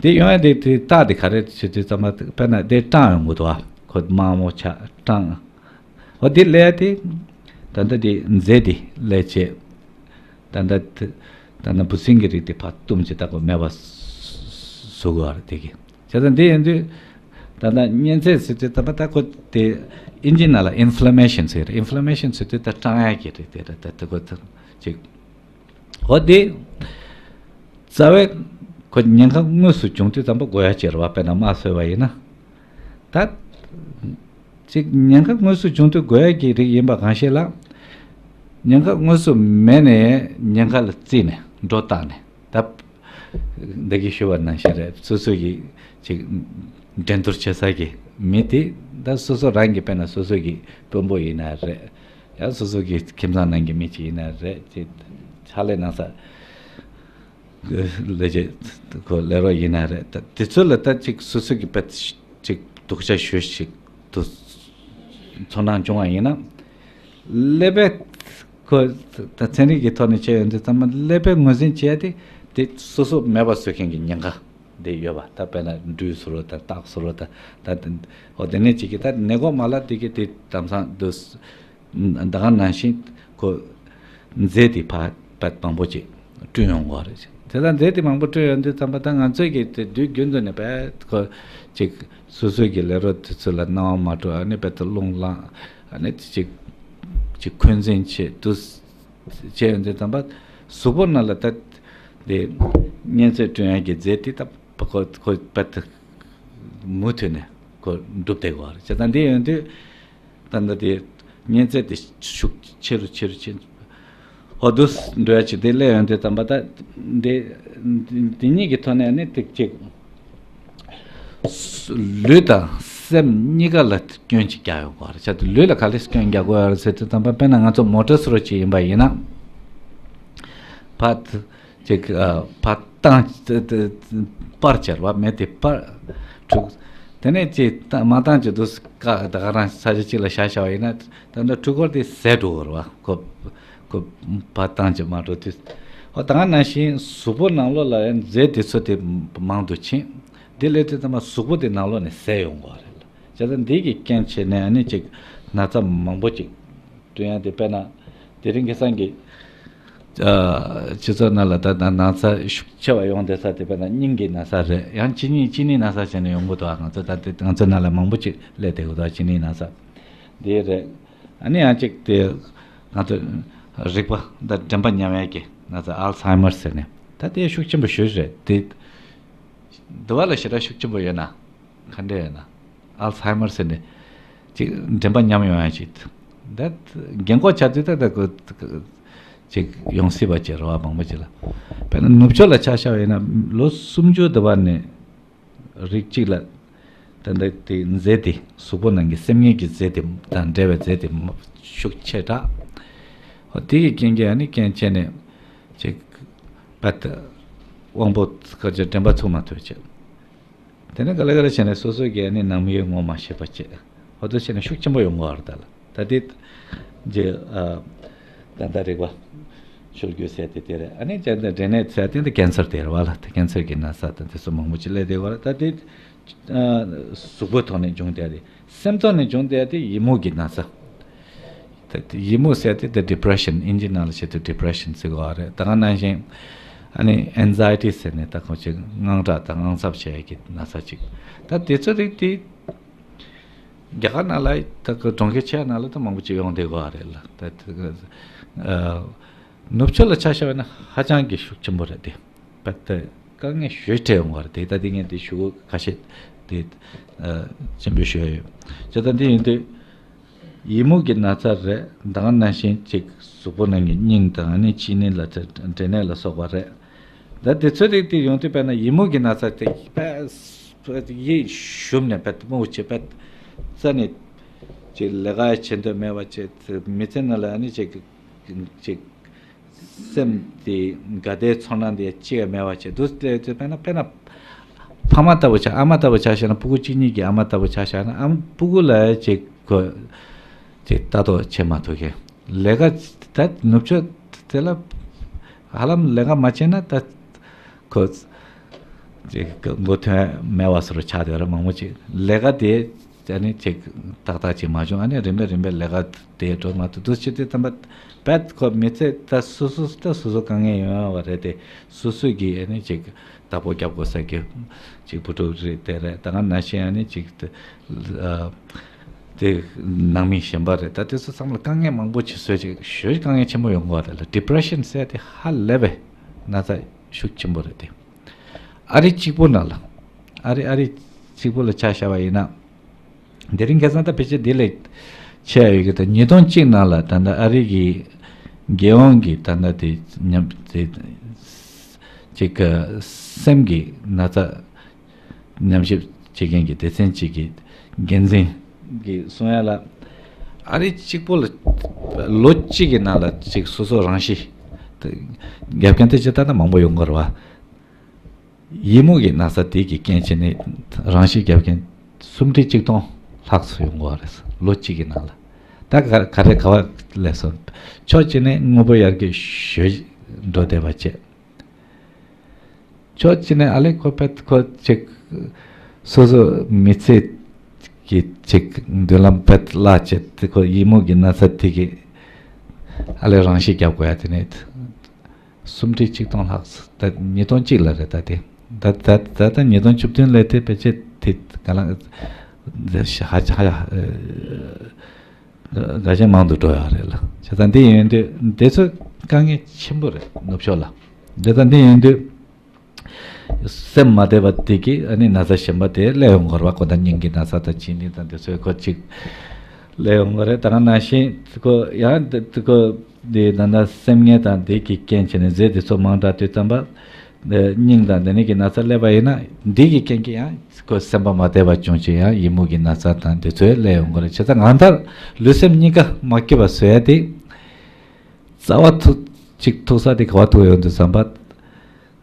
འདི་ཡོང་ཡ་འདི་དེ་རྟགས་འདི་ག་རེ་བྱེད་དུས་ཙམ་པ་དཔེར་ན་འདི་སྐྲངས་ཡོང་གི་འདུག་ཨ། ཁོ་དམར་མོ་ཆགས་སྐྲངས། འོ་འདི་ལས་དེ་ད་ལྟ་འདི་མཛེ་འདི་ལས་བྱེད། ད་ལྟ་དེ་ད་ལྟ་འབུ་སྲིན་གྱི་རིགས་དེ་ཕར་བཏུམས་བྱས་ད་ཁོ་མེད་པ་བཟོ་དགོས་པ་རེད་དེ་གི། བྱས་ཙང་འདི་ཡིན་དུས་ད་ལྟ་གཉན་ཚད་ཟེར་དུས་ད་ལྟ་ད་ཁོ་དེ་ཨིན་ཇི་ནང་ལ་ཨིན་ཕི་ལ་མེ་ཤན་ཟེར། ཨིན་ཕི་ལ་མེ་ཤན་ཟེར་དུས་ད་སྐྲངས་ཡ་གི་རེད་དེ་རེད། ད་ད་ཁོ་ད་ཅིག་འོ་དེ་རྩ་བའི་ཁོ་ཉེན་ཁ་དངོས་སུ་བྱུང་དུས་ཙམ་པ་དགོས་ཡ་ཅིག་རེད་བ། དཔེར་ན་དམར་གསོད་པ་ཡིན་ན་ད་ཅིག་ཉེན་ཁ་དངོས་སུ་བྱུང་དུས་དགོས་ཡ་གི་རིགས་ཡིན་པ་གང་ཤེས་ལ། ཉེན་ཁ་དངོས་སུ་མེད་ནས་ཉེན་ཁ་ལ་བརྩིས་ནས་སྒྲོ་བཏགས་ནས་ད། འདི་གིས་ཞུ་བ་ནང་བཞིན་རེད། སོ་སོ་གི་ཅིག་འགྲན་བསྡུར་བྱེད་ས་གི་མི་དེ་ད་སོ་སོ་རང་གི་དཔེར་ན་སོ་སོ་གི་དཔོན་པོ་ཡིན་ན་རེད། ཡང་སོ་སོ་གི་ཁྱིམ་ཚང་ནང་གི་མི་ཅིག་ཡིན་ན་རེད། ཅིག་ཕྱག་ལས་གནང་ས་ལས་བྱེད་ཁོ་ལས་རོགས་ཡིན་ན་རེད། ད་དེ་ཚོ་ལ་ད་ཅིག་སོ་སོ་གི་དཔེ་ཅིག་སྡུག་ཅག་ཞུ་ཞིག་ཏུ་ཚོར་སྣང་བྱུང་བ་ཡིན་ན། ཀླད་པའི་ཁོ་ད་ཚན་རིག་གི་ཐོག་ནས་བྱས་ཡོང་དུས་ཚང་མ་ཀླད་པའི་ངོས་འཛིན་བྱས་ཏེ་དེ་སོ་སོ་མེད་པ་བཟོ་མཁན་གྱི་ཉེན་ཁ་དེ་ཡོད་པ། ད་དཔེར་ན་སྦྲུལ་བཟོ་རོགས་དང་སྟག་བཟོ་རོགས་དང་ད་དེ་འོ་དེ་ནས་ཅིག་གི་ད་ནད་འགོག་མ་ལག་དེ་གི་དེ་དམ་སང་དུ་ད་ག་ནང་བཞིན་ཁོ་རྫས་དེ་ཕར་བད་མང་པོ་ཅིག་བསྐྲུན་ཡོང་གི་རེད། དེ་ལ་རྫས་དེ་མང་པོ་བསྐྲུན་ཡོང་དུས་ཙམ་པ་ད་ང་ཚོས་ཀྱི་དེ་དུས་རྒྱུན་དུ་ནས་བད་ཁོ་ཅིག་སོ་སོའི་གི་ལས་རོགས་དེ་ཚོ་ལ་སྣང་བ་མ་འགྲོ་ཨ་ནི་བད་དུ་རླུང་ལངས་ཨ་ནི་དེ་ཅིག་ཅིག་འཁོན་འཛིན་བྱེད་དུ་བྱས་ཡོང་དུས་ཙམ་པ་གཟུགས་པོ་ནང་ལ་ད་དེ་གཉན་ཚད་བསྐྲུན་ཡག་གི་རྫས་དེ་ད་ཁོ་ཁོ་བད་དུ་མུ་མཐུད་ནས་ཁོ་འགྲུབ་བསྡད་དགོས་རེད། བྱས་ཙང་འདི་ཡོང་དུས། ད་ལྟ་དེ་གཉན་ཚད་དེ་ཤུགས་ཆེ་རུ་ཆེ་རུ་ཆེ། འོ་དུ་འགྲོ་ཡ་ཅིག་དེ་སླེབས་ཡོང་དུས་ཙམ་པ་ད་དེ་དེ་གཉིས་ཀྱི་ཐོག་ནས་ནི་ཏིག་ཅིག་ལུས་དང་སེམས་གཉིས་ཀ་ལ་སྐྱོན་ཅིག་རྒྱག་ཡོང་གི་རེད། བྱས་ཏེ་ལུས་ལ་ག་ལེར་སྐྱོན་རྒྱག་དགོས་ཡ་རེད་ཟེར་དུས་ཙམ་པ་དཔེར་ན་ང་ཚོ་མོ་ཊ་བཟོ་འདྲ་ཅིག་ཡིན་པ་ཡིན་ན་ཕར། ཅིག་ཨ་ཕར་བཏང་པར་བྱར་བ་མེད་དེ་པར་འཁྲུག་དེ་ནས་ཅིག་བཏང་མ་བཏང་ཅིག་འདུག་ཀ་ད་ག་རང་ས་ཆ་གཅིག་ལ་བཞག་བཞག་པ་ཡིན་ན་ད་ལྟ་འཁྲུལ་འཁོར་དེ་ཟད་འགྲོ་གི་རེད་བ། ཁོ་ཁོ་ཕར་བཏང་ཅིག་མ་འགྲོ་དུས་ཨོ་ད་ག་ནང་བཞིན་གཟུགས་པོ་ནང་ལོགས་ལ་ཡང་རྫས་དེ་ཚོ་དེ་མང་དུ་ཕྱིན་དེ་སླེབས་དུས་ཙམ་པ་གཟུགས་པོ་དེ་ནང་ལོགས་ནས་ཟད་ཡོང་གི་རེད། བྱས་ཙང་འདི་གི་རྐྱེན་བྱས་ནས་ཨ་ནི་ཅིག་ན་ཚ་མང་པོ་ཅིག་བསྐྲུན་ཡ་དེ། དཔེར་ན་དེ་རིང་ཁ་སང་གི་ཨ་སྤྱི་ཚོགས་ནང་ལ་ད་ད་ན་ཚ་ཤུགས་ཆེ་བ་ཡོང་བསྡད་ས་དེ་དཔེར་ན་སྙིང་གི་ན་ཚ་རེད། ཡང་གཅིན་སྙི་གཅིན་སྙི་ན་ཚ་བྱས་ནས་ཡོང་གི་འདུག་ང་ཚོ་ད་དེ་ང་ཚོ་ནང་ལ་མང་པོ་ཅིག་སླེབས་བསྡད་ཡོད་འདུག་གཅིན་སྙི་ན་ཚ་དེ་རེད། ཨ་ནི་ཡང་ཅིག་དེ་ང་ཚོ་རིག་པ་ད་དྲན་པ་ཉམས་ཡས་ཀྱི་ན་ཚ་ཨལ་ཚ་ཧེ་མར་ཟེར་ནས་ད་དེ་ཤུགས་ཆེན་པོ་ཞེ་པོ་ཅིག་རེད། དེ་འདི་བ་ལ་ཞེ་དྲག་ཤུགས་ཆེན་པོ་ཡོད་ན། ག་འདྲ་ཡོད་ན། ཨལ་ཚ་ཧེ་མར་ཟེར་ནས་ཅིག་དྲན་པ་ཉམས་ཡོང་ཡ་ཅིག་ད་རྒན་གོག་ཆགས་དུས་ད་ད་ཁོ་ཅིག་ཡོང་སྲིད་པ་ཅིག་རེད་བ། མང་པོ་ཅིག་ལ། དཔེར་ན་ནུབ་ཕྱོགས་ལ་ཆ་བཞག་པ་ཡིན་ན་ལོ་སུམ་ཅུ་འདི་བར་ནས་རིགས་གཅིག་ལ་ད་ལྟ་དེ་རྫས་དེ་གཟུགས་པོ་ནང་གི་སེམས་ངན་གྱི་རྫས་དེ་དང་འབྲེལ་བའི་རྫས་དེ་ཤུགས་ཆེ་དྲགས། ཧོ་དེ་གི་རྐྱེན་གྱིས་ཨ་ནི་རྐྱེན་བྱས་ནས་ཅིག་པད་དབང་པོ་ཁ་ཅིག་དྲན་པ་ཚུགས་མ་ཐུབ་ཅིག་དེ་ནས་ག་ལེ་ག་ལེ་བྱས་ནས་སོ་སོ་གི་ཨ་ནི་ནང་མིའི་ངོ་མ་ཤེས་པ་བྱས། ཧོ་དོ་བྱས་ནས་ཤུགས་ཆེན་པོ་ཡོང་གི་ཡོད་རེད་ད་ལ། ད་དེ་རྗེས་ཨ་ད་ལྟ་རིག་པ་ཤོར་རྒྱུ་ཟེར་དེ་དེ་རེད། ཨ་ནི་ཅན་དེ་འབྲས་ནད་ཟེར་དེ་འདི་ཀན་སར་དེ་རེད་བ་ལ། དེ་ཀན་སར་གྱི་ན་ཚ་དང་དེ་ཚོ་མང་པོ་ཅིག་སླེབས་བསྡད་ཡོད་རེད། ད་དེ་ཨ་གཟུགས་པོའི་ཐོག་ནས་འབྱུང་བསྡད་དེ། སེམས་ཐོག་ནས་འབྱུང་བསྡད་དེ་ཡི་མུག་གི་ན་ཚ། ད་དེ་ཡི་མུག་ཟེར་དེ་ད་ཌི་པི་རེ་ཤན། ཨིན་ཇི་ནང་ལ་བྱས་དུས་ཌི་པི་རེ་ཤན་ཟེར་གོ་བ་རེད། ད་ག་ནང་བཞིན་ཨ་ནི་ཨེན་ཛའི་ཊི་ཟེར་ནས་ད་ཁོ་ཅིག་དངངས་སྐྲག་དང་དངངས་འཚབ་བྱེད་ཡ་གི་ན་ཚ་ཅིག་ད་དེ་ཚོ་རིགས་དེ་རྒྱ་གར་ནང་ལ་ད་གྲོང་ཁྱེར་ཆེ་བ་ནང་ལ་ད་མང་པོ་ཅིག་ཡོང་བསྡད་ཡོད་རེད་ལ། ད་ནུབ་ཕྱོགས་ལ་ཆ་བཞག་པ་ན་ཧ་ཅང་གི་ཤུགས་ཆེན་པོ་རེད་དེ། ད་དཀའ་ངལ་ཞེ་པོ་འཕྲད་ཡོང་བ་རེད་དེ། ད་དེ་ངས་དེ་ཞུ་གི་ཁ་ཤས་དེ་སྤྱན་འབུལ་ཞུ་ཡ་ཡོད། བྱས་ཙང་དེ་ཡིན་དུས་ཡི་མུག་གི་ན་ཚ་རེད། ད་ག་ནང་བཞིན་ཅིག་གཟུགས་པོ་ནང་གི་སྙིང་དང་ཨ་ནི་གཅིན་སྙི་ལ་འབྲས་ནད་ལ་སོགས་པ་རེད། ད་དེ་ཚོ་རིགས་དེ་ཡོང་དུས་དཔེར་ན་ཡི་མུག་གི་ན་ཚ་དེ་དཔེ་ཡིད་ཞུམ་ནས་དཔེ་མུ་ཆེ་དཔེ་རྩ་ནས་ཅིག་ལས་ཀ་བྱེད་འདོད་མེད་པ་བྱས། མི་ཚེ་ནང་ལ་ཨ་ནི་ཅིག་ཅིག་སེམས་དེ་དགའ་བདེའི་ཚོར་སྣང་དེ་ཅི་ཡང་མེད་པ་བྱས་འདུག་ལས་དེ་དཔེར་ན་དཔེར་ན་ཕ་མ་ལྟ་བུ་ཆགས། ཨ་མ་ལྟ་བུ་ཆ་བཞག་ན། ཕྲུ་གུ་གཅིག་གཉིས་ཀྱི་ཨ་མ་ལྟ་བུ་ཆ་བཞག་ན། ཨ་མ་ཕྲུ་གུ་ལ་ཅིག་ཁོ་ཅིག་ལྟ་རྟོག་བྱེད་མ་ཐུབ་མཁན། ལས་ཀ་ད་ནུབ་ཕྱོགས་དེ་ལ་ཧ་ལམ་ལས་ཀ་མ་བྱས་ན་ད་ཁོ་ཅིག་མགོ་ཐོན་མེད་པ་བཟོ་འདྲ་ཆགས་བསྡད་རེད། མང་པོ་ཅིག་ལས་ཀ་དེ་ཨ་ནི་ཅིག་ཏག་ཏག་ཅིག་མ་བྱུང་། ཨ་ནི་རིམ་པས་རིམ་པས་ལས་ཀ་དེ་འགྲོ་མ་ཐུབ་འདུག་ཅེས་དེ་ཙམ་པ་བས་ཁོ་མི་ཚེ་ད་སོ་སོ་ད་སོ་སོ་དཀའ་ངལ་ཡོང་ཡོད་པ་རེད་དེ། སོ་སོ་གིས་ཨ་ནི་ཅིག་བདག་པོ་རྒྱབ་དགོས་ས་གི་ཅིག་བུ་ཕྲུག་རེད་དེ་རེད། ད་ག་ནང་བཞིན་ཨ་ནི་ཅིག་དེ་ཨ་དེ་ནང་མི་གཞན་པ་རེད། ད་དེ་ཚོ་ཚང་མ་ལ་དཀའ་ངལ་མང་པོ་ཅིག་བཟོས། ཅིག་ཞེ་པོ་དཀའ་ངལ་ཆེན་པོ་ཡོང་གི་ཡོད་རེད་ལ། ཌི་པི་རེ་ཤན་ཟེར་དེ་ཧ་ལས་པའི་ན་ཚ་ཤུགས་ཆེན་པོ་རེད་དེ། ཨ་རི་གཅིག་པུ་ནང་ལ། ཨ་རི་ཨ་རི་གཅིག་པུ་ལ་ཆ་བཞག་པ་ཡིན་ན། དེ་རིང་ཁ་སང་ད་ཕལ་ཆེར་འདི་ལས་ཆེ་བ་ཡོད་ཀྱི། ད་ཉིས་སྟོང་གཅིག་ནང་ལ་ད་ལྟ་ཨ་རི་གི་རྒྱལ་ཡོངས་ཀྱི་ད་ལྟ་དེ་ཉམས་དེ་ཅིག་སེམས་ཀྱི་ན་ཚ་ཉམས་ཞིབ་བྱེད་མཁན་གྱི་སྡེ་ཚན་གཅིག་གི་འགན་འཛིན་གྱིས་གསུང་ཡ་ལ། ཨ་རི་གཅིག་པོ་ལ་ལོ་གཅིག་གི་ནང་ལ་ཅིག་སོ་སོ་རང་ཤི་རྒྱབ་མཁན་དེ་ཅིག་ད་ལྟ་མང་པོ་ཡོང་གི་རེད་བ། ཡི་མུག་གི་ན་ཚ་དེ་གི་རྐྱེན་བྱས་ནས་རང་ཤི་རྒྱབ་མཁན་སུམ་ཁྲི་གཅིག་སྟོང་ལྷག་ཙམ་ཡོང་གི་རེད། ལོ་གཅིག་གི་ནང་ལ། ད་ག་ག་རེ་ག་བ་ལས་སོང་། ཕྱོགས་གཅིག་ནས་དངོས་པོ་ཡར་རྒྱས་ཞེ་པོ་འགྲོ་བསྡད་པ་བྱས། ཕྱོགས་གཅིག་ནས་ཨ་ལེ་ཁོ་པད་ཁོ་ཅིག་སོ་སོ་མི་ཚེ་གི་ཅིག་མདུན་ལམ་པད་བརླག་བྱས་ཏེ། ཁོ་ཡི་མུག་གི་ན་ཚ་དེ་གི་ཨ་ལེ་རང་ཤི་རྒྱབ་དགོས་ཡ་དེ་ནས་སུམ་ཁྲི་གཅིག་སྟོང་ལྷག་ཙམ། ད་ཉིས་སྟོང་གཅིག་ལ་རེད། ད་དེ་ད་ད་ད་ད་ཉིས་སྟོང་བཅུ་བདུན་ལ་དེ་ཕལ་ཆེར་དེ་ག་ལ་ཧ་ཅང་ཧ་ཅང་། འགའ་ཤས་མང་དུ་འགྲོ་ཡོད་རེད་ལ། བྱས་ཙང་འདི་ཡིན་དུས་འདི་ཚོ་དཀའ་ངལ་ཆེན་པོ་རེད་ནུབ་ཕྱོགས་ལ། བྱས་ཙང་འདི་ཡིན་དུས་སེམས་མ་བདེ་བ་དེ་གིས་ཨ་ནི་ན་ཚ་གཞན་པ་དེ་སླེབས་ཡོང་གི་རེད་བ། ཁོ་ད་སྙིང་གི་ན་ཚ་དང་གཅིན་སྙི་དང་དེ་ཚོའི་ཁོ་ཅིག་སླེབས་ཡོང་གི་རེད། ད་ག་ནང་བཞིན་ཁོ་ཡང་དེ་ཁོ་དེ་ད་ལྟ་སེམས་ངལ་དང་དེ་གི་རྐྱེན་བྱས་ནས་རྫས་དེ་ཚོ་མང་དྲགས་དུས་ཙམ་པ། སྙིང་དང་དེ་ནས་ཀྱི་ན་ཚ་སླེབས་པ་ཡིན་ན། འདི་གི་རྐྱེན་གྱིས་ཡང་ཁོ་སེམས་པ་མ་བདེ་བ་བྱུང་ཆེད་ཡང་ཡི་མུག་གི་ན་ཚ་དང་དེ་ཚོ་སླེབས་ཡོང་གི་རེད། བྱས་ཙང་གང་ལྟར་ལུས་སེམས་གཉིས་ཀ་མ་སྐྱིད་པ་བཟོ་ཡ་དེ། རྩ་བ་ཐུག་ཅིག་ཐུག་ས་དེ་ག་བ་ཐུག་ཡོང་དུས་ཙམ་པ།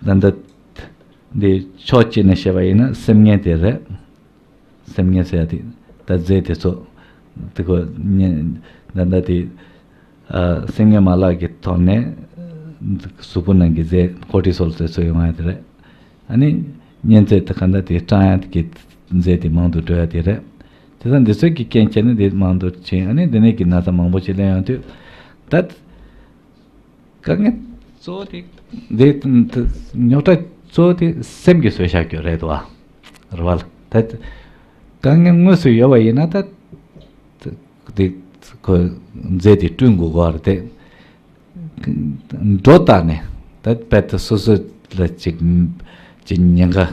ད་ལྟ་འདི་ཕྱོགས་གཅིག་ནས་བཤད་པ་ཡིན་ན་སེམས་ངལ་དེ་རེད། སེམས་ངལ་ཟེར་ཡ་དེ་ད་རྫས་དེ་ཚོ་དེ་ཁོ་ཉན་ད་ལྟ་དེ་ཨ་སེམས་ངལ་མ་ལག་གི་ཐོག་ནས་གཟུགས་པོ་ནང་གི་རྫས་ཀོར་ཊི་སོལ་དེ་ཚོ་ཡོང་ཡ་དེ་རེད། ཨ་ནི་གཉན་ཚད་དེ་ག་འདྲ་དེ་སྐྲངས་ཡ་གི་རྫས་དེ་མང་དུ་འགྲོ་ཡ་དེ་རེད། དེ་ཚོ་འདི་ཚོ་གི་རྐྱེན་བྱས་ནས་འདི་མང་དུ་ཕྱིན། ཨ་ནི་འདི་ནས་ཀྱི་ན་ཚ་མང་པོ་ཞིག་སླེབས་ཡོང་དུས། ད་དཀའ་ངལ་གཙོ་བོ་དེ་འདི་རྙོག་དྲ་གཙོ་བོ་དེ་སེམས་ཀྱིས་བཟོས་བཞག་རྒྱུ་རེད་འདུག་བ། རེད་བ། ད་དཀའ་ངལ་དངོས་སུ་ཡོད་པ་ཡིན་ན། ད་དེ་ཁོ་རྫས་དེ་བསྐྲུན་དགོས་ཀྱི་རེད་དེ། འགྲོ་ལྟ་ནས་ད་དཔེ་དེ་སོ་སོ་ལ་ཅིག་ཅིག་ཉེན་ཁ་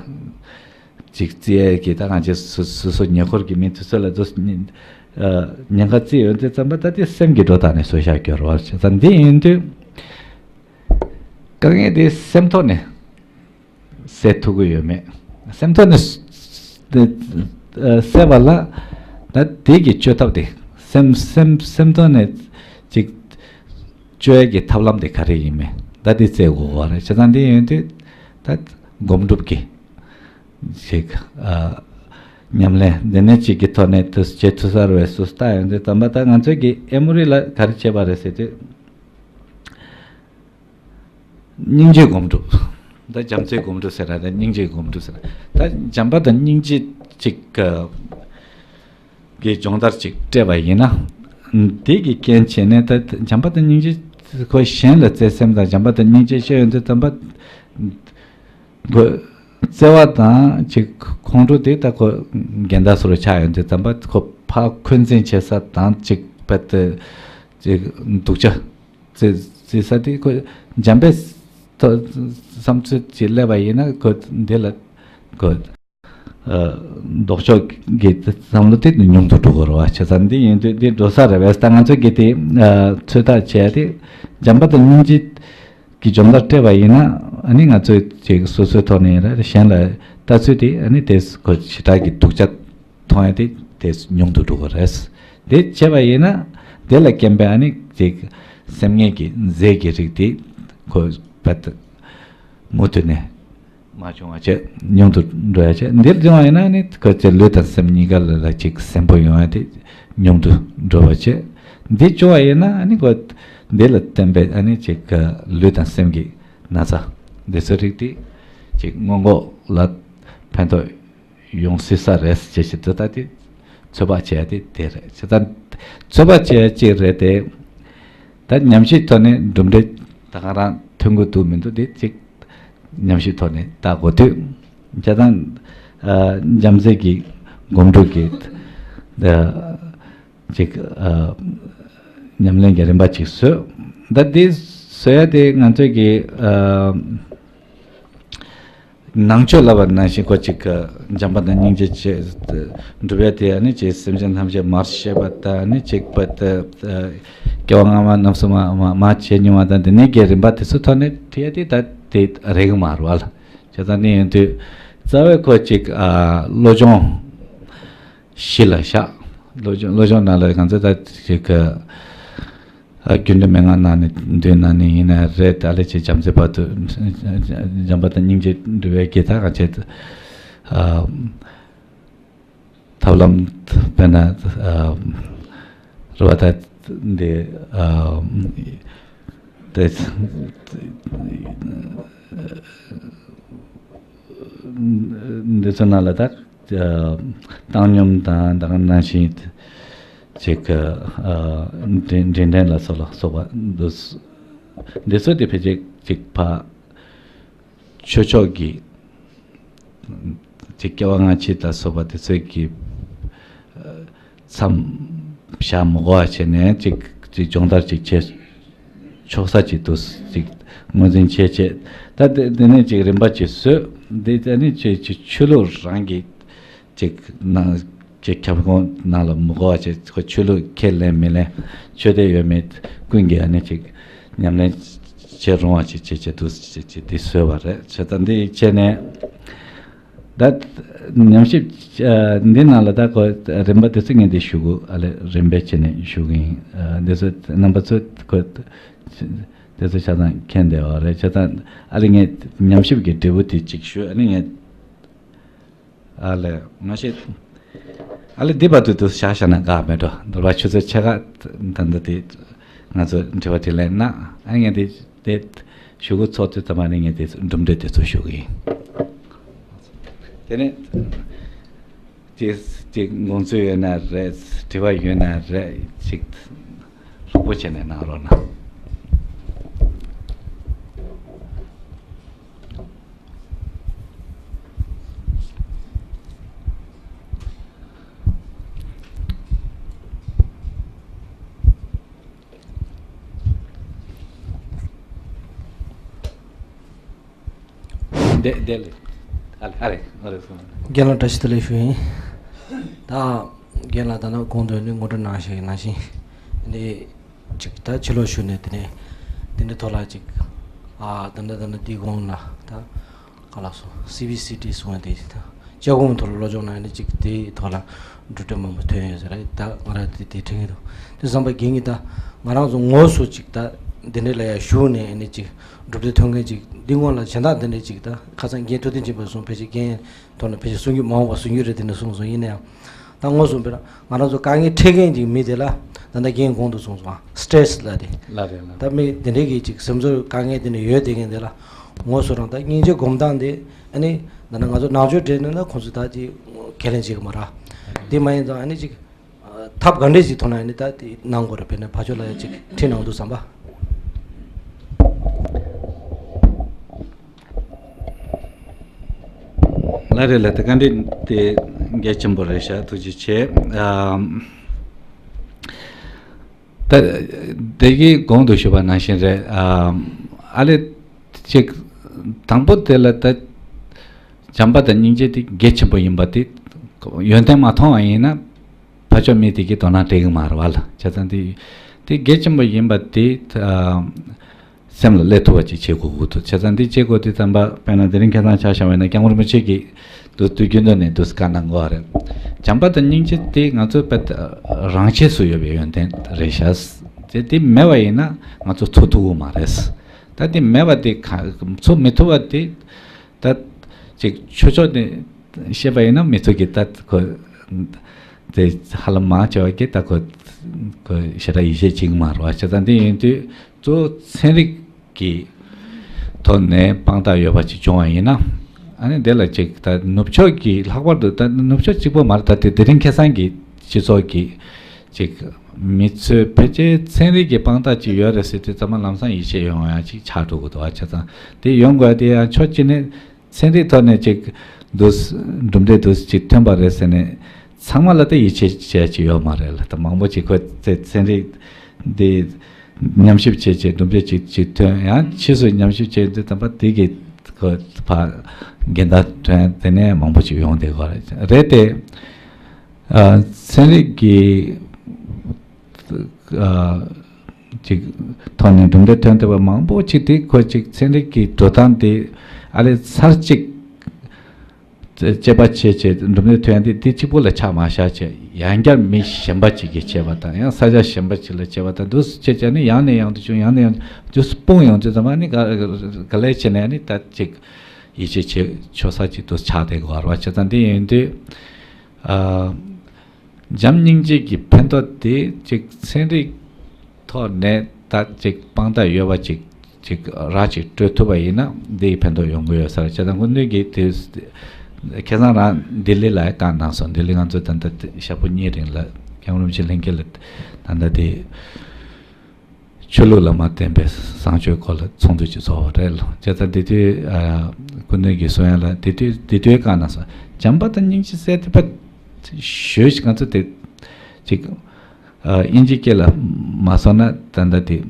ཅིག་བརྩི་ཡས་ཀྱི། ད་ང་ཚོ་སོ་སོ་སོ་ཉེ་འཁོར་གྱི་མི་དེ་ཚོ་ལ་དུ་ཉེན་ཁ་བརྩི་ཡོང་དུས་ཙམ་པ། ད་དེ་སེམས་ཀྱི་འགྲོ་ལྟ་ནས་བཟོས་བཞག་རྒྱུ་རེད་བ། བྱས་ཙང་འདི་ཡིན་དུས་དཀའ་ངལ་དེ་སེམས་ཐོག་ནས་སེལ་ཐུབ་ཀྱི་ཡོད་མེད། སེམས་ཐོག་ནས་སེལ་བ་ལ་ད་དེ་གི་བཅོས་ཐབས་དེ། སེམས་སེམས་སེམས་ཐོག་ནས་ཅིག་བཅོས་ཡས་ཀྱི་ཐབས་ལམ་དེ་ག་རེ་ཡིན་མིན་ད་དེ་བཙལ་དགོས་པ་རེད། བྱས་ཙང་འདི་ཡིན་དུས་ད་སྒོམ་སྒྲུབ་ཀྱི་ཅིག་ཨ་ཉམས་ལེན་འདི་ནས་ཅིག་གི་ཐོག་ནས་དུ་བྱེད་ཐུབ་ས་རེད་པས་སུ་ལྟ་ཡོང་དུས་ཙམ་པ། ད་ང་ཚོས་ཀྱི་ཨེ་མོ་རི་ལ་ག་རེ་བྱས་པ་རེད་ཟེར་དུས། སྙིང་རྗེའི་སྒོམ་སྒྲུབ། ད་བྱམས་བརྩེའི་སྒོམ་སྒྲུབ་ཟེར་ར། ད་སྙིང་རྗེའི་སྒོམ་སྒྲུབ་ཟེར་ར། ད་བྱམས་པ་དང་སྙིང་རྗེ་ཅིག་གི་སྦྱོང་བརྡར་ཅིག་སྤྲད་པ་ཡིན་ན། དེ་གི་རྐྱེན་བྱས་ནས་ད་བྱམས་པ་དང་སྙིང་རྗེ་ཁོ་གཞན་ལ་བརྩེ་སེམས་དང་། བྱམས་པ་དང་སྙིང་རྗེ་བཤད་ཡོང་དུས་ཙམ་པ། ཁོ་བརྩེ་བ་དང་ཅིག་ཁོང་ཁྲོ་དེ་ད་ཁོ་འགལ་ཟླ་བཟོ་འདྲ་ཆགས་ཡོང་དུས་ཙམ་པ། ཁོ་ཕར་འཁོན་འཛིན་བྱེད་ས་དང་ཅིག་དཔེ་དེ་ཅིག་སྡུག་ཅག་བརྩི་བརྩི་ས་དེ། ཁོ་བྱམས་པའི་ཐོག་བསམ་ཚུལ་ཅིག་སླེབས་པ་ཡིན་ན། ཁོ་འདི་ལ་ཁོ་ཨ་ལྡོག་ཕྱོགས་ཀྱི་བསམ་བློ་དེ་ཉུང་དུ་འགྲོ་གི་རེད་བ། བྱས་ཙང་འདི་ཡིན་དུས་འདི་འགྲོ་ས་རེད་པས། ད་ང་ཚོ་གི་དེ་ཨ་ཚོད་ལྟ་བྱས་ཏེ། བྱམས་པ་དང་སྙིང་རྗེ་གི་སྦྱོང་བརྡར་སྤྲད་པ་ཡིན་ན། ཨ་ནི་ང་ཚོས་ཅིག་སོ་སོའི་ཐོག་ནས་རེད། གཞན་ལ་ལྟ་ཚུལ་དེ་ཨ་ནི་དེ་ཁོ་ཞེ་དྲག་གི་སྡུག་ཅག་མཐོང་ཡ་དེ་དེ་ཉུང་དུ་འགྲོ་གི་རེད། དེ་བྱས་པ་ཡིན་ན་དེ་ལ་རྐྱེན་པས་ཨ་ནི་ཅིག་སེམས་ངལ་གྱི་རྫས་ཀྱི་རིགས་དེ་ཁོ་བད་མུ་མཐུད་ནས་མ་བྱུང་བ་བྱས། ཉུང་དུ་འགྲོ་ཡ་བྱས། འདིར་བྱུང་བ་ཡིན་ན་ནི་ཁོ་ཚོའི་ལུས་དང་སེམས་གཉིས་ཀ་ལ་ལ་ཅིག་གཟན་པོ་ཡོང་ཡ་དེ་ཉུང་དུ་འགྲོ་བ་བྱས། འདི་བྱུང་བ་ཡིན་ན་ནི་ཁོ་འདི་ལ་བརྟེན་པའི་ཨ་ནི་ཅིག་ལུས་དང་སེམས་ཀྱི་ན་ཚ་འདི་ཚོའི་རིགས་དེ་ཅིག་སྔོན་འགོག་ལ་ཕན་ཐོགས་ཡོང་སྲིད་ས་རེད་ཅེས་ཞིག་ཏུ། ད་དེ་ཚོད་དཔག་བྱེད་ཡ་དེ་དེ་རེད། བྱས་ཙང་ཚོད་དཔག་བྱེད་ཡ་གཅིག་རེད་དེ། ད་ཉམས་ཞིབ་ཐོག་ནས་གྲུབ་འབྲས་ད་ག་རང་ཐོན་གྱི་འདུག་མི་འདུག་དེ་གཅིག་ཉམས་ཞིབ་ཐོག་ནས་བལྟ་དགོས་དུས། བྱས་ཙང་ཨ་བྱམས་བརྩེ་གི་སྒོམ་སྒྲུབ་ཀྱི་ཨ་ཅིག་ཨ་ཉམས་ལེན་གྱི་རིམ་པ་ཅིག་བཟོས། ད་དེ་བཟོ་ཡ་དེ་ང་ཚོས་ཀྱི་ཨ་ནང་ཆོས་ལབ་པ་ནང་བཞིན་ཁོ་ཅིག་གི་བྱམས་པ་དང་སྙིང་རྗེ་ཅེས་སྒྲུབ་ཡ་དེ། ཨ་ནི་ཅིག་སེམས་ཅན་ཐམས་ཅད་མར་ཤེས་པ་དང་། ཨ་ནི་ཅིག་པ་དེ་སྐྱེ་བ་སྔ་མ་རྣམས་སུ་མ་མ་མ་བྱས་མྱོང་བ་དང་། དེ་ནས་ཀྱི་རིམ་པ་དེ་ཚོ་ཐོག་ནས་ཁྲིད་ཡ་དེ་ད་དེ་རེད་གི་མ་རེད་བ་ལ། བྱས་ཙང་ནི་ཡིན་དུས་རྩ་བའི་ཁོ་ཅིག་ཨ་བློ་སྦྱོང་གཞི་ལ་བཞག་བློ་སྦྱོང་བློ་སྦྱོང་ནང་ལ་ང་ཚོ་ད་ཅིག་གི་ཨ་རྒྱུན་དུ་མན་ངག་ནང་ནས་འདོན་ནང་ནས་ཡིན་ན་རེད། ད་ལས་ཅིག་བྱམས་བརྩེ་བར་དུ་བྱམས་པ་དང་སྙིང་རྗེ་འདྲ་བའི་གི་ད་ག་ཅིག་ཨ་ཐབས་ལམ་དཔེར་ན་ཨ་རེད་བ། ད་འདི་ཨ་དེ་འདི་ཚོ་ནང་ལ་ད་ཨ་བཏང་སྙོམས་དང་། ད་ག་ནང་བཞིན་ཅིག་ཨ་འདྲེན་འདྲེན་འདྲེན་ལ་སོགས་ལ་སོགས་པ་འདུག་འདི་ཚོ་དེ་ཕལ་ཆེར་ཅིག་ཕ་ཆོས་ཕྱོགས་ཀྱི་ཅིག་སྐྱེ་བ་སྔ་ཕྱི་ལ་སོགས་པ་དེ་ཚོའི་གི་མཚམས་བཞག་མི་དགོས་པ་བྱས་ནས་ཅིག་ཅིག་སྦྱོང་བརྡར་ཅིག་བྱེད་ཆོག་ས་ཅིག་ཏུ་ཅིག་ངོས་འཛིན་བྱས་བྱས། ད་དེ་དེ་ནས་ཅིག་རིམ་པ་ཅིག་བཟོས། འདི་དེ་ནས་ཅིག་ཅིག་ཆོས་ལུགས་རང་གི་ཅིག་ནང་ཅིག་ཁྱབ་ཁོངས་ནང་ལ་མི་དགོས་པ་བྱས། ཁོ་ཆོས་ལུགས་ཁས་ལེན་མི་ལེན་ཆོས་དད་ཡོད་མེད་ཀུན་གྱིས་ཨ་ནི་ཅིག་ཉམས་ལེན་བྱེད་རུང་བ་ཅིག་བྱེད་བྱེད་དུ་ཅིག་ཅིག་འདི་བཟོས་པ་རེད། བྱས་ཙང་འདི་བྱས་ནས་ད་ཉམས་ཞིབ་ཨ་འདི་ནང་ལ་ད་ཁོ་རིམ་པ་དེ་ཚོ་ངས་འདི་ཞུ་དགོས། ཨ་ལས་རིམ་པས་བྱས་ནས་ཞུ་གི་ཡིན། ཨ་འདི་ཚོ་རྣམ་པ་ཚོ་ཁོ་དེ་ཚོ་ཆ་ཚང་མཁྱེན་བསྡད་པ་རེད། བྱས་ཙང་ཨ་ལས་ངས་ཉམས་ཞིབ་ཀྱི་འབྲས་བུ་དེ་གཅིག་ཞུ། ཨ་ནི་ངས་ཨ་ལས་མ་ཤེས། ཨ་ལས་འདི་བར་དུ་དུ་བཞག་བཞག་ན་དགའ་མེད་འགྲོ། འདུལ་བ་ཆུ་ཚོད་ཕྱེད་ཀ་ད་འདི་དེ་ང་ཚོ་དྲི་བ་དྲིས་ལན་གནང་། ཨ་ངས་དེ་དེ་ཞུ་གི་ཚོགས་དུས་ཙམ་པ་ནས་ངས་དེ་གྲུབ་འབྲས་དེ་ཚོ་ཞུ་གི་ཡིན། དེ་ནས་ ཅིག་ཅིག་དགོངས་ཚུལ་ཡོད་ན་རེད། དྲི་བ་ཡོད་ན་རེད། ཅིག་ལྷུག་པོ་བྱས་ནས་གནང་རོགས་གནང་། དེ་དེ་ལས་ཨ་ལེ་ཨ་ལེ་ཨ་ལེ་སོང་། རྒན་ལགས་བཀྲ་ཤིས་བདེ་ལེགས་ཞུ་ཡིན། ད་རྒན་ལགས་ད་ནང་གོང་དུ་ནི་ངོ་སྤྲོད་གནང་ཞིག་ནང་བཞིན་ནི་ཅིག་ད་ཕྱི་ལོགས་ཞུ་ནས་དེ་ནས་དེ་འདྲའི་ཐོག་ལ་ཅིག་ཨ་ད་ནི་ད་ནི་དེའི་གོང་ལ་ད་ག་ལ་སོང་སི་བི་སི་ཏི་སོང་དེ་ད་སྤྱི་ཁོག་ཐོག་ལ་སློབ་སྦྱོང་གནང་ནས་ཅིག་དེའི་ཐོག་ལ་འགྲོ་གྲོན་མང་པོ་ཐོན་ཡོད་ཟེར་རེད། ད་ང་རང་དེ་དེ་དྲན་གྱི་འདུག་དེ་བསམ་པ་རྒན་གྱིས་ད་ང་རང་ཚོ་དངོས་སུ་ཅིག་ད་འདི་འདྲའི་ལ་ཡ་ཞུགས་ནས་ཨ་ནི་ཅིག་གྲུབ་འབྲས་ཐོན་མཁན་ཅིག་འདི་སྔོན་ལ་གཞན་དག་འདི་འདྲའི་ཅིག་ད་ཁ་སང་རྒན་ཐུབ་བསྟན་ཆོས་འཕེལ་སོང་ཕལ་ཆེར་རྒན་ཐོག་ནས་ཕལ་ཆེར་གསུང་རྒྱུ་མང་བ་གསུང་རྒྱུ་རེད། དེ་འདྲ་གསུངས་སོང་། ཡིན་ན་ཡང་ད་དངོས་སུ་དཔེར་ན་ང་རང་ཚོ་དཀའ་ངལ་འཕྲད་མཁན་ཅིག་མི་དེ་ལ་ད་ལྟ་རྒན་གོང་དུ་གསུངས་སོང་ཨ་སི་ཊེ་རེ་སི་ལབ་དེ་ལ་རེད་ལ། ད་མི་དེ་འདྲའི་གི་ཅིག་སེམས་ཚོར་དཀའ་ངལ་དེ་འདྲ་ཡོད་བསྡད་མཁན་དེ་ལ་དངོས་སུ་རང་ད་སྙིང་རྗེ་སྒོམ་སྟངས་དེ་ཨ་ནི་ད་ནི་ང་ཚོ་ནང་ཆོས་འབྲེལ་ནས་ན་ཁོང་ཚོ་ད་ཅིག་ཁས་ལེན་བྱེད་གི་མ་རེད། དེ་མ་ཡིན་ཙང་ཨ་ནི་ཅིག་ཐབས་ག་འདྲས་ཅིག་ཐོག་ནས་ཨ་ནི་ད་དེ་གནང་དགོས་རེད། དཔེར་ན་ཕར་ཕྱོགས་ལ་ཡ་ཅིག་ཁྲིད་གནང་འདུག་བསམ་པ། ལ་རེད་ལ་དེ་བཀའ་འདྲི་དེ་གལ་ཆེན་པོ་རེད་ཤག་ཐུགས་རྗེ་ཆེ། ཨམ། ད་དེ་གི་གོང་དུ་ཞུས་པ་ནང་བཞིན་རེད། ཨམ། ཨ་ལེ་ཅིག་དང་པོ་དེ་ལ་ད་བྱམས་པ་དང་སྙིང་རྗེ་དེ་གལ་ཆེན་པོ་ཡིན་པ་དེ་ཡོན་ཏན་མ་མཐོང་བ་ཡིན་ན་ཕར་ཕྱོགས་མི་དེ་གི་དོ་སྣང་སྤྲད་གི་མ་རེད་བ་ལ། བྱས་ཙང་དེ་དེ་གལ་ཆེན་པོ་ཡིན་པ་དེ་ཨམ། སེམས་ལ་སླེབས་ཐུབ་པ་ཅིག་བྱེད་དགོས་ཀྱི་འདུག་བྱས་ཙང་འདི་བྱེད་དགོས་དུས་ཙམ་པ་དཔེར་ན་དེ་རིང་ཁ་སང་ཆ་བཞག་པ་ཡིན་ན་སྐྱབས་མགོན་རིན་པོ་ཆེ་གིས་འདུག་དུས་རྒྱུན་དུ་ནས་འདུག་བཀའ་གནང་གོ་རེད། བྱམས་པ་དང་སྙིང་རྗེ་དེ་ང་ཚོའི་དཔེ་རང་ཆས་སུ་ཡོད་པའི་ཡོན་ཏན་རེད་ཤག་དེ་དེ་མེད་པ་ཡིན་ན་ང་ཚོ་འཚོ་ཐུབ་ཀྱི་མ་རེད། ད་དེ་མེད་པ་དེ་ག་འཚོ་མི་ཐུབ་པ་དེ་ད་ཅིག་ཆོས་ཕྱོགས་ནས་བཤད་པ་ཡིན་ན་མི་ཚོ་གིས་ད་ཁོ་དེ་ཧ་ལམ་མང་ཆེ་བ་གིས་ད་ཁོ་ཁོ་ཞེ་དྲག་ཡིད་ཆེས་བྱེད་ཀྱི་མ་རེད་བ། བྱས་ཙང་དེ་ཡིན་དུས་གཙོ་བོ་ཚན་རིག་གི་ཐོག་ནས་དཔང་རྟགས་ཡོད་པ་ཅིག་བྱུང་བ་ཡིན་ན། ཨ་ནི་དེ་ལ་ཅིག་ད་ནུབ་ཕྱོགས་ཀྱི་ལྷག་པར་དུ་ད་ནུབ་ཕྱོགས་གཅིག་པོ་མ་རེད། ད་དེ་དེ་རིང་ཁ་སང་གི་སྤྱི་ཚོགས་ཀྱི་ཅིག་མི་ཚོས་ཕལ་ཆེར་ཚན་རིག་གི་དཔང་རྟགས་ཅིག་ཡོད་རེད་ཟེར་དུས་ཙམ་པ་ལམ་སང་ཡིད་ཆེས་ཡོང་ཡ་ཅིག་ཆགས་འགྲོ་གི་འདུག་བ། བྱས་ཙང་དེ་ཡོང་དགོས་དེ་ཡང་ཕྱོགས་གཅིག་ནས་ཚན་རིག་ཐོག་ནས་ཅིག་འདུག་གྲུབ་འབྲས་འདུག་ཅིག་ཐོན་པ་རེད་ཟེར་ནས་ཚང་མ་ལ་ད་ཡིད་ཆེས་བྱས་ཅིག་ཡོད་མ་རེད་ལ། ད་མང་པོ་ཅིག་ཁོ་ཚེ་ཚན་རིག་འདི་ཉམས་ཞིབ་བྱས་བྱས་གྲུབ་འབྲས་ཅིག་ཅིག་ཐོན་ཡང་ཕྱིས་སུ་ཉམས་ཞིབ་བྱས་དུས་ཙམ་པ་དེ་གི་ཁོ་ཕ་འགལ་ཟླ་ཐོན་དེ་ནས་མང་པོ་ཅིག་ཡོང་བསྡད་ཀྱི་རེད། རེད་དེ། ཨ། ཚན་རིག་གི་ཨ། ཅིག་ཐོག་ནས་གྲུབ་འབྲས་ཐོན་ཐུབ་པ་མང་པོ་ཅིག་དེ་ཁོ་ཅིག་ཚན་རིག་གི་འགྲོ་སྟངས་དེ་ཨ་ལེ་ཚར་གཅིག་དཔྱད་པ་བྱས་བྱས་གྲུབ་འབྲས་ཐོན་དེ་དེ་གཅིག་པོ་ལ་ཆགས་མ་བཞག་བྱས་ཡང་བསྐྱར་མི་གཞན་པ་ཅིག་གིས་བྱས་པ་དང་ཡང་ས་ཆ་གཞན་པ་ཅིག་ལ་བྱས་པ་དང་འདུག་སེ་བྱས་བྱས་ནས་ཡང་ནས་ཡང་དུ་བྱུང་ཡང་ནས་ཡང་དུ་སྤུངས་ཡོང་དུས་ཙམ་པ་ནི་ག་ག་ལེ་བྱས་ནས་ནི་ད་ཅིག་ཡིད་ཆེས་བྱེད་ཆོག་ས་ཅིག་ཏུ་ཆགས་བསྡད་དགོས་པ་བྱས་ཙང་དེ་ཡིན་དུས། ཨ། བྱམས་སྙིང་རྗེ་གི་ཕན་ཐོགས་དེ་ཅིག་ཚན་རིག་ཐོག་ནས་ད་ཅིག་དཔང་རྟགས་ཡོད་པ་ཅིག་ཅིག་ར་ཅིག་སྤྲོད་ཐུབ་པ་ཡིན་ན་འདི་ཡི་ཕན་ཐོགས་ཡོང་གི་ཡོད་ས་རེད། བྱས་ཙང་སྐུ་མདུན་གྱིས་དེ་ཁ་སང་རང་ལྡི་ལི་ལ་བཀའ་གནང་སོང་། ལྡི་ལི་ང་ཚོ་ད་ལྟ་ཞག་པོ་གཉིས་རིང་ལ་མཁན་རིན་པོ་ཆེ་ལྷན་རྒྱས་ལ་ད་ལྟ་དེ། ཆོས་ལུགས་ལ་མ་བརྟེན་པའི་བཟང་སྤྱོད་སྐོར་ལ་ཚོགས་འདུ་ཅིག་ཚོགས་པ་རེད་ལ། བྱས་ཙང་དེ་དུས་ཨ། སྐུ་མདུན་གྱིས་གསུང་ཡ་ལ་དེ་དུས་དེ་དུས་བཀའ་གནང་སོང་། བྱམས་པ་དང་སྙིང་རྗེ་ཟེར་དེ་ཕར་ཞོལ་ཞིག་ང་ཚོ་དེ་ཅིག་ཨ། དབྱིན་ཇི་སྐད་ལ་མ་སོང་ན་ད་ལྟ་དེ་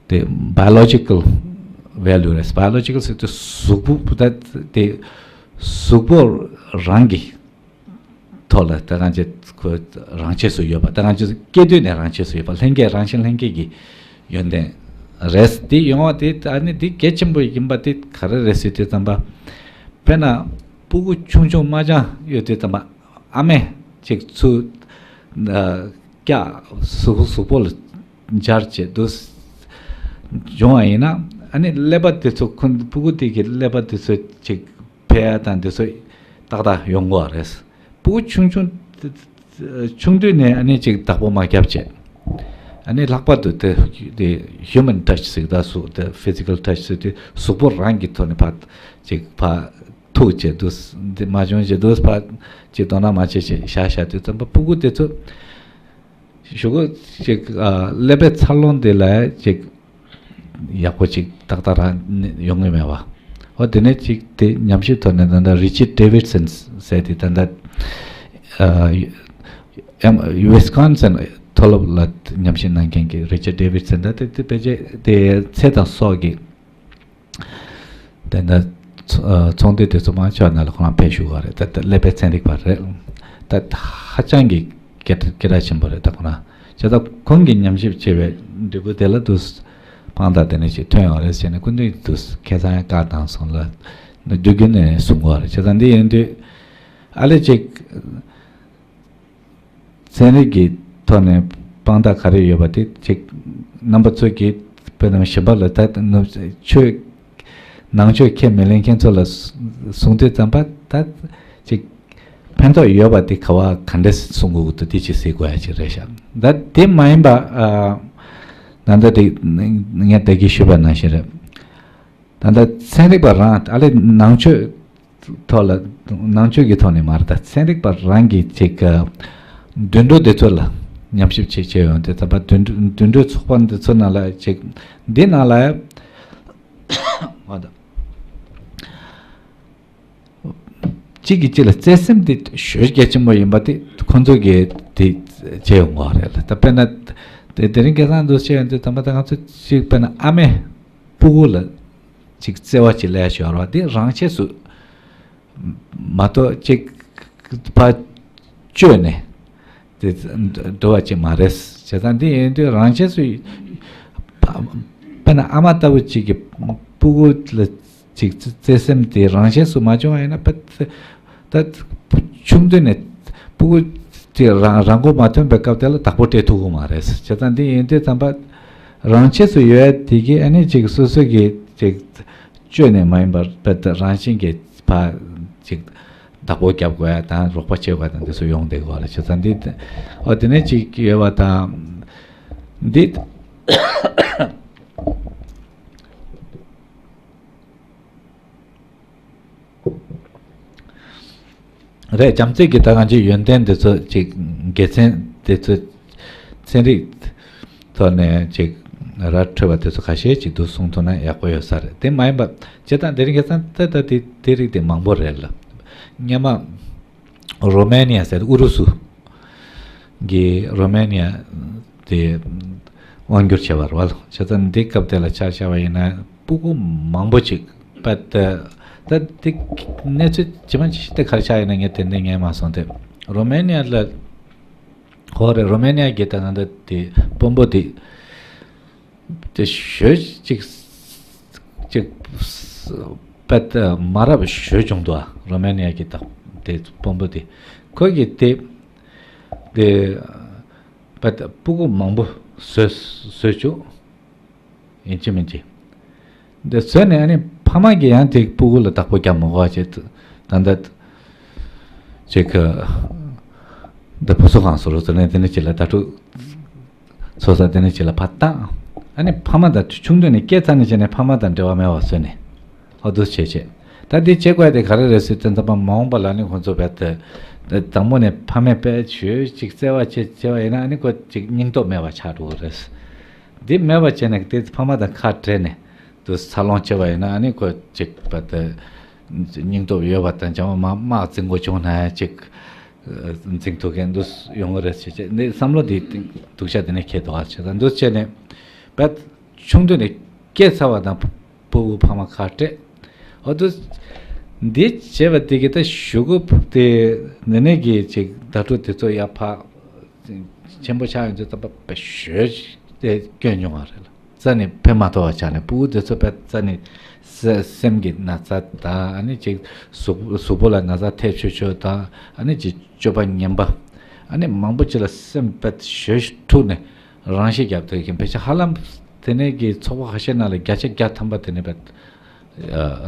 དེ་biological value རེད། biological ཟེར་དུས་གཟུགས་པོ་ད་དེ་གཟུགས་པོ་རང་གི་ཐོག་ལ་ད་གང་ཅི་ཁོ་རང་ཆས་སུ་ཡོད་པ། ད་གང་ཅི་སྐྱེ་དུས་ནས་རང་ཆས་སུ་ཡོད་པ། ལྷན་སྐྱེས་རང་བཞིན་ལྷན་སྐྱེས་ཀྱི་ཡོན་ཏན་རེད། དེ་ཡོང་བ་དེ་ཨ་ནི་དེ་གལ་ཆེན་པོ་ཡིན་པ་དེ་ག་རེ་རེད་ཟེར་དུས་ཙམ་པ། དཔེར་ན་སྤུ་གུ་ཆུང་ཆུང་དམར་ལྗང་ཡོད་དུས་ཙམ་པ་ཨ་མས་ཅིག་ཚུར་སྐྱ་གཟུགས་གཟུགས་པོ་ལ་སྦྱར་བྱས་འདུག་སྦྱོང་བ་ཡིན་ན་ཨ་ནི་ཀླད་པ་དེ་ཚོ་ཁོ་སྤུ་གུ་དེ་གི་ཀླད་པ་དེ་ཚོ་ཅིག་འཕེལ་ཡ་དང་དེ་ཚོ་ཏག་ཏག་ཡོང་གི་རེད། སྤུ་གུ་ཆུང་ཆུང་ཆུང་དུས་ནས་ཨ་ནི་ཅིག་བདག་པོ་མ་བརྒྱབ་བྱས། ཨ་ནི་ལྷག་པར་དུ་དེ་དེ་human touch ཟེར་ད་གཟུགས་དེ་physical touch ཟེར་དུས་གཟུགས་པོ་རང་གི་ཐོག་ནས་ཕར་ཅིག་ཕར་ ཐུག་བྱས་འདུག་འདི་མ་བྱུང་བྱས་འདུག་ཕར་ཅིག་དོ་སྣང་མ་བྱེད་བྱས་བཞག་བཞག་དུས་ཙམ་པ་སྤུ་གུ་དེ་ཚོ་གཞུག་གུ་ཅིག་ཨ་ཀླད་པའི་འཚར་ལོངས་དེ་ལ་ཅིག་ཡག་པོ་ཅིག་ཏག་ཏག་རང་ནས་ཡོང་གི་མེད་པ། འོ་དེ་ནས་ཅིག་དེ་ཉམས་ཞིབ་ཐོག་ནས་ད་ལྟ་རི་ཆར་ཌི་ཌེ་ཝིད་སན་ཟེར་དེ་ད་ལྟ་ཨ་ཨེམ་ཝི་སི་ཀོན་སིན་མཐོ་སློབ་ལ་ཉམས་ཞིབ་གནང་མཁན་གྱི་རི་ཆར་ཌི་ཌེ་ཝིད་སན་ད་དེ་དེ་ཕལ་ཆེར་དེ་ཚེ་དང་སྲོག་གི་དེ་འདྲ་ཚོ་ཨ་ཚོགས་འདུ་དེ་ཚོ་མང་ཆེ་བ་ནང་ལ་ཁོ་རང་ཕེབས་བཞུགས་པ་རེད། ད་ད་ཀླད་པའི་ཚན་རིག་པ་རེད། ད་ཧ་ཅང་གི་སྐད་སྐད་གྲགས་ཆེན་པོ་རེད། ད་ཁོ་རང་བྱས་ཙང་ཁོང་གིས་ཉམས་ཞིབ་བྱས་པའི་འབྲས་བུ་དེ་ལ་དུ་དཔང་རྟགས་དེ་འདྲ་ཞིག་ཐོན་ཡོད་རེད་ཟེར་ནས་སྐུ་མདུན་དུ་ཁ་སང་བཀའ་བཏང་སོང་ལ་དུས་རྒྱུན་ནས་གསུང་གི་ཡོད་རེད། བྱས་ཙང་འདི་ཡིན་དུས་ཨ་ལེ་ཅིག་ཚན་རིག་གི་ཐོག་ནས་དཔང་རྟགས་ག་རེ་ཡོད་པ་དེ་ཅིག་རྣམ་པ་ཚོ་གིས་དཔེར་ན་གཞན་པ་ལ་ད་ཆོས་ནང་ཆོས་ཁས་མི་ལེན་མཁན་ཚོ་ལ་གསུང་དུས་ཙམ་པ་ད་ཅིག་ཕན་ཐོགས་ཡོད་པ་དེ་ག་བ་ག་འདྲས་གསུང་དགོས་འདུག་དེ་ཅིག་གཟིགས་དགོས་ཡ་ཅིག་རེད་ཤག་ད་དེ་མ་ཡིན་པ་ཨ་ད་ལྟ་དེ་ངས་ད་གིན་ཞུས་པ་ནང་བཞིན་རེད། ད་ལྟ་ཚན་རིག་པ་རང་ཨ་ལེ་ནང་ཆོས་ཐོག་ལ་ནང་ཆོས་ཀྱི་ཐོག་ནས་མ་རེད། ད་ཚན་རིག་པ་རང་གིས་ཅིག་དུད་འགྲོ་དེ་ཚོ་ལ་ཉམས་ཞིབ་བྱེད་བྱེད་ཡོང་དུས་ཙམ་པ་དུད་འགྲོ་དུད་འགྲོའི་ཚོགས་པ་འདི་ཚོ་ནང་ལ་ཅིག་འདི་ནང་ལ་ཡ་ང་ད་གཅིག་གིས་གཅིག་ལ་བརྩེ་སེམས་དེ་ཞོད་རྒྱ་ཆེན་པོ་ཡིན་པ་དེ་ཁོང་ཚོ་གིས་དེ་བྱེད་ཡོང་གི་རེད་ལ། ད་དཔེར་ན་དེ་དེ་རིང་ཁ་སང་དུ་བཤད་ཡོང་དུས་ཙམ་པ་ད་ང་ཚོ་ཅིག་དཔེར་ན་ཨ་མས་སྤུ་གུ་ལ་ཅིག་བརྩེ་བ་ཅིག་སླེབས་ཤོར་བ་དེ་རང་ཆས་སུ་མ་གཏོགས་ཅིག་ཕར་བཅོས་ནས་དེ་འགྲོ་བ་ཅིག་མ་རེད། བྱས་ཙང་འདི་ཡིན་དུས་རང་ཆས་སུ་ཕ་དཔེར་ན་ཨ་མ་ལྟ་བུ་ཅིག་གིས་སྤུ་གུ་ལ་ཅིག་བརྩེ་སེམས་དེ་རང་ཆས་སུ་མ་བྱུང་བ་ཡིན་ན་ཕ་ད་ཆུང་དུས་ནས་སྤུ་གུ་དེ་རང་རང་མགོ་མ་ཐོན་པའི་སྐབས་དེ་ལ་བདག་པོ་སྤྲད་ཐུབ་ཀྱི་མ་རེད། བྱས་ཙང་འདི་ཡིན་དུས་ཙམ་པ་རང་ཆས་སུ་ཡོད་ཡ་དེ་གིས་ཨ་ནི་ཅིག་སོ་སོ་གིས་ཅིག་བཅོས་ནས་མ་ཡིན་པར་དཔེ་ད་རང་བཞིན་གྱིས་ཕར་ཅིག་བདག་པོ་རྒྱབ་དགོས་ཡ་དང་རོགས་པ་བྱེད་དགོས་ཡ་དང་དེ་ཚོ་ཡོང་བསྡད་དགོས་རེད། བྱས་ཙང་འདི་ཨོ་དེ་ནས་ཅིག་ཡོད་པ་དང་འདི། རེད། བྱམས་བརྩེ་གི་ད་གང་ཅིག་ཡོན་ཏན་དེ་ཚོ་ཅིག་དགེ་མཚན་དེ་ཚོ་ཚན་རིག་ཐོག་ནས་ཅིག་ར་འཕྲོད་པ་དེ་ཚོ་ཁ་ཤས་ཅིག་འདུག་གསུང་ཐུབ་ན་ཡག་པོ་ཡོད་ས་རེད། དེ་མ་ཡིན་པ་བྱས་ཙང་དེ་རིང་ཁ་སང་ད་ད་དེ་དེ་རིགས་དེ་མང་པོ་རེད་ལ། སྔོན་མ་རོ་མེ་ནི་ཡ་ཟེར་ཨུ་རུ་སུ་གི་རོ་མེ་ནི་ཡ་དེ་དབང་བསྒྱུར་བྱས་པ་རེད་བ། བྱས་ཙང་འདི་སྐབས་དེ་ལ་ཆ་བཞག་པ་ཡིན་ན་སྤུ་གུ་མང་པོ་ཅིག་པད་ད་དེ་གནས་ཚུལ་ཇི་མ་ཇི་བཞིན་དེ་ག་རེ་ཆགས་ཡོད་ན་ངས་དེ་འདྲ་ངས་མ་སོང་སྟེ། རོ་མེ་ནི་ཡ་ལ་ཧོ་རེད། རོ་མེ་ནི་ཡ་གི་ད་ང་ད་དེ་དཔོན་པོ་དེ་དེ་ཞོད་ཅིག་ཅིག་པད་མ་རབས་ཞོད་བྱུང་འདུག་ཨ། རོ་མེ་ནི་ཡ་གི་ད་དེ་དཔོན་པོ་དེ་ཁོ་གི་དེ་དེ་པད་སྤུ་གུ་མང་པོ་བཟོས་བཟོས་བཅུག་ཡིན་གཅིག་མིན་གཅིག་འདི་བཟོས་ནས་ཨ་ནི་ཕ་མ་གིས་ཡང་དེ་སྤུ་གུ་ལ་བདག་པོ་རྒྱབ་མི་དགོས་པ་བྱས། ད་ལྟ་ཅིག་གི་འདི་བུ་གསོ་ཁང་བཟོ་རོགས་ཟེར་ནས་དེ་ནས་ཅིག་ལ་ད་ཕྲུག་འཚོ་ས་དེ་ནས་ཅིག་ལ་ཕར་བཏང་། ཨ་ནི་ཕ་མ་དང་ཆུང་དུས་ནས་སྐྱེས་ཚར་ནས་བྱས་ནས་ཕ་མ་དང་འབྲེལ་བ་མེད་པ་བཟོས་ནས་ཨོ་འདུག་བྱས་བྱས། ད་འདི་བྱེད་དགོས་དེ་ག་རེ་རེད་ཟེར་དུས་ཙམ་པ་མ་འོངས་པ་ལ་ནི་ཁོང་ཚོ་བས་དེ་དང་པོ་ནས་ཕ་མས་དཔེ་ཞོད་ཅིག་བརྩེ་བ་བྱེད་བྱེད་པ་ཡིན་ན་ཨ་ནི་ཁོ་ཅིག་སྙིང་སྟོབས་མེད་པ་ཆགས་འགྲོ་གི་རེད། འདི་མེད་པ་བྱས་ནས་དེ་ཕ་མ་དང་ཁ་བྲལ་ནས་དུ་འཚར་ལོངས་བྱས་པ་ཡིན་ན་ཨ་ནི་ཁོ་ཅིག་པ་དེ་སྙིང་སྟོབས་ཡོད་པ་དང་སྦྱང་བ་མ་དམག་འཛིང་དགོས་བྱུང་ན་ཡང་ཅིག་འཛིང་ཐུབ་མཁན་འདུག་ཡོང་གི་རེད་བྱས་བྱས་འདི་བསམ་བློ་འདི་སྡུག་ཤ་དེ་ནས་ཁྱེར་འདུག་ཨ། བྱས་ཙང་འདུག་བྱས་ནས་པ་ཆུང་དུས་ནས་སྐྱེས་ཚར་བ་དང་སྤུ་གུ་ཕ་མ་ཁ་བྲལ། འོ་དུ། འདི་བྱས་པ་དེ་གི་ད་གཞུག་གུ་དེ་ནི་ནས་ཀྱི་ཅིག་ཟླ་དྲུག་དེ་ཚོ་ཡར་ཕར་ཆེན་པོ་ཆགས་ཡོང་དུས་ད་པ་པ་ཞོད་དེ་སྐྱོན་ཡོང་བ་རེད་ལ། རྩ་ནས་ཕན་མ་ཐོགས་པ་ཆགས་ནས་སྤུ་གུ་དེ་ཚོ་པ་རྩ་ནས་སེ་སེམས་ཀྱི་ན་ཚ་དང་ཨ་ནི་ཅིག་གཟུགས་གཟུགས་པོ་ལ་ན་ཚ་ཐེབས་ཆོད་ཆོད་དང་ཨ་ནི་ཅིག་སྤྱོད་པ་ངན་པ་ཨ་ནི་མང་པོ་ཅིག་ལ་སེམས་པ་ཞོད་འཁྲུགས་ནས་རང་ཤི་རྒྱབ་ཐུབ་མཁན་ཕལ་ཆེར་ཧ་ལམ་དེ་ནས་ཀྱི་ཚོགས་པ་ཁ་ཤས་ནང་ལ་བརྒྱ་ཆ་བརྒྱ་ཐམ་པ་དེ་ནས་པ།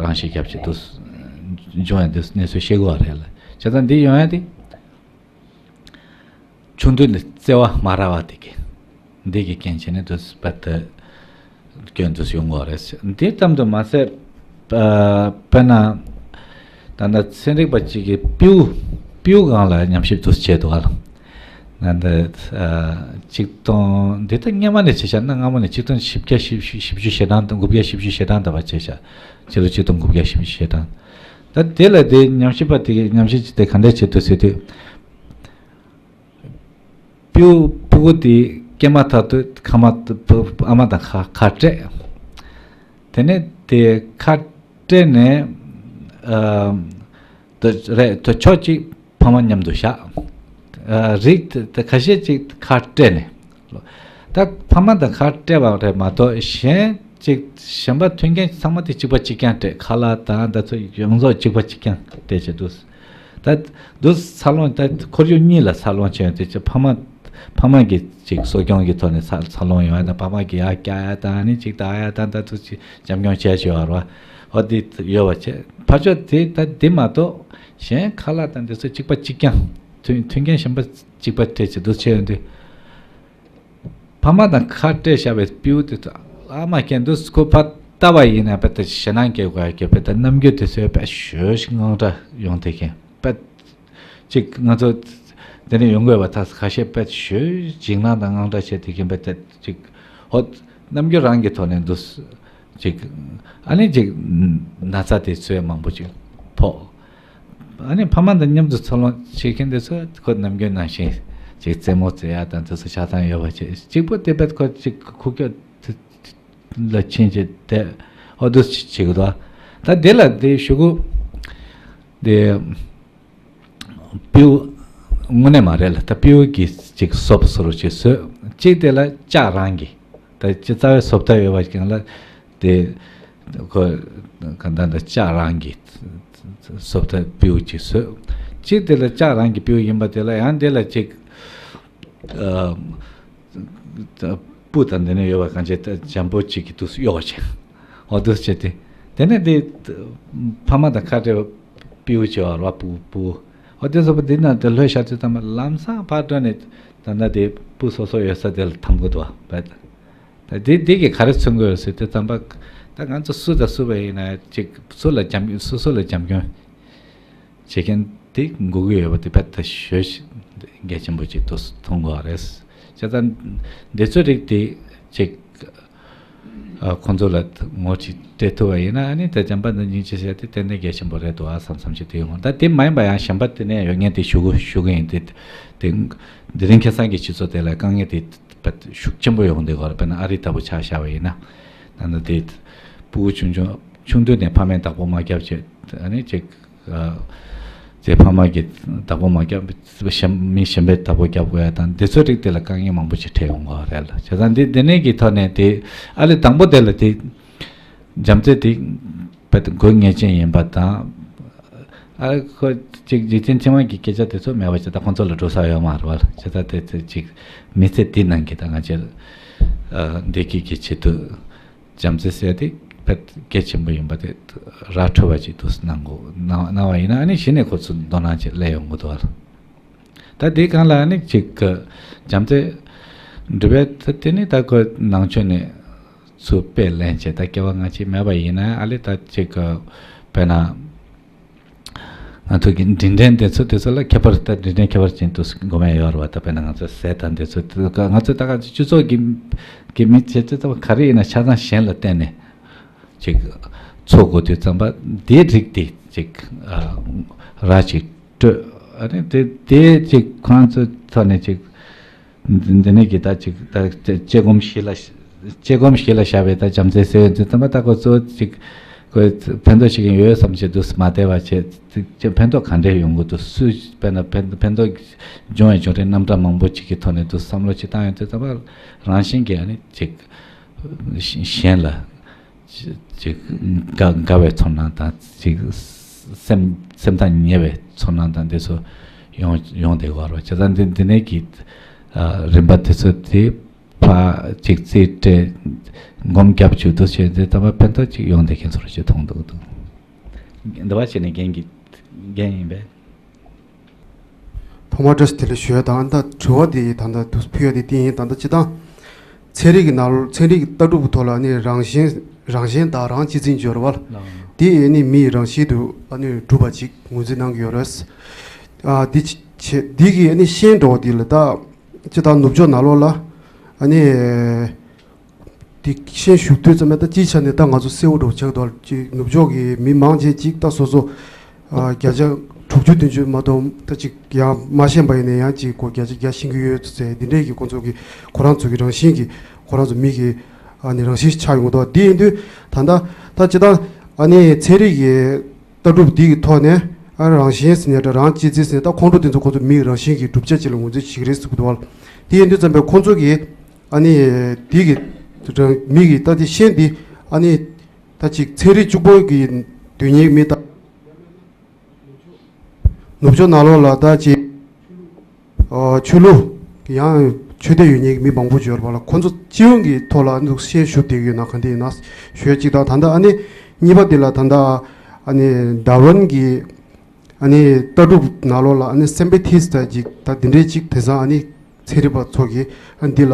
རང་ཤི་རྒྱབ་ཅིག་ཏུ་འབྱུང་ཡ་འདི་གནས་ཚུལ་ཤེས་དགོས་པ་རེད་ལ། བྱས་ཙང་འདི་ཡོང་ཡ་དེ་ཆུང་དུས་ནས་བརྩེ་བ་མ་རག་པ་དེ་གི་འདི་གི་རྐྱེན་བྱས་ནས་དུ་པད་དུ་སྐྱོན་དུ་ཡོང་དགོས་པ་རེད། འདི་ཙམ་དུ་མ་ཟད་དཔེར་ན་ ད་ལྟ་ཚན་རིག་པ་གཅིག་གིས་སྤྲེའུ་སྤྲེའུ་སྒང་ལ་ཉམས་ཞིབ་འདུག་སེ་བྱས་འདུག་ག་ལ། ད་ལྟ་ཨ་ཆིག་སྟོང་འདི་ད་སྔ་མ་ནས་བྱས་ཤག་ན། སྔ་མོ་ནས་ཆིག་སྟོང་བཞི་བརྒྱ་བཞི་བཅུ་ཞེ་གྲངས་དང་དགུ་བརྒྱ་བཞི་བཅུ་ཞེ་གྲངས་ད་བར་བྱས་ཤག། ཕྱི་ལོ་ཆིག་སྟོང་དགུ་བརྒྱ་བཞི་བཅུ་ཞེ་གྲངས། ད་དེ་ལ་དེ་ཉམས་ཞིབ་པ་དེ་གིས་ཉམས་ཞིབ་བྱས་ཏེ་ག་འདྲ་བྱས་འདུག་ཟེར་དུས། སྤྲེའུ་སྤུ་གུ་དེ་སྐྱེས་མ་ཐག་ཏུ་ཁ་མ་ཨ་མ་དང་ཁ་ཁ་སྤྲད། དེ་ནས་དེ་ཁ་སྤྲད་ནས་ཨ་དེ་རེད་དེ་ཕྱོགས་གཅིག་ཕ་མ་མཉམ་དུ་བཞག། ཨ་རིགས་དེ་དེ་ཁ་ཤས་ཅིག་ཁ་སྤྲད་ནས། ད་ཕ་མ་དང་ཁ་སྤྲད་པ་རེད་མ་གཏོགས་གཞན་ཅིག་གཞན་པ་མཐུན་རྐྱེན་ཚང་མ་དེ་གཅིག་པ་གཅིག་རྐྱང་སྤྲད། ཁ་ལག་དང་ད་ཚོ་ཡོངས་རྫོགས་གཅིག་པ་གཅིག་རྐྱང་སྤྲད་བྱས་འདུག། ད་འདུག་འཚར་ལོངས། ད་ཁོར་ཡུག་གཉིས་ལ་འཚར་ལོངས་བྱས་ཡོང་དུས་ཕ་མ་ཕ་མ་གི་ཅིག་གསོ་སྐྱོང་གི་ཐོག་ནས་འཚར་འཚར་ལོངས་ཡོང་ཡ་དང་། ཕ་མ་གི་ཡར་བཀྱག་ཡ་དང་ནི་ཅིག་ལྟ་ཡ་དང་། ད་ཚོ་ཅིག་འཇམ་སྐྱོང་བྱས་བྱས་པ་རེད་བ། འོ་དེ་ཡོད་པ་བྱས། ཕར་ཕྱོགས་དེ་ད་དེ་མ་གཏོགས་གཞན་ཁ་ལག་དང་དེ་ཚོ་གཅིག་པ་གཅིག་རྐྱང་། མཐུན་མཐུན་རྐྱེན་གཞན་པ་གཅིག་པ་སྤྲད་བྱས་འདུག་བྱས་ཡོང་དུས། ཕ་མ་དང་ཁ་སྤྲད་བཞག་པའི་སྤྲེའུ་དེ་ཚོ་ཨ་མ་སྐྱེས་འདུག། ཁོ་ཕར་ལྟ་བ་ཡིན་ན་དཔེ་ད་ཞེད་སྣང་སྐྱེ་དགོས་ཡ་གི་དཔེ་ད་རྣམ་འགྱུར་དེ་ཚོའི་དཔེ་ཞེ་པོ་ཞིག་དངངས་སྐྲག་ཡོང་བསྡད་མཁན། དཔེ་ཅིག་ང་ཚོ་འདི་ནས་ཡོང་དགོས་པ་ད་ཁ་ཤས་དཔེ་ཞེ་པོ་འཇིགས་སྣང་དང་དངངས་སྐྲག་བྱས་བསྡད་མཁན་དཔེ་ད་ཅིག་ཧོ་རྣམ་འགྱུར་རང་གི་ཐོག་ནས་འདུག། ཅིག་ཨ་ནི་ཅིག་ན་ཚ་དེ་ཚོའི་མང་པོ་ཅིག་ཕོག། ཨ་ནི་ཕ་མ་དང་མཉམ་དུ་འཚར་ལོངས་བྱེད་མཁན་དེ་ཚོ་ཁོ་ནམ་རྒྱུན་ནང་བཞིན་ཅིག་རྩེད་མོ་རྩེ་ཡ་དང་དེ་ཚོ་ཆ་ཚང་ཡོད་པ་བྱས། གཅིག་པོ་དེ་བས་ཁོ་ཅིག་ཁུག་ཀྱོག་ལ་ཕྱིན་བྱས་དེ་ཨོ་དུ་བྱེད་ཀྱི་འདུག། ད་དེ་ལ་དེ་ཞུ་གུ་དེ། སྤྲེའུ་དངོས་གནས་མ་རེད་ལ། ད་སྤྲེའུ་གི་ཅིག་སོབ་སོ་རུ་ཅིག་བཟོས། གཅིག་དེ་ལ་ལྕགས་རང་གི་ད་ཅི་རྩ་བའི་སོབ་ཐབས་ཡོད་པ་ཅིག་ལ་དེ་ཁོ་ག་ད་ད་ལྕགས་རང་གི་སོབ་ཐབས་སྤྲེའུ་ཅིག་བཟོས། གཅིག་དེ་ལ་ལྕགས་རང་གི་སྤྲེའུ་ཡིན་པ་དེ་ལ་ཡང་དེ་ལ་ཅིག་ཨ། སྤུ་དང་དེ་ནས་ཡོད་པ་གང་བྱས་འཇམ་པོ་གཅིག་གི་དུས་སུ་གཡོག་བྱས། འོ་དུས་བྱས་ཏེ། དེ་ནས་དེ་ཕ་མ་དང་ཁ་བྲལ་བ་སྤྲེའུ་བྱས་པ་ར་སྤུ་སྤུ། འོ་དེ་སོགས་པ་འདི་ན་དེ་ལྷོད་ཤར་དུས་ཙམ་པ་ལམ་སང་ཕར་འགྲོ་ནས་ད་ལྟ་དེ་སྤུ་སོ་སོ་ཡོད་ས་དེ་ལ་འཐམ་གི་འདུག་བ། ད་དེ་དེ་གི་ག་རེ་མཚོན་གི་ཡོད་ཟེར་དུས་ཙམ་པ་ད་ང་ཚོ་སུ་དང་སུ་བ་ཡིན་ན་ཅིག་སུ་ལ་འཇམ་སོ་སོ་ལ་འཇམ་སྐྱོང་བྱེད་མཁན་དེ་དགོས་ཀྱི་ཡོད་པ་དེ་དཔེ་ད་ཞོ་ཞིག་གལ་ཆེན་པོ་ཅིག་ཏུ་མཐོང་དགོས་པ་རེད། བྱས་ཙང་འདི་ཚོའི་རིགས་དེ་ཅིག་ཨ་ཁོང་ཚོ་ལ་ངོ་ཅིག་སྤྲད་ཐུབ་པ་ཡིན་ན། ཨ་ནི་ད་འཇམ་དཔལ་དང་སྙིང་རྗེ་ཟེར་དེ་ཏན་ཏན་གལ་ཆེན་པོ་རེད་འདུག་ཨ་བསམ་བསམ་ཞིག་དེ་ཡོང་། ད་དེ་མ་ཡིན་པ་ཡང་གཞན་པ་དེ་ནས་ཡོད་ངེས་དེ་ཞུ་གི་ཞུ་གི་ཡིན། དེ་དེ་དེ་རིང་ཁ་སང་གི་སྤྱི་ཚོགས་དེ་ལ་དཀའ་ངལ་དེ་དཔེ་ཤུགས་ཆེན་པོ་ཡོང་བསྡད་ཀྱི་ཡོད་རེད། དཔེར་ན་ཨ་རི་ལྟ་བུ་ཆ་བཞག་པ་ཡིན་ན། ད་ནི་དེ་སྤུ་གུ་ཆུང་ཆུང་ཆུང་དུས་ནས་ཕ་མས་བདག་པོ་མ་བརྒྱབ་བྱས། ཨ་ནི་ཅིག་ཨ་ཅེ་ཕ་མ་གིས་བདག་པོ་མ་བརྒྱབ། གཞན་མི་གཞན་པས་བདག་པོ་རྒྱབ་དགོས་ཡ་དང་དེ་ཚོའི་རིགས་དེ་ལ་དཀའ་ངལ་མང་པོ་ཞིག་འཕྲད་ཡོང་གི་རེད་ལ། བྱས་ཙང་འདི་འདི་ནས་ཀྱི་ཐོག་ནས་དེ་ཨ་ལས་དང་པོ་དེ་ལ་དེ་བྱམས་བརྩེ་དེ་དཔེ་དེ་དགོས་ངེས་ཅན་ཡིན་པ་དང་། ཨ་ཁོ་ཅིག་འཇིག་རྟེན་ཕྱི་མ་གི་སྐད་ཆ་དེ་ཚོ་མེད་པ་བྱས། ད་ཁོང་ཚོ་ལ་འགྲོ་ས་ཡོད་མ་རེད་བ། བྱས་ཙང་དེ་ཚོ་ཅིག་མི་ཚེ་འདི་ནང་གི་ད་ང་ཚོའི་ཨ་བདེ་སྐྱིད་ཀྱི་ཆེད་དུ། བྱམས་བརྩེ་ཟེར་དེ་དཔེ་གལ་ཆེན་པོ་ཡིན་པ་དེ་ར་འཕྲོད་པ་ཅིག་ཏུ་གནང་དགོས། གནང་གནང་བ་ཡིན་ན་ཨ་ནི་གཞི་ནས་ཁོ་ཚོ་དོ་སྣང་ཅིག་སླེབས་ཡོང་གི་འདུག་བ། ད་དེའི་སྒང་ལ་ཨ་ནི་ཅིག་གི་བྱམས་བརྩེ་འདྲི་བའི་ད་དེ་ནི་ད་ཁོ་ནང་ཆོས་ནས་ཚུར་དཔེ་ལེན་བྱས། ད་སྐྱེ་བ་སྔ་ཕྱི་མེད་པ་ཡིན་ན་ཨ་ལས་ད་ཅིག་གི་དཔེར་ན། ང་ཚོ་གི་འབྲིང་ཕྲན་དེ་ཚོ་དེ་ཚོ་ལ་ཁྱད་པར་ད་འབྲིང་ཕྲན་ཁྱད་པར་ཅན་དུ་དགོས་མེད་ཡོད་རེད་བ། ད་དཔེར་ན་ང་ཚོ་ཟས་དང་དེ་ཚོ་ང་ཚོ་ད་ག་ཚོད་སྤྱི་ཚོགས་ཀྱི་གི་མི་བྱེད་ཚོད་ད་ག་རེ་ཡིན་ན་ཆ་ཚང་གཞན་ལ་བརྟེན་ནས་ཅིག་འཚོ་དགོས་དུས་ཙམ་པ་དེའི་རིགས་དེ་ཅིག་ར་ཅིག་སྤྲོད། ཨ་ནི་དེ་དེ་ཅིག་ཁོང་ཚོའི་ཐོག་ནས་ཅིག་འདི་འདི་ནས་ཀྱི་ད་ཅིག་ད་དཔྱད་སྒོམ་གཞི་ལ་དཔྱད་སྒོམ་གཞི་ལ་བཞག་པའི་ད་བྱམས་བརྩེ་ཟེར་བའི་འདི་ཙམ་པ་ད་ཁོ་ཚོ་ཅིག་ཁོས་ཕན་ཐོགས་བྱེད་ཀྱི་ཡོད་བསམ་བྱས་འདུག་མ་བསྡད་པ་བྱས་ཅིག་ཕན་ཐོགས་ག་འདྲས་ཡོང་གི་འདུག་སུས་དཔེར་ན་ཕན་ཕན་ཐོགས་འབྱུང་བའི་འབྱུང་འབྲས་རྣམ་གྲངས་མང་པོ་ཅིག་གི་ཐོག་ནས་འདུག་བསམ་བློ་ཅིག་བཏང་ཡོང་དུས་ཙམ་པ་རང་བཞིན་གྱིས་ཨ་ནི་ཅིག་གཞན་ལ། ཅིག་དགའ་དགའ་བའི་ཚོར་སྣང་དང་ཅིག་སེམས་སེམས་ཐག་ཉེ་བའི་ཚོར་སྣང་དང་དེ་ཚོ་ཡོང་ཡོང་བསྡད་ཀྱི་ཡོད་རེད་བ། བྱས་ཙང་འདི་འདི་ནས་ཀྱི་ཨ་རིམ་པ་དེ་ཚོ་དེ་ཕར་ཅིག་རྩིས་སྤྲད་སྒོམ་རྒྱབ་བཅུག་འདུག་བྱས་དེ་ད་བར་ཕན་ཐོགས་ཅིག་ཡོང་བསྡད་མཁན་ཚོར་ཅིག་མཐོང་འདུག་འདུག་འདི་བ་བྱས་ནས་རྒན་གྱི་རྒན་ཡིན་པས། ཐོག་མར་བཀྲ་ཤིས་བདེ་ལེགས་ཞུ་ཡ་དང་། ད་དྲི་བ་དེ་ད་ལྟ་དུ་ཕུལ་ཡ་དེ་དེ་ཡིན། ད་ལྟ་སྤྱིར་བཏང་ཚན་རིག་གི་ནང་ལོགས་ཚན་རིག་གི་ལྟ་གྲུབ་ཀྱི་ཐོག་ལ་ནི་རང་གཞན་རང་གཞན་དག་རང་གཅེས་འཛིན་སྦྱོར་བ་ལ། ལགས། དེ་ཨ་ནི་མིའི་རང་བཞིན་དུ་ཨ་ནི་གྲུབ་པ་ཅིག་ངོས་འཛིན་གནང་གི་ཡོད་རེད། ཨ་འདི་ཆ་འདི་གི་ཨ་ནི་ཤན་འདྲ་བོ་འདི་ལ་ད་སྤྱིར་བཏང་ནུབ་ཕྱོགས་ནང་ལོགས་ལ་ཨ་ནི། དེ་ཤན་ཞུགས་དུས་ཙམ་པ་ད་སྤྱིའི་ཆ་ནས་ད་ང་ཚོ་གསལ་བོ་འདྲ་བོ་ཆགས་འདུག་ཅིག་ནུབ་ཕྱོགས་ཀྱི་མི་མང་ཆེ་ཅིག་ད་སོ་སོ་ཨ་བརྒྱ་ཆ་དྲུག་ཅུ་བདུན་ཅུ་མ་གཏོགས་ད་ཅིག་ཡང་མ་ཤེས་པ་ཡིན་ན་ཡང་ཅིག་གོ་བརྒྱ་ཆ་བརྒྱ་ཤེས་ཀྱི་ཡོད་ཚེ་འདི་འདྲས་ཀྱི་ཁོང་ཚོ་གི་ཁོ་རང་ཚོ་གི་རང་བཞིན་གྱི་ཁོ་རང་ཚོ་མི་གི་ཨ་ནི་རང་བཞིན་ཆགས་ཡོང་གི་འདུག་དེ་ཡིན་དུས་ད་ལྟ་ད་ཅི་ད་ཨ་ནི་ཚན་རིག་གི་ལྟ་གྲུབ་འདི་གི་ཐོག་ནས་ཨ་རང་བཞིན་ཟེར་ནས་ད་རང་གཅེས་འཛིན་ཟེར་ནས་ད་ཁོང་ཁྲོ་དེ་ཚོ་ཁོང་ཚོ་མིའི་རང་བཞིན་གྱི་གྲུབ་ཆ་ཅིག་ལ་ངོས་འཛིན་བྱེད་ཀྱི་རེད་ཟེར་གི་འདུག་བ། དེ་ཡིན་དུས་ཙམ་པས་ཁོང་ཚོ་གིས་ཨ་ནི་དེ་གི་མི་གི་ད་དེ་ཤན་འདི་ཨ་ནི་ད་ཅིག་ཚན་རིག་གཅིག་པོ་གི་དོན་སྙིང་མི་ད་ནུབ་ཕྱོགས་ནང་ལོགས་ལ་ད་ཅིག་ཨ་ཆོས་ལུགས་ཡང་ཆོས་དད་ཡོད་མཁན་གྱི་མི་མང་པོ་ཡོད་པ་ལ་ཁོང་ཚོ་སྤྱི་ཡོངས་ཀྱི་ཐོག་ལ་ཨ་ནི་ཤན་ཞུགས་བསྡད་ཀྱི་ཡོད་ན་ག་འདྲ་ཡིན་ན་ཞུ་ཡ་གཅིག་དང་། ད་ལྟ་ཨ་ནི་གཉིས་པ་འདི་ལ་ད་ལྟ་ཨ་ནི་ཌར་ཝིན་གྱི་ཨ་ནི་ལྟ་གྲུབ་ནང་ལོགས་ལ་ཨ་ནི་སེམ་པེ་ཐིས་ད་ཅིག་ད་འདི་འདྲའི་ཅིག་དེང་སང་ཨ་ནི་ཚན་རིག་པ་ཚོ་གིས་ཨ་འདི་ལ་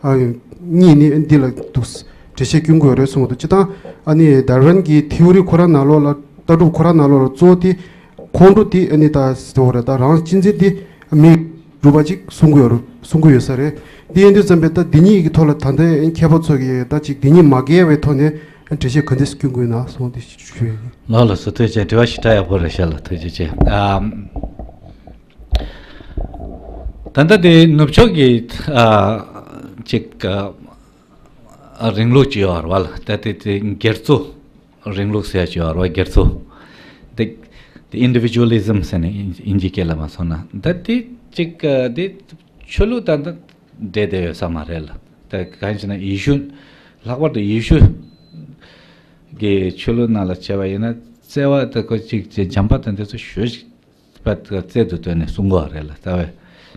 ཨ་གཉིས་ནི་ཨ་འདི་ལ་འདུག་འགྲེལ་བཤད་སྐྱོན་དགོས་རེད་གསུངས་འདུག་སྤྱིར་བཏང་ཨ་ནི་ཌར་ཝིན་གྱི་ཐེའོ་རི་ཁོ་རང་ནང་ལོགས་ལ་ལྟ་གྲུབ་ཁོ་རང་ནང་ལོགས་ལ་གཙོ་བོ་དེ་ཁོང་ཁྲོ་དེ་ཨ་ནི་ད་ཟེར་བ་རེད། ད་རང་གཅེས་འཛིན་དེ་མི་སྒྲུབ་པ་ཅིག་གསུང་གི་ཡོད་རེད། གསུང་གི་ཡོད་ས་རེད། འདི་ཡིན་དུས་ཙམ་པས་ད་འདི་གཉིས་ཀྱི་ཐོག་ལ་ད་ལྟའི་མཁས་པ་ཚོ་གིས་ད་ཅིག་འདི་གཉིས་མ་འགལ་བའི་ཐོག་ནས་འགྲེལ་བཤད་ག་འདྲས་སྐྱོན་དགོས་ན་གསུངས་ཏེ་ཞུ་ཡ་ཡིན། ལགས་ལགས་སོ། ཐུགས་རྗེ་ཆེ། དྲི་བ་ཞེ་དྲག་ཡག་པོ་རེད་ཤག་ལགས། ཐུགས་རྗེ་ཆེ། ཨ་ད་ལྟ་དེ་ནུབ་ཕྱོགས་ཀྱི་ཨ་ཅིག་ཨ་རིང་ལུགས་ཅིག་ཡོད་རེད་བ་ལགས། ད་དེ་དེ་སྒེར་གཙོ་རིང་ལུགས་ཟེར་ཡ་ཅིག་ཡོད་རེད་བ། སྒེར་གཙོ་དེ་དེ་ཨིན་ཌི་བི་ཇུ་ཨ་ལི་ཛིམ་ཟེར་ནས་དབྱིན་དབྱིན་ཇིའི་སྐད་ལ་མ་སོང་ན་ད་དེ་ཅིག་ཨ་དེ་ཆོས་ལུགས་དང་འབྲེལ་བསྡད་ཡོད་ས་མ་རེད་ལགས། ད་གང་ཡིན་ཟེར་ན་ཡེ་ཤུ་ལྷག་པར་དུ་ཡེ་ཤུ་གི་ཆོས་ལུགས་ནང་ལ་བྱས་པ་ཡིན་ན་བརྩེ་བ་དང་ཁོ་ཅིག་ཅིག་བྱམས་པ་དང་དེ་ཚོ་ཞེ་པོ་ཅིག་བརྩེ་དུ་བཏོན་ནས་གསུང་གི་ཡོད་རེད་ལགས། རྩ་བའི་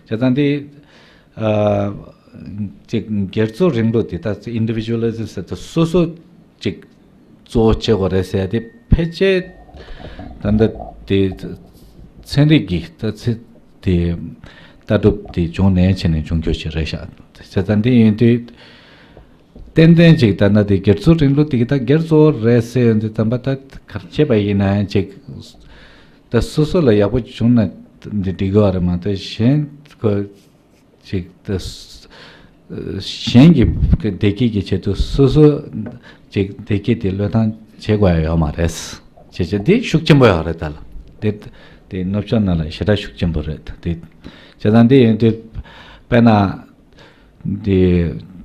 བྱས་ཙང་དེ་ཨ་ཅིག་སྒེར་གཙོ་རིང་ལུགས་དེ་ད་ཨིན་ཌི་བི་ཇུ་ཨ་ལི་ཛིམ་ཟེར་དུས་སོ་སོ་ཅིག་གཙོ་བོ་བྱེད་དགོས་རེད་ཟེར་ཏེ་ཕལ་ཆེར་ད་ལྟ་དེ་ཚན་རིག་གི་ད་ཚེ་དེ་ལྟ་གྲུབ་དེ་བྱུང་ནས་བྱས་ནས་འབྱུང་རྒྱུ་ཞིག་རེད་ཤག་བྱས་ཙང་དེ་ཡིན་དུས་ཏན་ཏན་ཅིག་ད་ལྟ་དེ་སྒེར་གཙོ་རིང་ལུགས་དེ་གི་ད་སྒེར་གཙོ་བོ་རེད་ཟེར་ཡོང་དུས་ཙམ་པ་ད་ག་རེ་བྱས་པ་ཡིན་ན་ཡང་ཅིག་ད་སོ་སོ་ལ་ཡག་པོ་བྱུང་ན་འདི་འགྲིག་གི་རེད་མ་གཏོགས་གཞན་ཁོ་ཅིག་ད་གཞན་གྱི་བདེ་སྐྱིད་ཀྱི་ཆེད་དུ་སོ་སོ་ཅིག་བདེ་སྐྱིད་དེ་བློས་བཏང་བྱེད་དགོས་ཡ་ཡོད་མ་རེད། བྱས་བྱས་འདི་ཤུགས་ཆེན་པོ་ཡོད་རེད། ད་ལ་དེ་དེ་ནུབ་ཕྱོགས་ནང་ལ་ཞེ་དྲག་ཤུགས་ཆེན་པོ་རེད། དེ་བྱས་ཙང་འདི་ཡིན་དུས་དཔེར་ན་འདི་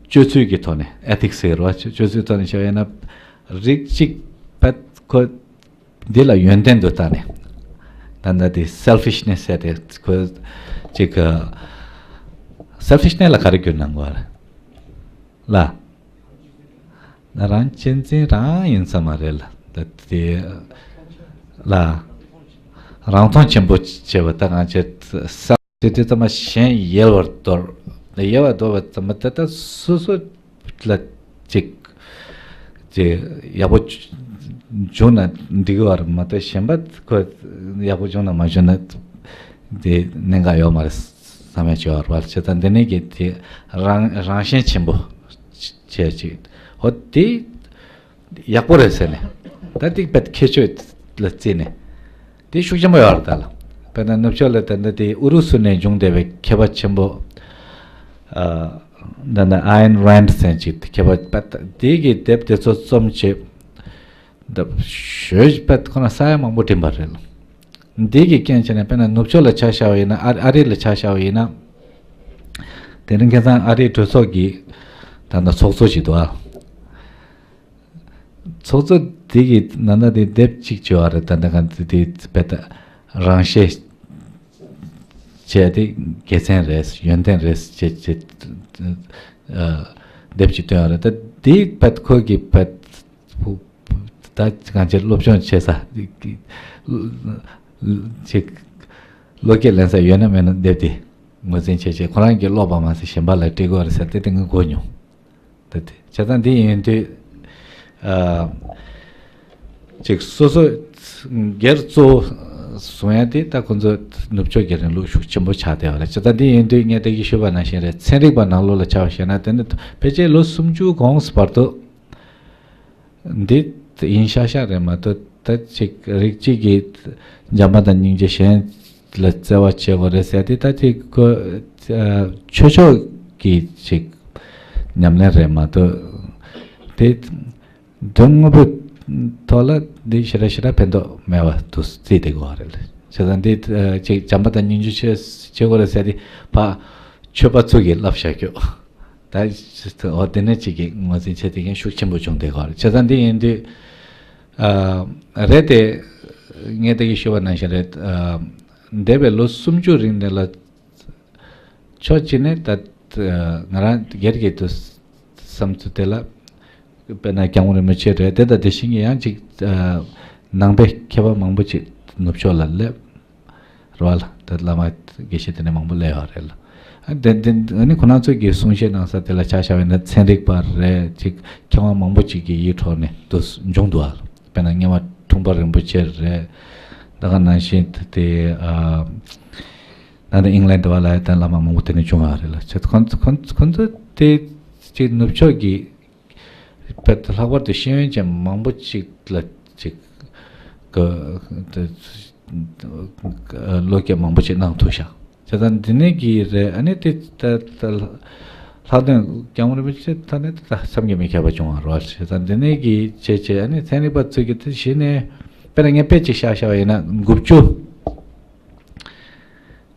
སྤྱོད་ཚུལ་གྱི་ཐོག་ནས་ཨེ་ཐིག་སི་ཟེར་བ་སྤྱོད་ཚུལ་ཐོག་ནས་བྱས་པ་ཡིན་ན་རིགས་གཅིག་པད་ཁོ་འདི་ལ་ཡོན་ཏན་དུ་བལྟས་ནས་ད་ལྟ་དེ་སེལ་ཕི་ཤི་ནེ་སི་ཟེར་ཏེ་ཁོ་ཅིག་སེལ་ཕི་ཤི་ནེ་སི་ལ་ག་རེ་བསྒྱུར་གནང་དགོས་རེད་ལ། ང་རང་གཅེས་འཛིན་རང་ཡིན་ས་མ་རེད་ལ། ད་དེ་ལ་རང་མཐོང་ཆེན་པོ་བྱས་པ་ད་ང་ཚོས་དེ་དེ་ཙམ་མ་གཞན་ཡལ་བར་དོར། ཡལ་བར་དོར་བ་ཙམ་མ་ད་ལྟ་སོ་སོ་ལ་ཅིག་ཅིག་ཡག་པོ་བྱུང་ན་འགྲིག་གི་བར་མ་གཏོགས་གཞན་པ་ཁོ་ཡག་པོ་བྱུང་ན་མ་བྱུང་ན་དེ་གནད་འགག་ཡོད་མ་རེད་བསམ་ཡ་ཅིག་ཡོད་རེད་བ། བྱས་ཙང་འདི་ནས་ཀྱི་དེ་རང་རང་ཞེན་ཆེན་པོ་བྱས་ཅིག་ཧོ་དེ་ཡག་པོ་རེད་ཟེར་ནས་ད་ཏིག་པད་ཁྱད་ཆོས་ལ་བརྩིས་ནས་དེ་ཤུགས་ཆེན་པོ་ཡོད་རེད། ད་ལ་དཔེར་ན་ནུབ་ཕྱོགས་ལ་ད་ལྟ་དེ་ཨུ་རུ་སུ་ནས་བྱུང་བསྡད་པའི་མཁས་པ་ཆེན་པོ་ཨ་ད་ལྟ་ཨ་ཡན་རན་ཟེར་ཅིག་མཁས་པ་དཔེ་དེ་གི་དེབ་དེ་ཚོ་རྩོམ་བྱེད་ད་ཞོལ་དཔེ་ཁོ་ན་ས་ཡ་མང་པོ་འགྲིམ་པ་རེད། འདི་གི་རྐྱེན་བྱས་ནས་དཔེར་ན་ནུབ་ཕྱོགས་ལ་ཆ་བཞག་པ་ཡིན་ན་ཨ་ཨ་རི་ལ་ཆ་བཞག་པ་ཡིན་ན་དེ་རིང་ཁ་སང་ཨ་རིའི་གྲོས་ཚོགས་ཀྱི་ད་ལྟ་ཚོགས་གཙོ་ཞིག་འདུག་ཨ། ཚོགས་གཙོ་དེ་གི་ནང་ན་དེ་དེབ་གཅིག་བྱས་པ་རེད། ད་ལྟ་གང་དེ་དེ་དཔེ་ད་རང་ཤེས་བྱས་ཏེ་དགེ་མཚན་རེད་ཡོན་ཏན་རེད་ཅེས་ཅེས་ཨ་དེབ་གཅིག་བཏོན་པ་རེད། ད་དེ་དཔེ་ཁོ་གི་དཔེ་ད་གང་ཅི་སློབ་སྦྱོང་བྱེད་ས་ཅིག་བློ་སྐྱེད་ལེན་ས་ཡོད་ན་མེད་ན་དེབ་དེ་ངོས་འཛིན་བྱས་བྱས་ཁོ་རང་གི་ཀློག་པ་མ་ཟད་གཞན་པ་ལ་སྤྲད་དགོས་རེད་ཟེར་ཏེ་དེ་ངས་གོ་མྱོང་། ད་དེ་བྱས་ཙང་འདི་ཡིན་དུས་ཨ་ཅིག་སོ་སོ་སྒེར་གཙོ་བོ་བཟུང་ཡ་དེ་ད་ཁོ་ཚོ་ནུབ་ཕྱོགས་ཀྱི་རིང་ལུགས་ཤུགས་ཆེན་པོ་ཆགས་བསྡད་པ་རེད། བྱས་ཙང་འདི་ཡིན་དུས་ངས་ད་གིན་ཞུས་པ་ནང་བཞིན་རེད། ཚན་རིག་པ་ནང་ལོགས་ལ་ཆ་བཞག་ན་དེ་ནི་ཕལ་ཆེར་ལོ་སུམ་ཅུ་གོང་བར་དུ་འདི་ཡིན་ཤག་ཤག་རེད་མ་གཏོགས་ ད་ཅིག་རིགས་གཅིག་གིས་བྱམས་པ་དང་སྙིང་རྗེ་གཞན་ལ་བརྩེ་བ་བྱེད་དགོས་རེད་ཟེར་དེ། ད་ཅིག་ཁོ་ཆོས་ཕྱོགས་ཀྱི་ཅིག་ཉམས་ལེན་རེད་མ་གཏོགས། དེ་དོན་དངོས་པོའི་ཐོག་ལ་འདི་ཞེ་དྲག་ཞེ་དྲག་ཕན་ཐོགས་མེད་པ་དུ་བརྩིས་བསྡད་དགོས་པ་རེད། བྱས་ཙང་འདི་ཅིག་བྱམས་པ་དང་སྙིང་རྗེ་ཆེ་བྱེད་དགོས་རེད་ཟེར་དེ་ཕ་ཆོས་པ་ཚོ་གིས་ལབ་བཞག་རྒྱུ། ད་འོ་དེ་ནས་ཅིག་གི་ངོས་འཛིན་བྱེད་དེ་མཁན་ཤུགས་ཆེན་པོ་བྱུང་བསྡད་ཀྱི་ཡོད་རེད། བྱས་ཙང་འདི་ཡིན་དུས། ཨ། རེད་དེ། ངས་ད་གིན་ཞུས་པ་ནང་བཞིན་རེད། ཨ། འདས་པའི་ལོ་སུམ་ཅུ་རིང་ནས་ལ། ཕྱོགས་གཅིག་ནས་ད། ཨ། ང་རང་སྒེར་གྱི་དུ་བསམ་ཚུལ་དེ་ལ། དཔེར་ན་སྐྱབས་མགོན་རིན་པོ་ཆེ་རེད་དེ། ད་དེ་བཞིན་གྱི་ཡང་ཅིག་ཨ། ནང་པའི་མཁས་པ་མང་པོ་ཅིག་ནུབ་ཕྱོགས་ལ་སླེབས། རེད་བ། ད་བླ་མ་དགེ་བཤེས་དེ་འདྲ་མང་པོ་སླེབས་ཡོད་རེད་ལ། ཨ། དེ་དེ་ཨ་ནི་ཁོ་རང་ཚོས་ཀྱི་གསུང་བཤད་གནང་ས་དེ་ལ་ཆ་བཞག་པ་ཡིན་ན། ཚན་རིག་པ་རེད་ཅིག་མཁས་དབང་མང་པོ་ཅིག་གི་ཡིག་ཐོག་ནས་དུ་བྱུང་འདུག་ཨ། དཔེར་ན་སྔོན་མ་འཁྲུངས་པ་རིན་པོ་ཆེ་རེད། ད་ག་ནང་བཞིན་དེ། ཨ། ད་ལྟ་ཨིང་ལན་དུ་བ་ལ་ཡང་ད་བླ་མ་མང་པོ་དེ་ནས་བྱུང་ཡོད་རེད་ལ། བྱས་ཁོ་ཁོ་ཁོ་ཚོ་དེ་ཅིག་ནུབ་ཕྱོགས་ཀྱི་དཔེ་ལྷག་པར་དུ་ཤེས་ཡོན་ཅན་མང་པོ་ཅིག་ལ་ཅིག་གི་བློ་སྐྱེད་མང་པོ་ཅིག་གནང་ཐུབ་ཤག་བྱས་ཙང་འདི་ནས་ཀྱི་རེད། ཨ་ནི་དེ་ད་ད་ལྷག་དོན་སྐྱབས་མགོན་རིན་པོ་ཆེ་ད་ནི་ད་བསམ་གྱིས་མི་ཁྱབ་པ་བྱུང་བ་རེད། བྱས་ཙང་འདི་ནས་ཀྱི་བྱས་བྱས། ཨ་ནི་ཚན་རིག་པ་ཚོས་ཀྱི་དེ་གཞི་ནས་དཔེར་ན་ངས་དཔེ་ཅིག་བཞག་བཞག་པ་ཡིན་ན། དགུ་བཅུ།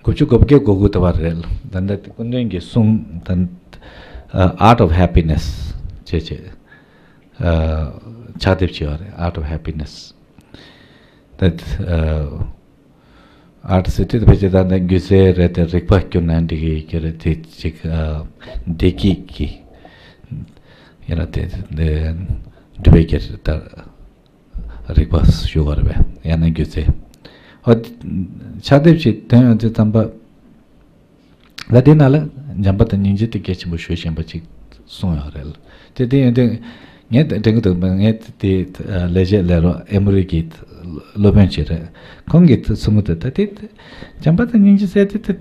དགུ་བཅུ་གོ་བརྒྱད་གོ་དགུ་དེ་བར་རེད། ད་ལྟ་སྐུ་མདུན་གྱི་གསུང་ད། ཨ། Art of Happiness བྱས་བྱས། ཨ། ཕྱག་དེབ་ཅིག་ཡོད་རེད། Art of Happiness། ད། ཨ། Art ཟེར་དུས་ད་ཕལ་ཆེར་ད་ལྟ་སྒྱུ་རྩལ་རེད་དེ། རིག་པ་བསྒྱུར་ན་འགྲིག་གི་ཡོད་ཀྱི་རེད་དེ། ཅིག་ཨ། བདེ་སྐྱིད་ཀྱི་ཡང་ན་དེ་འདི་འགྲུབ་པའི་རྒྱུ་ད། རིག་པ་ཞུ་བ་རེད་པས། ཡང་ན་སྒྱུ་རྩལ། ཨོ། ཕྱག་དེབ་ཅིག་ཐོན་ཡོང་དུས་ཙམ་པ་ལ། དེ་ནང་ལ་བྱམས་པ་དང་སྙིང་རྗེ་དེ་གལ་ཆེན་པོ་ཞུ་བཞིན་པ་ཅིག་གསུངས་ཡོད་རེད། དེ་དེ་ཡིན་དུས་ངས་དྲན་གྱི་འདུག་ངས་དེ་ལས་བྱེད་ལས་རོགས་ཨེ་མོ་རི་གི་སློབ་དཔོན་ཅིག་རེད། ཁོང་གིས་གསུང་གི་འདུག་ད་དེ་བྱམས་པ་དང་སྙིང་རྗེ་ཟེར་དེ་དེ་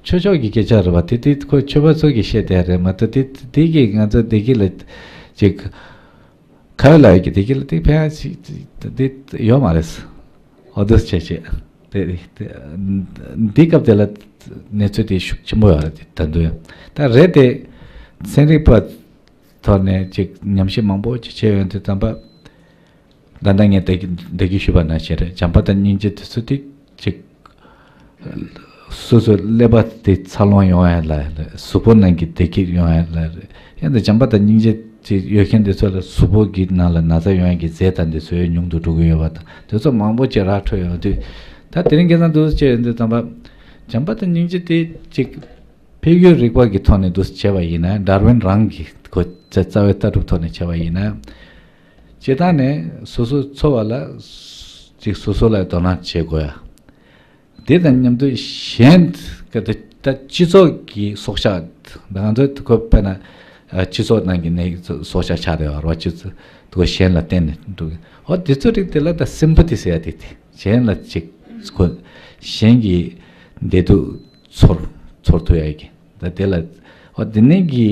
ཆོས་ཕྱོགས་ཀྱི་སྐད་ཆ་རེད་པ། དེ་དེ་ཁོ་ཆོས་པ་ཚོ་གིས་བཤད་བསྡད་རེད་མ་གཏོགས། དེ་དེ་གིས་ང་ཚོ་བདེ་སྐྱིད་ལ་ཅིག་ཁ་ཡོད་ལག་ཡོད་ཀྱི་བདེ་སྐྱིད་ལ་དེ་ཕན་ཡག་ཅིག་དེ་ཡོད་མ་རེད། ཨོ་དེ་བྱས་བྱས། དེ་དེ་འདི་སྐབས་དེ་ལ་གནས་ཚུལ་དེ་ཤུགས་ཆེན་པོ་ཡོད་རེད། དེ་ད་དུང་ད་རེད་དེ། ཚན་རིག་པ་ཐོག་ནས་ཅིག་ཉམས་ཞིབ་མང་པོ་ཅིག་བྱས་ཡོང་དུས་ཙམ་པ། ད་ལྟ་ངས་ད་གིན་ད་གིན་ཞུས་པ་ནང་བཞིན་རེད། བྱམས་པ་དང་སྙིང་རྗེ་དེ་ཚོ་དེ་ཅིག་སོ་སོའི་ཀླད་པ་དེ་འཚར་ལོངས་ཡོང་ཡ་ལ་རེད། གཟུགས་པོ་ནང་གི་བདེ་སྐྱིད་ཡོང་ཡ་ལ་རེད། ཡང་ན་བྱམས་པ་དང་སྙིང་རྗེ་ཅིག་ཡོད་མཁན་དེ་ཚོ་ལ་གཟུགས་པོ་གི་ནང་ལ་ན་ཚ་ཡོང་ཡ་གི་རྫས་དང་དེ་ཚོ་ཉུང་དུ་འགྲོ་གི་ཡོད་པ་དང་། དེ་ཚོ་མང་པོ་ཅིག་ར་འཕྲོད་ཡོང་དུས། ད་དེ་རིང་ཁ་སང་འདུག་སེ་བྱས་ཡོང་དུས་ཙམ་པ། བྱམས་པ་དང་སྙིང་རྗེ་དེ་ཅིག་འཕེལ་འགྱུར་རིག་པ་གི་ཐོག་ནས་འདུག་སེ་བྱས་པ་ཡིན་ན། ཌར་ཝིན་རང་གིས་ཁོ་རྩ་བའི་ལྟ་གྲུབ་ཐོག་ནས་བྱས་པ་ཡིན་ན། སྤྱིར་བཏང་ནས་སོ་སོ་འཚོ་བ་ལ་ཅིག་སོ་སོ་ལ་དོ་སྣང་བྱེད་དགོས་ཡ། དེ་དང་མཉམ་དུ་གཞན་ག་དེ་ད་སྤྱི་ཚོགས་ཀྱི་སྲོག་ཆགས། ད་ང་ཚོ་ཁོ་དཔེར་ན་ཨ་སྤྱི་ཚོགས་ནང་གི་ནས་སྲོག་ཆགས་ཆགས་བསྡད་པ་རེད་བ། སྤྱི་ཚོགས་དེ་ཁོ་གཞན་ལ་བརྟེན་ནས་འདུག་ཨོ་དེ་ཚོ་རིགས་དེ་ལ་ད་སིམ་པ་ཐི་ཟེར་ཡ་དེ། དེ་གཞན་ལ་ཅིག་ཁོ་གཞན་གྱི་བདེ་སྡུག་ཚོར་ཚོར་ཐུབ་ཡ་གི། ད་དེ་ལ་ཨོ་དེ་ནས་ཀྱི་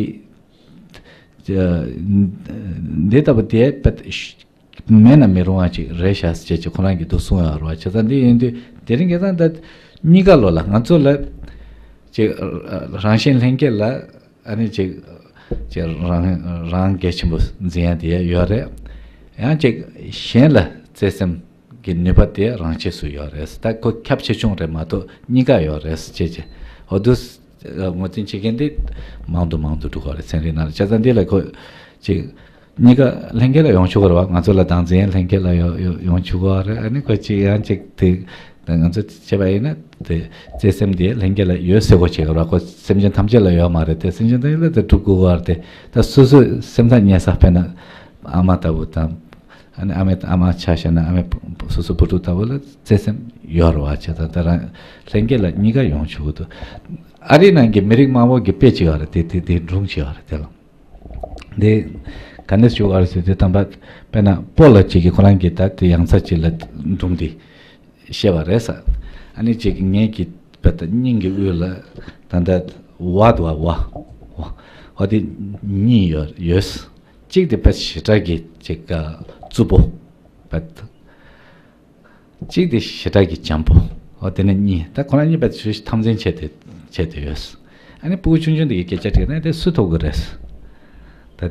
འདི་ལྟ་བུ་དེ་པད་མེད་ན་མི་རུང་བ་ཅིག་རེད་ཤག་ཅེས་ཅིག་ཁོ་རང་གིས་འདུག་གསུངས་ཡོད་རེད་བ། བྱས་ཙང་འདི་ཡིན་དུས་དེ་རིང་ཁ་སང་ད་གཉིས་ཀ་ལོ་ལ་ང་ཚོ་ལ་ཅིག་རང་གཞན་ལྷན་སྐྱེས་ལ་ཨ་ནི་ཅིག་ཅིག་རང་རང་གལ་ཆེན་པོ་འཛིན་ཡ་དེ་ཡོད་རེད། ཡང་ཅིག་གཞན་ལ་བརྩེ་སེམས་ཀྱི་ནུས་པ་དེ་རང་ཆས་སུ་ཡོད་རེད། ད་ཁོ་ཁྱབ་ཆེ་ཆུང་རེད་མ་གཏོགས་གཉིས་ཀ་ཡོད་རེད་ཅེས་ཅིག་འོ་འདུག་ངོས་འཛིན་བྱེད་མཁན་དེ་མང་དུ་མང་དུ་འགྲོ་གི་རེད། ཚན་རིག་ནང་ལ། བྱས་ཙང་འདི་ལ་ཁོ་ཅིག་གཉིས་ཀ་ལྷན་སྐྱེས་ལ་ཡོང་ཆོག་གི་རེད་བ། ང་ཚོ་ལ་བདག་འཛིན་ལྷན་སྐྱེས་ལ་ཡོ་ཡོ་ཡོང་ཆོག་གི་རེད། ཨ་ནི་ཁོ་ཅིག་ཡང་ཅིག་དེ་ང་ཚོ་བྱས་པ་ཡིན་ན་དེ་བརྩེ་སེམས་དེ་ལྷན་སྐྱེས་ལ་ཡོད་ཟེར་གོ་བྱེད་གི་རེད་བ། ཁོ་སེམས་ཅན་ཐམས་ཅད་ལ་ཡོད་མ་རེད་དེ། སེམས་ཅན་ཐམས་ཅད་ལ་དེ་སྒྲུབ་དགོས་གི་རེད་དེ། ད་སོ་སོའི་སེམས་ཐག་ཉེ་ས་དཔེར་ན་ཨ་མ་ལྟ་བུ་དང་། ཨ་ནི་ཨ་མའི་ཨ་མ་ཆ་བཞག་ན་ཨ་མའི་སོ་སོ་བུ་ཕྲུག་ལྟ་བུ་ལ་བརྩེ་སེམས་ཡོད་རེད་བ། བྱས་ཙང་ད་རང་ལྷན་སྐྱེས་ལ་གཉིས་ཀ་ཡོང་ཆོག་གི་འདུག་ཨ་རིའི་ནང་གི་མི་རིགས་མང་པོ་གི་དཔེ་ཅིག་ཡོད་རེད་དེ། དེ་དེ་སྒྲུང་ཅིག་ཡོད་རེད་དེ་ལ། དེ་ག་ནས་བྱུང་བ་རེད་ཟེར་དུས་ཙམ་པ། དཔེར་ན་སྤོ་ལགས་ཅིག་གིས་ཁོ་རང་གི་ད་དེ་ཡང་ཚ་ཅིག་ལ་སྒྲུང་འདི་བཤད་པ་རེད་ས། ཨ་ནི་ཅིག་ངེད་ཀྱི་དཔེ་ད་སྙིང་གི་དབུས་ལ་ད་ལྟ་བ་དུ་བ་བ་བ་དེ་གཉིས་ཡོད་ཡོད། གཅིག་དེ་དཔེ་ཞེ་དྲག་གི་ཅིག་རྩུབ་པོ་དཔེ། གཅིག་དེ་ཞེ་དྲག་གི་འཇམ་པོ། འོ་དེ་ནས་གཉིས། ད་ཁོ་རང་གཉིས་པ་ཚོས་ཐམས་ཅད་བྱས་ཏེ་བྱས་ཏེ་ཡོད། ཨ་ནི་སྤུ་གུ་ཆུང་ཆུང་དེ་གི་སྐད་ཆ་དྲིས་ན་དེ་སུ་ཐོབ་གི་རེད། ད་དེ་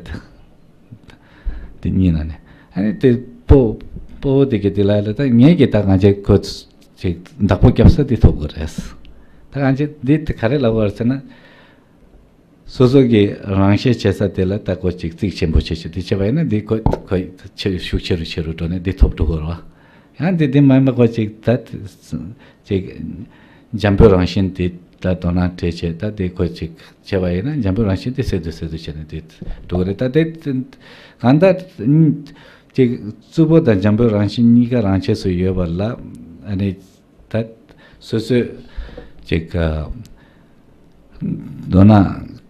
དེ་གཉིས་ནང་ནས། ཨ་ནི་དེ་སྤོ་སྤོ་བོ་དེ་གི་དེ་ལ་ལ་ད་ངས་ཀྱི་ད་ང་ཅག་ཁོ་ཅིག་བདག་པོ་རྒྱབ་ས་དེ་ཐོབ་གི་རེད། ད་ང་ཅག་འདི་དེ་ག་རེ་ལབ་དགོས་རེད་ཟེར་ན། སོ་སོ་གི་རང་བཤད་བྱེད་ས་དེ་ལ་ད་ཁོ་ཅིག་རྩིས་ཆེན་པོ་བྱེད་ཆེད་དེ་བྱས་པ་ཡིན་ན་འདི་ཁོ་ཁོ་ཆེ་ཤུགས་ཆེ་རུ་ཆེ་རུ་འགྲོ་ནས་འདི་ཐོབ་འགྲོ་གི་རེད་བ། ཡང་འདི་འདི་མ་མ་ཁོ་ཅིག་ད་ཅིག་འཇམ་པོའི་རང་བཞིན་དེ་ད་དོ་སྣང་སྤྲད་བྱས། ད་འདི་ཁོ་ཅིག་བྱས་པ་ཡིན་ན་འཇམ་པོའི་རང་བཞིན་དེ་སད་དུ་སད་དུ་བྱས་ནས་འདི་འགྲོ་གི་རེད། ད་དེ་གང་ལྟར་ཅིག་རྩུབ་པོ་དང་འཇམ་པོའི་རང་བཞིན་གཉིས་ཀ་རང་ཆས་སུ་ཡོད་པ་ལ། ཨ་ནི། ད་སོ་སོས་ཅིག་ཨ། མདོར་ན་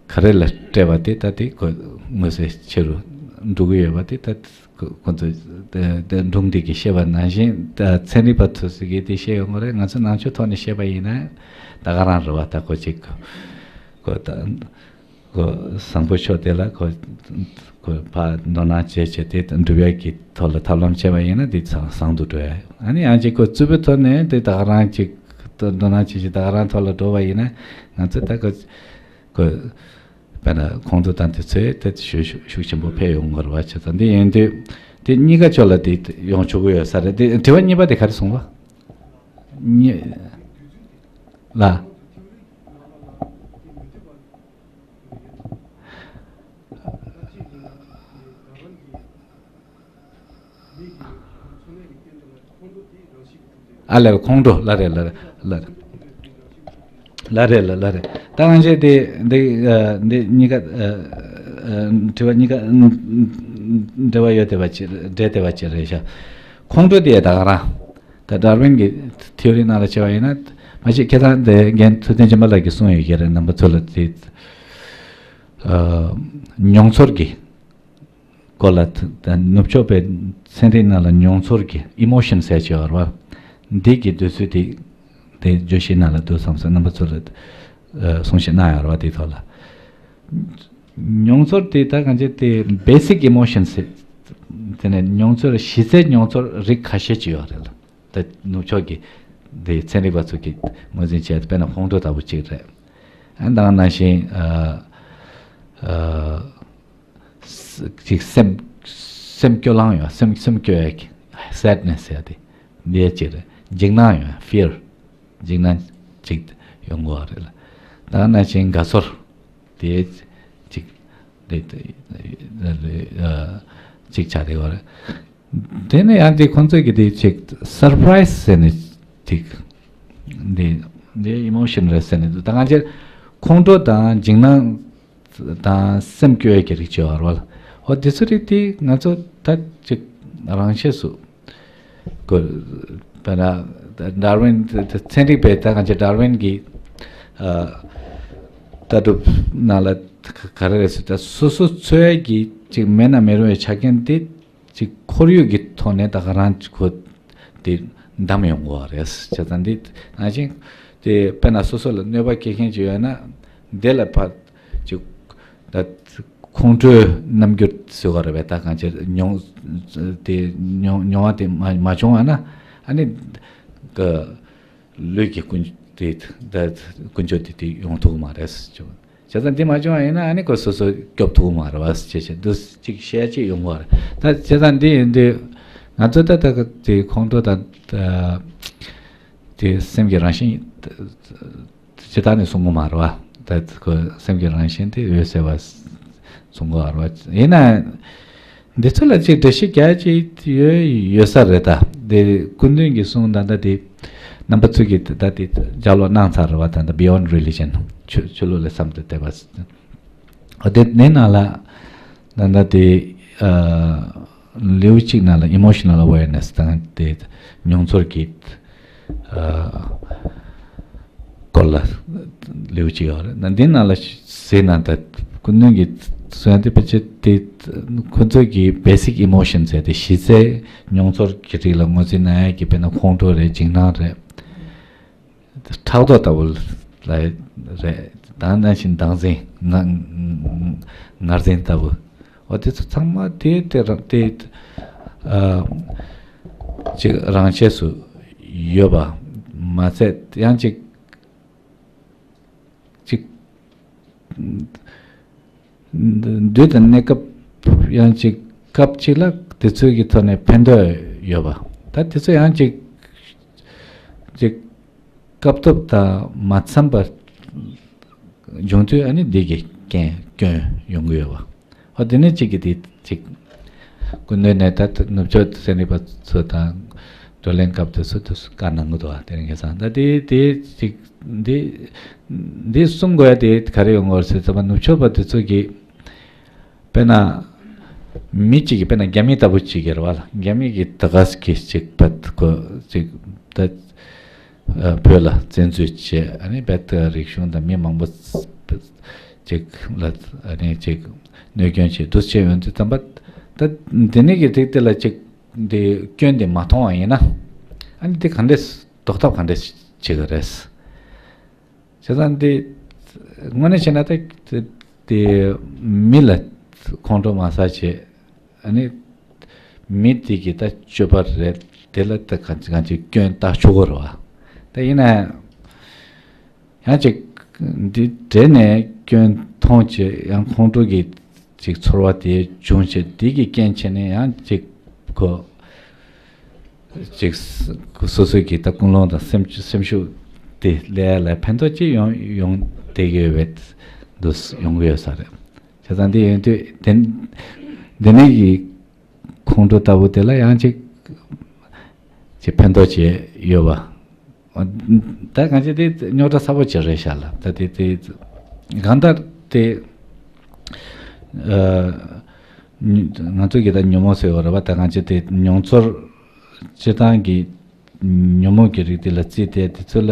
ག་རེ་ལ་སྤྲད་པ་དེ་ད་དེ་ཁོ་མངོན་གསལ་ཆེ་རུ་འགྲོ་གི་ཡོད་པ་དེ། ད་ཁོ་ཁོ་ཚོས་དེ་དེ་སྒྲུང་འདི་གིས་བཤད་པ་ནང་བཞིན། ད་ཚན་རིག་པ་ཚོ་ཟེར་གི་དེ་བཤད་ཡོང་གི་རེད། ང་ཚོ་ནང་ཆོས་ཐོག་ནས་བཤད་པ་ཡིན་ན་ད་ག་རང་རེད་བ། ད་ཁོ་ཅིག་ཁོ་ད། ཁོ་བཟང་པོ་ཕྱོགས་དེ་ལ་ཁོ་ཁོ་ཕར་དོ་སྣང་བྱས་བྱས་དེ་འགྲུབ་ཡག་གི་ཐོག་ལ་ཐབས་ལམ་བྱས་པ་ཡིན་ན་དེ་བཟང་བཟང་དུ་འགྲོ་ཡ། ཨ་ནི་ཡང་ཅིག་ཁོ་རྩུབ་པོའི་ཐོག་ནས་དེ་ད་ག་རང་ཅིག་དོ་སྣང་བྱས་བྱས་ད་ག་རང་ཐོག་ལ་འགྲོ་བ་ཡིན་ན་ང་ཚོ་ད་ཁོ་ཁོ་དཔེར་ན་ཁོང་ཁྲོ་དང་དེ་ཚོས་དེ་ཤུགས་ཤུགས་ཤུགས་ཆེན་པོ་འཕེལ་ཡོང་གི་རེད་བ། བྱས་ཙང་འདི་ཡིན་དུས་དེ་གཉིས་ཀ་ཕྱོགས་ལ་དེ་ཡོང་ཆོག་གི་ཡོད་ས་རེད། དེ་དྲི་བ་གཉིས་པ་དེ་ག་རེ་གསུངས་པ། གཉིས་ལ། ཨ་ལས་ཁོང་ཁྲོ་ལ་རེད་ལ་རེད་ལ་རེད་ལ་རེད་ལ་ལ་རེད། ད་ང་ཚོས་དེ་འདི་ཨ་འདི་གཉིས་ཀ་ཨ་ཨ་དྲི་བ་གཉིས་ཀ་འབྲེལ་བ་ཡོད་བསྡད་པ་ཅིག་འབྲེལ་བསྡད་པ་ཅིག་རེད་ཤག་ཁོང་ཁྲོ་དེ་ད་ག་རང་ད་ཌར་ཝིན་གྱི་ཐེའོ་རི་ནང་ལ་བྱས་པ་ཡིན་ན། མ་གཞི་ཁྱེད་རང་དེ་རྒན་ཐུབ་བསྟན་སྦྱིན་པ་ལགས་ཀྱིས་གསུངས་ཡོད་ཀྱི་རེད། རྣམ་པ་ཚོ་ལ་དེ། ཨ། མྱོང་ཚོར་གྱི་སྐོར་ལ། ད་ནུབ་ཕྱོགས་པའི་ཚན་རིག་ནང་ལ་མྱོང་ཚོར་གྱི་ཨི་མོ་ཤན་ཟེར་གྱི་ཡོད་རེད་བ། འདི་གི་འདོད་ཚུལ་དེ་དེ་བརྗོད་གཞི་ནང་ལ་འདུག་བསམ་སོང་། རྣམ་པ་ཚོ་ལ་ཨ་གསུང་བཤད་གནང་ཡོད་རེད་བ། དེའི་ཐོག་ལ་མྱོང་ཚོར་དེ་ད་གང་ཅི་དེ་བེ་སིག་ཨི་མོ་ཤན་ཟེར། དེ་ནས་མྱོང་ཚོར་གཞི་རྩའི་མྱོང་ཚོར་རིགས་ཁ་ཤས་ཅིག་ཡོད་རེད་ལ། ད་ནུབ་ཕྱོགས་ཀྱི་འདི་ཚན་རིག་པ་ཚོ་གིས་ངོས་འཛིན་བྱས་དཔེར་ན་ཁོང་ཁྲོ་ལྟ་བུ་གཅིག་རེད། ཨ་ད་ག་ནང་བཞིན་ཨ་ཨ་ཅིག་སེམས་སེམས་སྐྱོ་ལངས་ཡོད། སེམས་སེམས་སྐྱོ་ཡ་གི་སེད་ནེ་སི་ཟེར་ཡ་དེ་འདི་ཡ་གཅིག་རེད། འཇིགས་སྣང་ཡོད། ཕི་ཡར། འཇིགས་སྣང་གཅིག་ཡོང་གི་ཡོད་རེད་ལ། ད་ག་ནང་བཞིན་དགའ་ཚོར་དེ་གཅིག་རེད། ཨ་གཅིག་ཆགས་བསྡད་ཡོད་རེད། དེ་ནས་ཡང་དེ་ཁོང་ཚོས་ཀྱི་དེ་ཅིག་སར་པ་རའི་སི་ཟེར་ནས་ཅིག་འདི་འདི་ཨི་མོ་ཤན་རེད་ཟེར་ནས་འདུག་ད་ང་ཚོས་ཁོང་ཁྲོ་དང་འཇིགས་སྣང་དང་སེམས་སྐྱོ་བའི་གི་རིགས་བྱེད་བར་བ་ལ། འོ་དེ་ཚོ་རིགས་དེ་ང་ཚོ་ད་ཅིག་རང་ཆས་སུ་གོ། དཔེར་ན་ཌར་ཝིན་ཚན་རིག་པས་ད་ང་ཚོ་ཌར་ཝིན་གྱི་ཨ་ལྟ་གྲུབ་ནང་ལ་ག་རེ་རེད་ཟེར། ད་སོ་སོ་འཚོ་ཡ་གི་ཅིག་མེད་ན་མི་རུང་བའི་ཆ་རྐྱེན་དེ། ཅིག་ཁོར་ཡུག་གི་ཐོག་ནས་ད་ག་རང་ཅིག་ཁོ་དེ་བདམས་ཡོང་གི་རེད། བྱས་ཙང་འདི་ནང་བཞིན་དེ་དཔེར་ན་སོ་སོ་ལ་གནོད་པ་སྐྱེལ་མཁན་ཅིག་ཡོད་ན་དེ་ལ་ཕར་ཅིག་ད་ཁོང་ཁྲོའི་རྣམ་འགྱུར་ཟེར་བ་རེད་པས། ད་གང་ཅི་མྱོང་དེ་མྱོང་མྱོང་བ་དེ་མ་མ་བྱུང་བ་ན་ཨ་ནི་ག་ལུས་ཀྱི་ཀུན་དེ་ད་ཀུན་སྤྱོད་དེ་དེ་ཡོང་ཐུབ་ཀྱི་མ་རེད་ཟེར་གྱི། བྱས་ཙང་འདི་མ་བྱུང་བ་ཡིན་ན་ཨ་ནི་ཁོ་སོ་སོ་སྐྱོབ་ཐུབ་ཀྱི་མ་རེད་བ་ཟེར་བྱས་བྱས་འདུག་ཅིག་བཤད་ཅིག་ཡོང་གི་རེད། ད་བྱས་ཙང་འདི་ཡིན་དུས་ང་ཚོ་ད་ལྟ་དེ་ཁོང་ཁྲོ་དང་ད་དེ་སེམས་ཀྱི་རང་བཞིན་ཇི་ལྟར་ནས་གསུང་གི་མ་རེད་བ། ད་ཁོ་སེམས་ཀྱི་རང་བཞིན་དེ་འོད་གསལ་བ་གསུང་གི་རེད་བ། ཡིན་ན། འདི་ཚོ་ལ་ཅིག་འགྲེལ་བཤད་རྒྱག་ཅིག་ཡོད་ཡོད་ས་རེད། ད་དེ་སྐུ་མདུན་གྱི་གསུང་ད་ལྟ་དེ་རྣམ་པ་ཚོ་གིས་ད་དེ་ལྗགས་ཀློག་གནང་ཚར་རེད་བ། ད་ལྟ་Beyond Religion ཆོས་ཆོས་ལུགས་ལས་བསམ་དུ་བསྡད་པ། ཨ་དེ་ནས་ནང་ལ་ད་ལྟ་དེ་ཨ་ལེའུ་གཅིག་ནང་ལ་Emotional Awareness དང་དེ་མྱོང་ཚོར་གྱི་ཨ། སྐོར་ལ་ལེའུ་གཅིག་ཡོད་རེད། ན་འདི་ནང་ལ་ཟེར་ན་ད་སྐུ་མདུན་གྱིས་གསུང་ཡ་དེ་ཕལ་ཆེར་དེ་ཁོ་ཚོ་གི་basic emotion ཟེར་དེ་གཞི་རྩའི་མྱོང་ཚོར་གྱི་རིགས་ལ་ངོས་འཛིན་གནང་ཡ་གི་དཔེར་ན་ཁོང་ཁྲོ་རེད། འཇིགས་སྣང་རེད། ཕྲག་དོག་ལྟ་བུ་ལ་རེད། དང་ནང་བཞིན་བདག་འཛིན་ང་ངར་འཛིན་ལྟ་བུ། འོ་དེ་ཚོ་ཚང་མ་དེ་དེ་རང་དེ་ཨ་ཅིག་རང་ཆས་སུ་ ཡོད་པ་མ་ཟད། ཡང་ཅིག་ཅིག་དུས་དང་གནས་སྐབས་ཡང་ཅིག་སྐབས་ཅིག་ལ་དེ་ཚོའི་གི་ཐོག་ནས་ཕན་ཐོགས་ཡོད་པ། ད་དེ་ཚོ་ཡང་ཅིག་ཅིག་སྐབས་ཐོབ་དང་མ་འཚམས་པ་འབྱུང་དུས། ཨ་ནི་འདི་གི་རྐྱེན་སྐྱོན་ཡོང་གི་ཡོད་པ། ཨོ། དེ་ནས་གཅིག་གིས་དེ་གཅིག་སྐུ་མདུན་ནས་ད་ནུབ་ཕྱོགས་ཚན་རིག་པ་ཚོ་དང་བགྲོ་གླེང་སྐབས་དེ་ཚོ་དུ་བཀའ་གནང་གི་འདུག་བ། དེ་རིང་ཁ་སང་ད་དེ་དེ་གཅིག་འདི་འདི་གསུང་དགོས་ཡ་དེ་ག་རེ་ཡོང་གི་ཡོད་ཟེར་ཙམ་པ། ནུབ་ཕྱོགས་པ་དེ་ཚོ་གིས་དཔེར་ན་མི་གཅིག་གིས་དཔེར་ན་རྒྱ་མི་ལྟ་བུ་གཅིག་གིས་རེད་བ་ལ། རྒྱ་མི་གིས་ད་ག་ཟེ་གི་གཅིག་བད་ཁོ་གཅིག་ད་བོད་ལ་བཙན་འཛུལ་བྱས། ཨ་ནི་བད་རིག་གཞུང་དང་མི་མང་པོ་ཅིག་ལ་ཨ་ནི་ཅིག་གནོད་སྐྱོན་བྱས་འདུག་བྱས་ཡོང་དུས་ཙམ་པ། ད་འདི་ནས་ཀྱི་རིགས་དེ་ལ་ཅིག་འདི་སྐྱོན་དེ་མ་མཐོང་བ་ཡིན་ན། ཨ་ནི་དེ་ག་འདྲས་ཟློག་ཐབས་ག་འདྲས་བྱེད་ཀྱི་རེད། བྱས་ཙང་འདི་དངོས་གནས་བྱས་ན་ད་དེ་མི་ལ་ཁོང་ཁྲོ་མ་ཟ་བྱས། ཨ་ནི་མི་དེ་གི་ད་སྤྱོད་པ་རེད། དེ་ལ་ད་གང་གང་ཅིག་སྐྱོན་བཏགས་ཆོག་གི་རེད་བ། ད་ཡིན་ན་ཡང་ཅིག་འདི་འདྲེ་ནས་སྐྱོན་མཐོང་བྱས། ཡང་ཁོང་ཁྲོ་གི་ཅིག་ཚོར་བ་དེ་བྱུང་བྱས། དེ་གི་རྐྱེན་བྱས་ནས་ཡང་ཅིག་ཁོ་ཅིག་སོ་སོ་གི་ད་ཀུན་སློང་དང་སེམས་སེམས་ཤུགས་དེ་སླེབས་ཡ་ལ་ཕན་ཐོགས་ཅིག་ཡོང་ཡོང་བསྡད་ཀྱི་ཡོད་པའི་འདུག་ཡོང་གི་ཡོད་ས་རེད། བྱས་ཙང་འདི་ཡིན་དུས་དེ་འདི་ནས་ཀྱི་ཁོང་ཁྲོ་ལྟ་བུ་དེ་ལ་ཡང་ཅིག་ཅིག་ཕན་ཐོགས་བྱས་ཡོད་པ། ད་གང་ཅི་དེ་རྙོག་དྲ་ཚ་པོ་ཅིག་རེད་ཤག་ལ། ད་དེ་དེ་གང་ལྟར་དེ་ཨ་ང་ཚོ་གི་ད་ཉོན་མོངས་ཟེར་བ་རེད་བ། ད་གང་ཅི་དེ་མྱོང་ཚོར་སྤྱིར་བཏང་གི་ཉོན་མོངས་ཀྱི་རིགས་དེ་ལ་བརྩིས་ཏེ། དེ་ཚོ་ལ་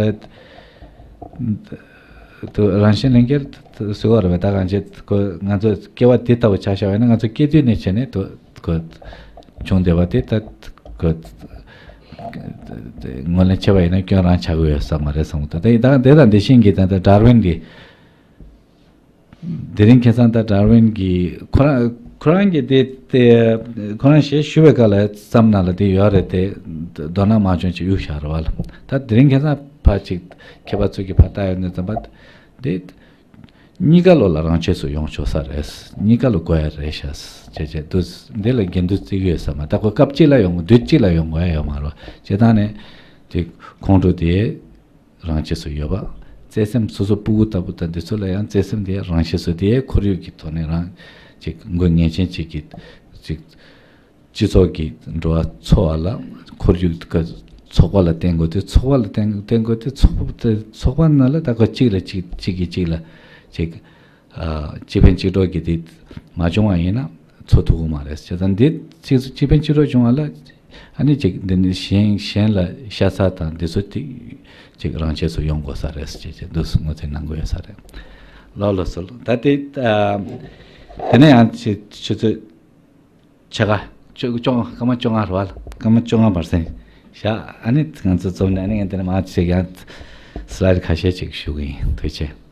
དུ་རང་བཞིན་ལྷན་སྐྱེས་ཟེར་བ་རེད་བ། ད་གང་ཅི་ཁོ་ང་ཚོ་སྐྱེ་བ་དེ་ལྟ་བུ་ཆ་བཞག་པ་ཡིན་ན། ང་ཚོ་སྐྱེ་དུས་ནས་བྱས་ནས་དུ་ཁོ་བྱུང་བསྡད་པ་དེ་ད་ཁོ་ངོས་ལེན་བྱས་པ་ཡིན་ན་སྐྱོན་རང་ཆགས་ཀྱི་ཡོད་ས་མ་རེད་བསམ་གི་འདུག་ད་ད་དེ་དང་དེ་བཞིན་གྱི་ད་ལྟ་ཌར་ཝིན་གྱི་དེ་རིང་ཁ་སང་ད་ཌར་ཝིན་གྱིས་ཁོ་རང་ཁོ་རང་གིས་དེ་དེ་ཁོ་རང་ཞེས་ཞུ་བའི་སྐབས་ལ་བསམ་ན་ལ་དེ་ཡོད་རེད་དེ། མདོར་ན་མ་བྱུང་ཅིག་གཡུག་བཞག་རེད་བ་ལ། ད་དེ་རིང་ཁ་སང་ཕར་ཅིག་མཁས་པ་ཚོ་གིས་ཕར་ལྟ་ཡོང་དུས་ཙམ་པ་དེ་གཉིས་ཀ་ལོ་ལ་རང་ཆས་སུ་ཡོང་ཆོག་ས་རེད། གཉིས་ཀ་ལོ་དགོས་ཡ་རེད་ཤག་ཅེས་བྱས་འདུག་འདི་ལ་འགལ་འདུ་བརྩི་གི་ཡོད་ས་མ། ད་ཁོ་སྐབས་གཅིག་ལ་ཡོང་དུས་གཅིག་ལ་ཡོང་དགོས་ཡ་ཡོད་མ་རེད་བ། བྱས་ཙང་ནས་དེ་ཁོང་ཁྲོ་དེ་རང་ཆས་སུ་ཡོད་པ། བརྩེ་སེམས་སོ་སོ་སྤུ་གུ་ལྟ་བུ་དང་འདི་ཚོ་ལ་ཡང་བརྩེ་སེམས་དེ་རང་ཆས་སུ་དེ་ཁོར་ཡུག་གི་ཐོག་ནས་རང་ཅིག་མགོ་ངན་ཅན་ཅིག་གིས་ཅིག་སྤྱི་ཚོགས་ཀྱི་འགྲོ་བ་འཚོ་བ་ལ་ཁོར་ཡུག་གི་ཚོགས་པ་ལ་བརྟེན་དགོས་དུས། ཚོགས་པ་ལ་བརྟེན་བརྟེན་དགོས་དུས། ཚོགས་པ་ཚོགས་པ་ནང་ལ་ད་ཁོ་གཅིག་ལ་གཅིག་གཅིག་གིས་གཅིག་ལ་ཅིག་ཨ་གཅིག་ཕན་གཅིག་གྲོགས་ཀྱི་དེ་མ་བྱུང་བ་ཡིན་ན་འཚོ་ཐུབ་ཀྱི་མ་རེད། བྱས་ཙང་འདི་གཅིག་གཅིག་ཕན་གཅིག་གྲོགས་བྱུང་བ་ལ། ཨ་ནི་ཅིག་འདི་ནི་གཞན་གཞན་ལ་ཤ་ཚ་དང་འདི་ཚོ་དེ་ཅིག་རང་ཆས་སུ་ཡོང་དགོས་ས་རེད་ཅེས་ཅེས་འདུག་སེ་ངོས་འཛིན་གནང་དགོས་ཡོད་ས་རེད། ལགས་ལགས་སོ། ད་དེ་ཨ་དེ་ནས་ཡང་ཆུ་ཆུ་ཚོད་ཕྱེད་ཀ་བཅོ་བཅོ་ལྔ། སྐར་མ་བཅོ་ལྔ་རེད་བ། སྐར་མ་བཅོ་ལྔ་བར་སེང་བཞག་ཨ་ནི་ང་ཚོ་འཛོམས་ནས། ཨ་ནི་ངས་དེ་ནས་མར་ཅིག་ཡང་སི་ལའེ་ཌི་ཁ་ཤས་ཅིག་ཞུ་གི་ཡིན། ཐུགས་རྗེ་ཆེ།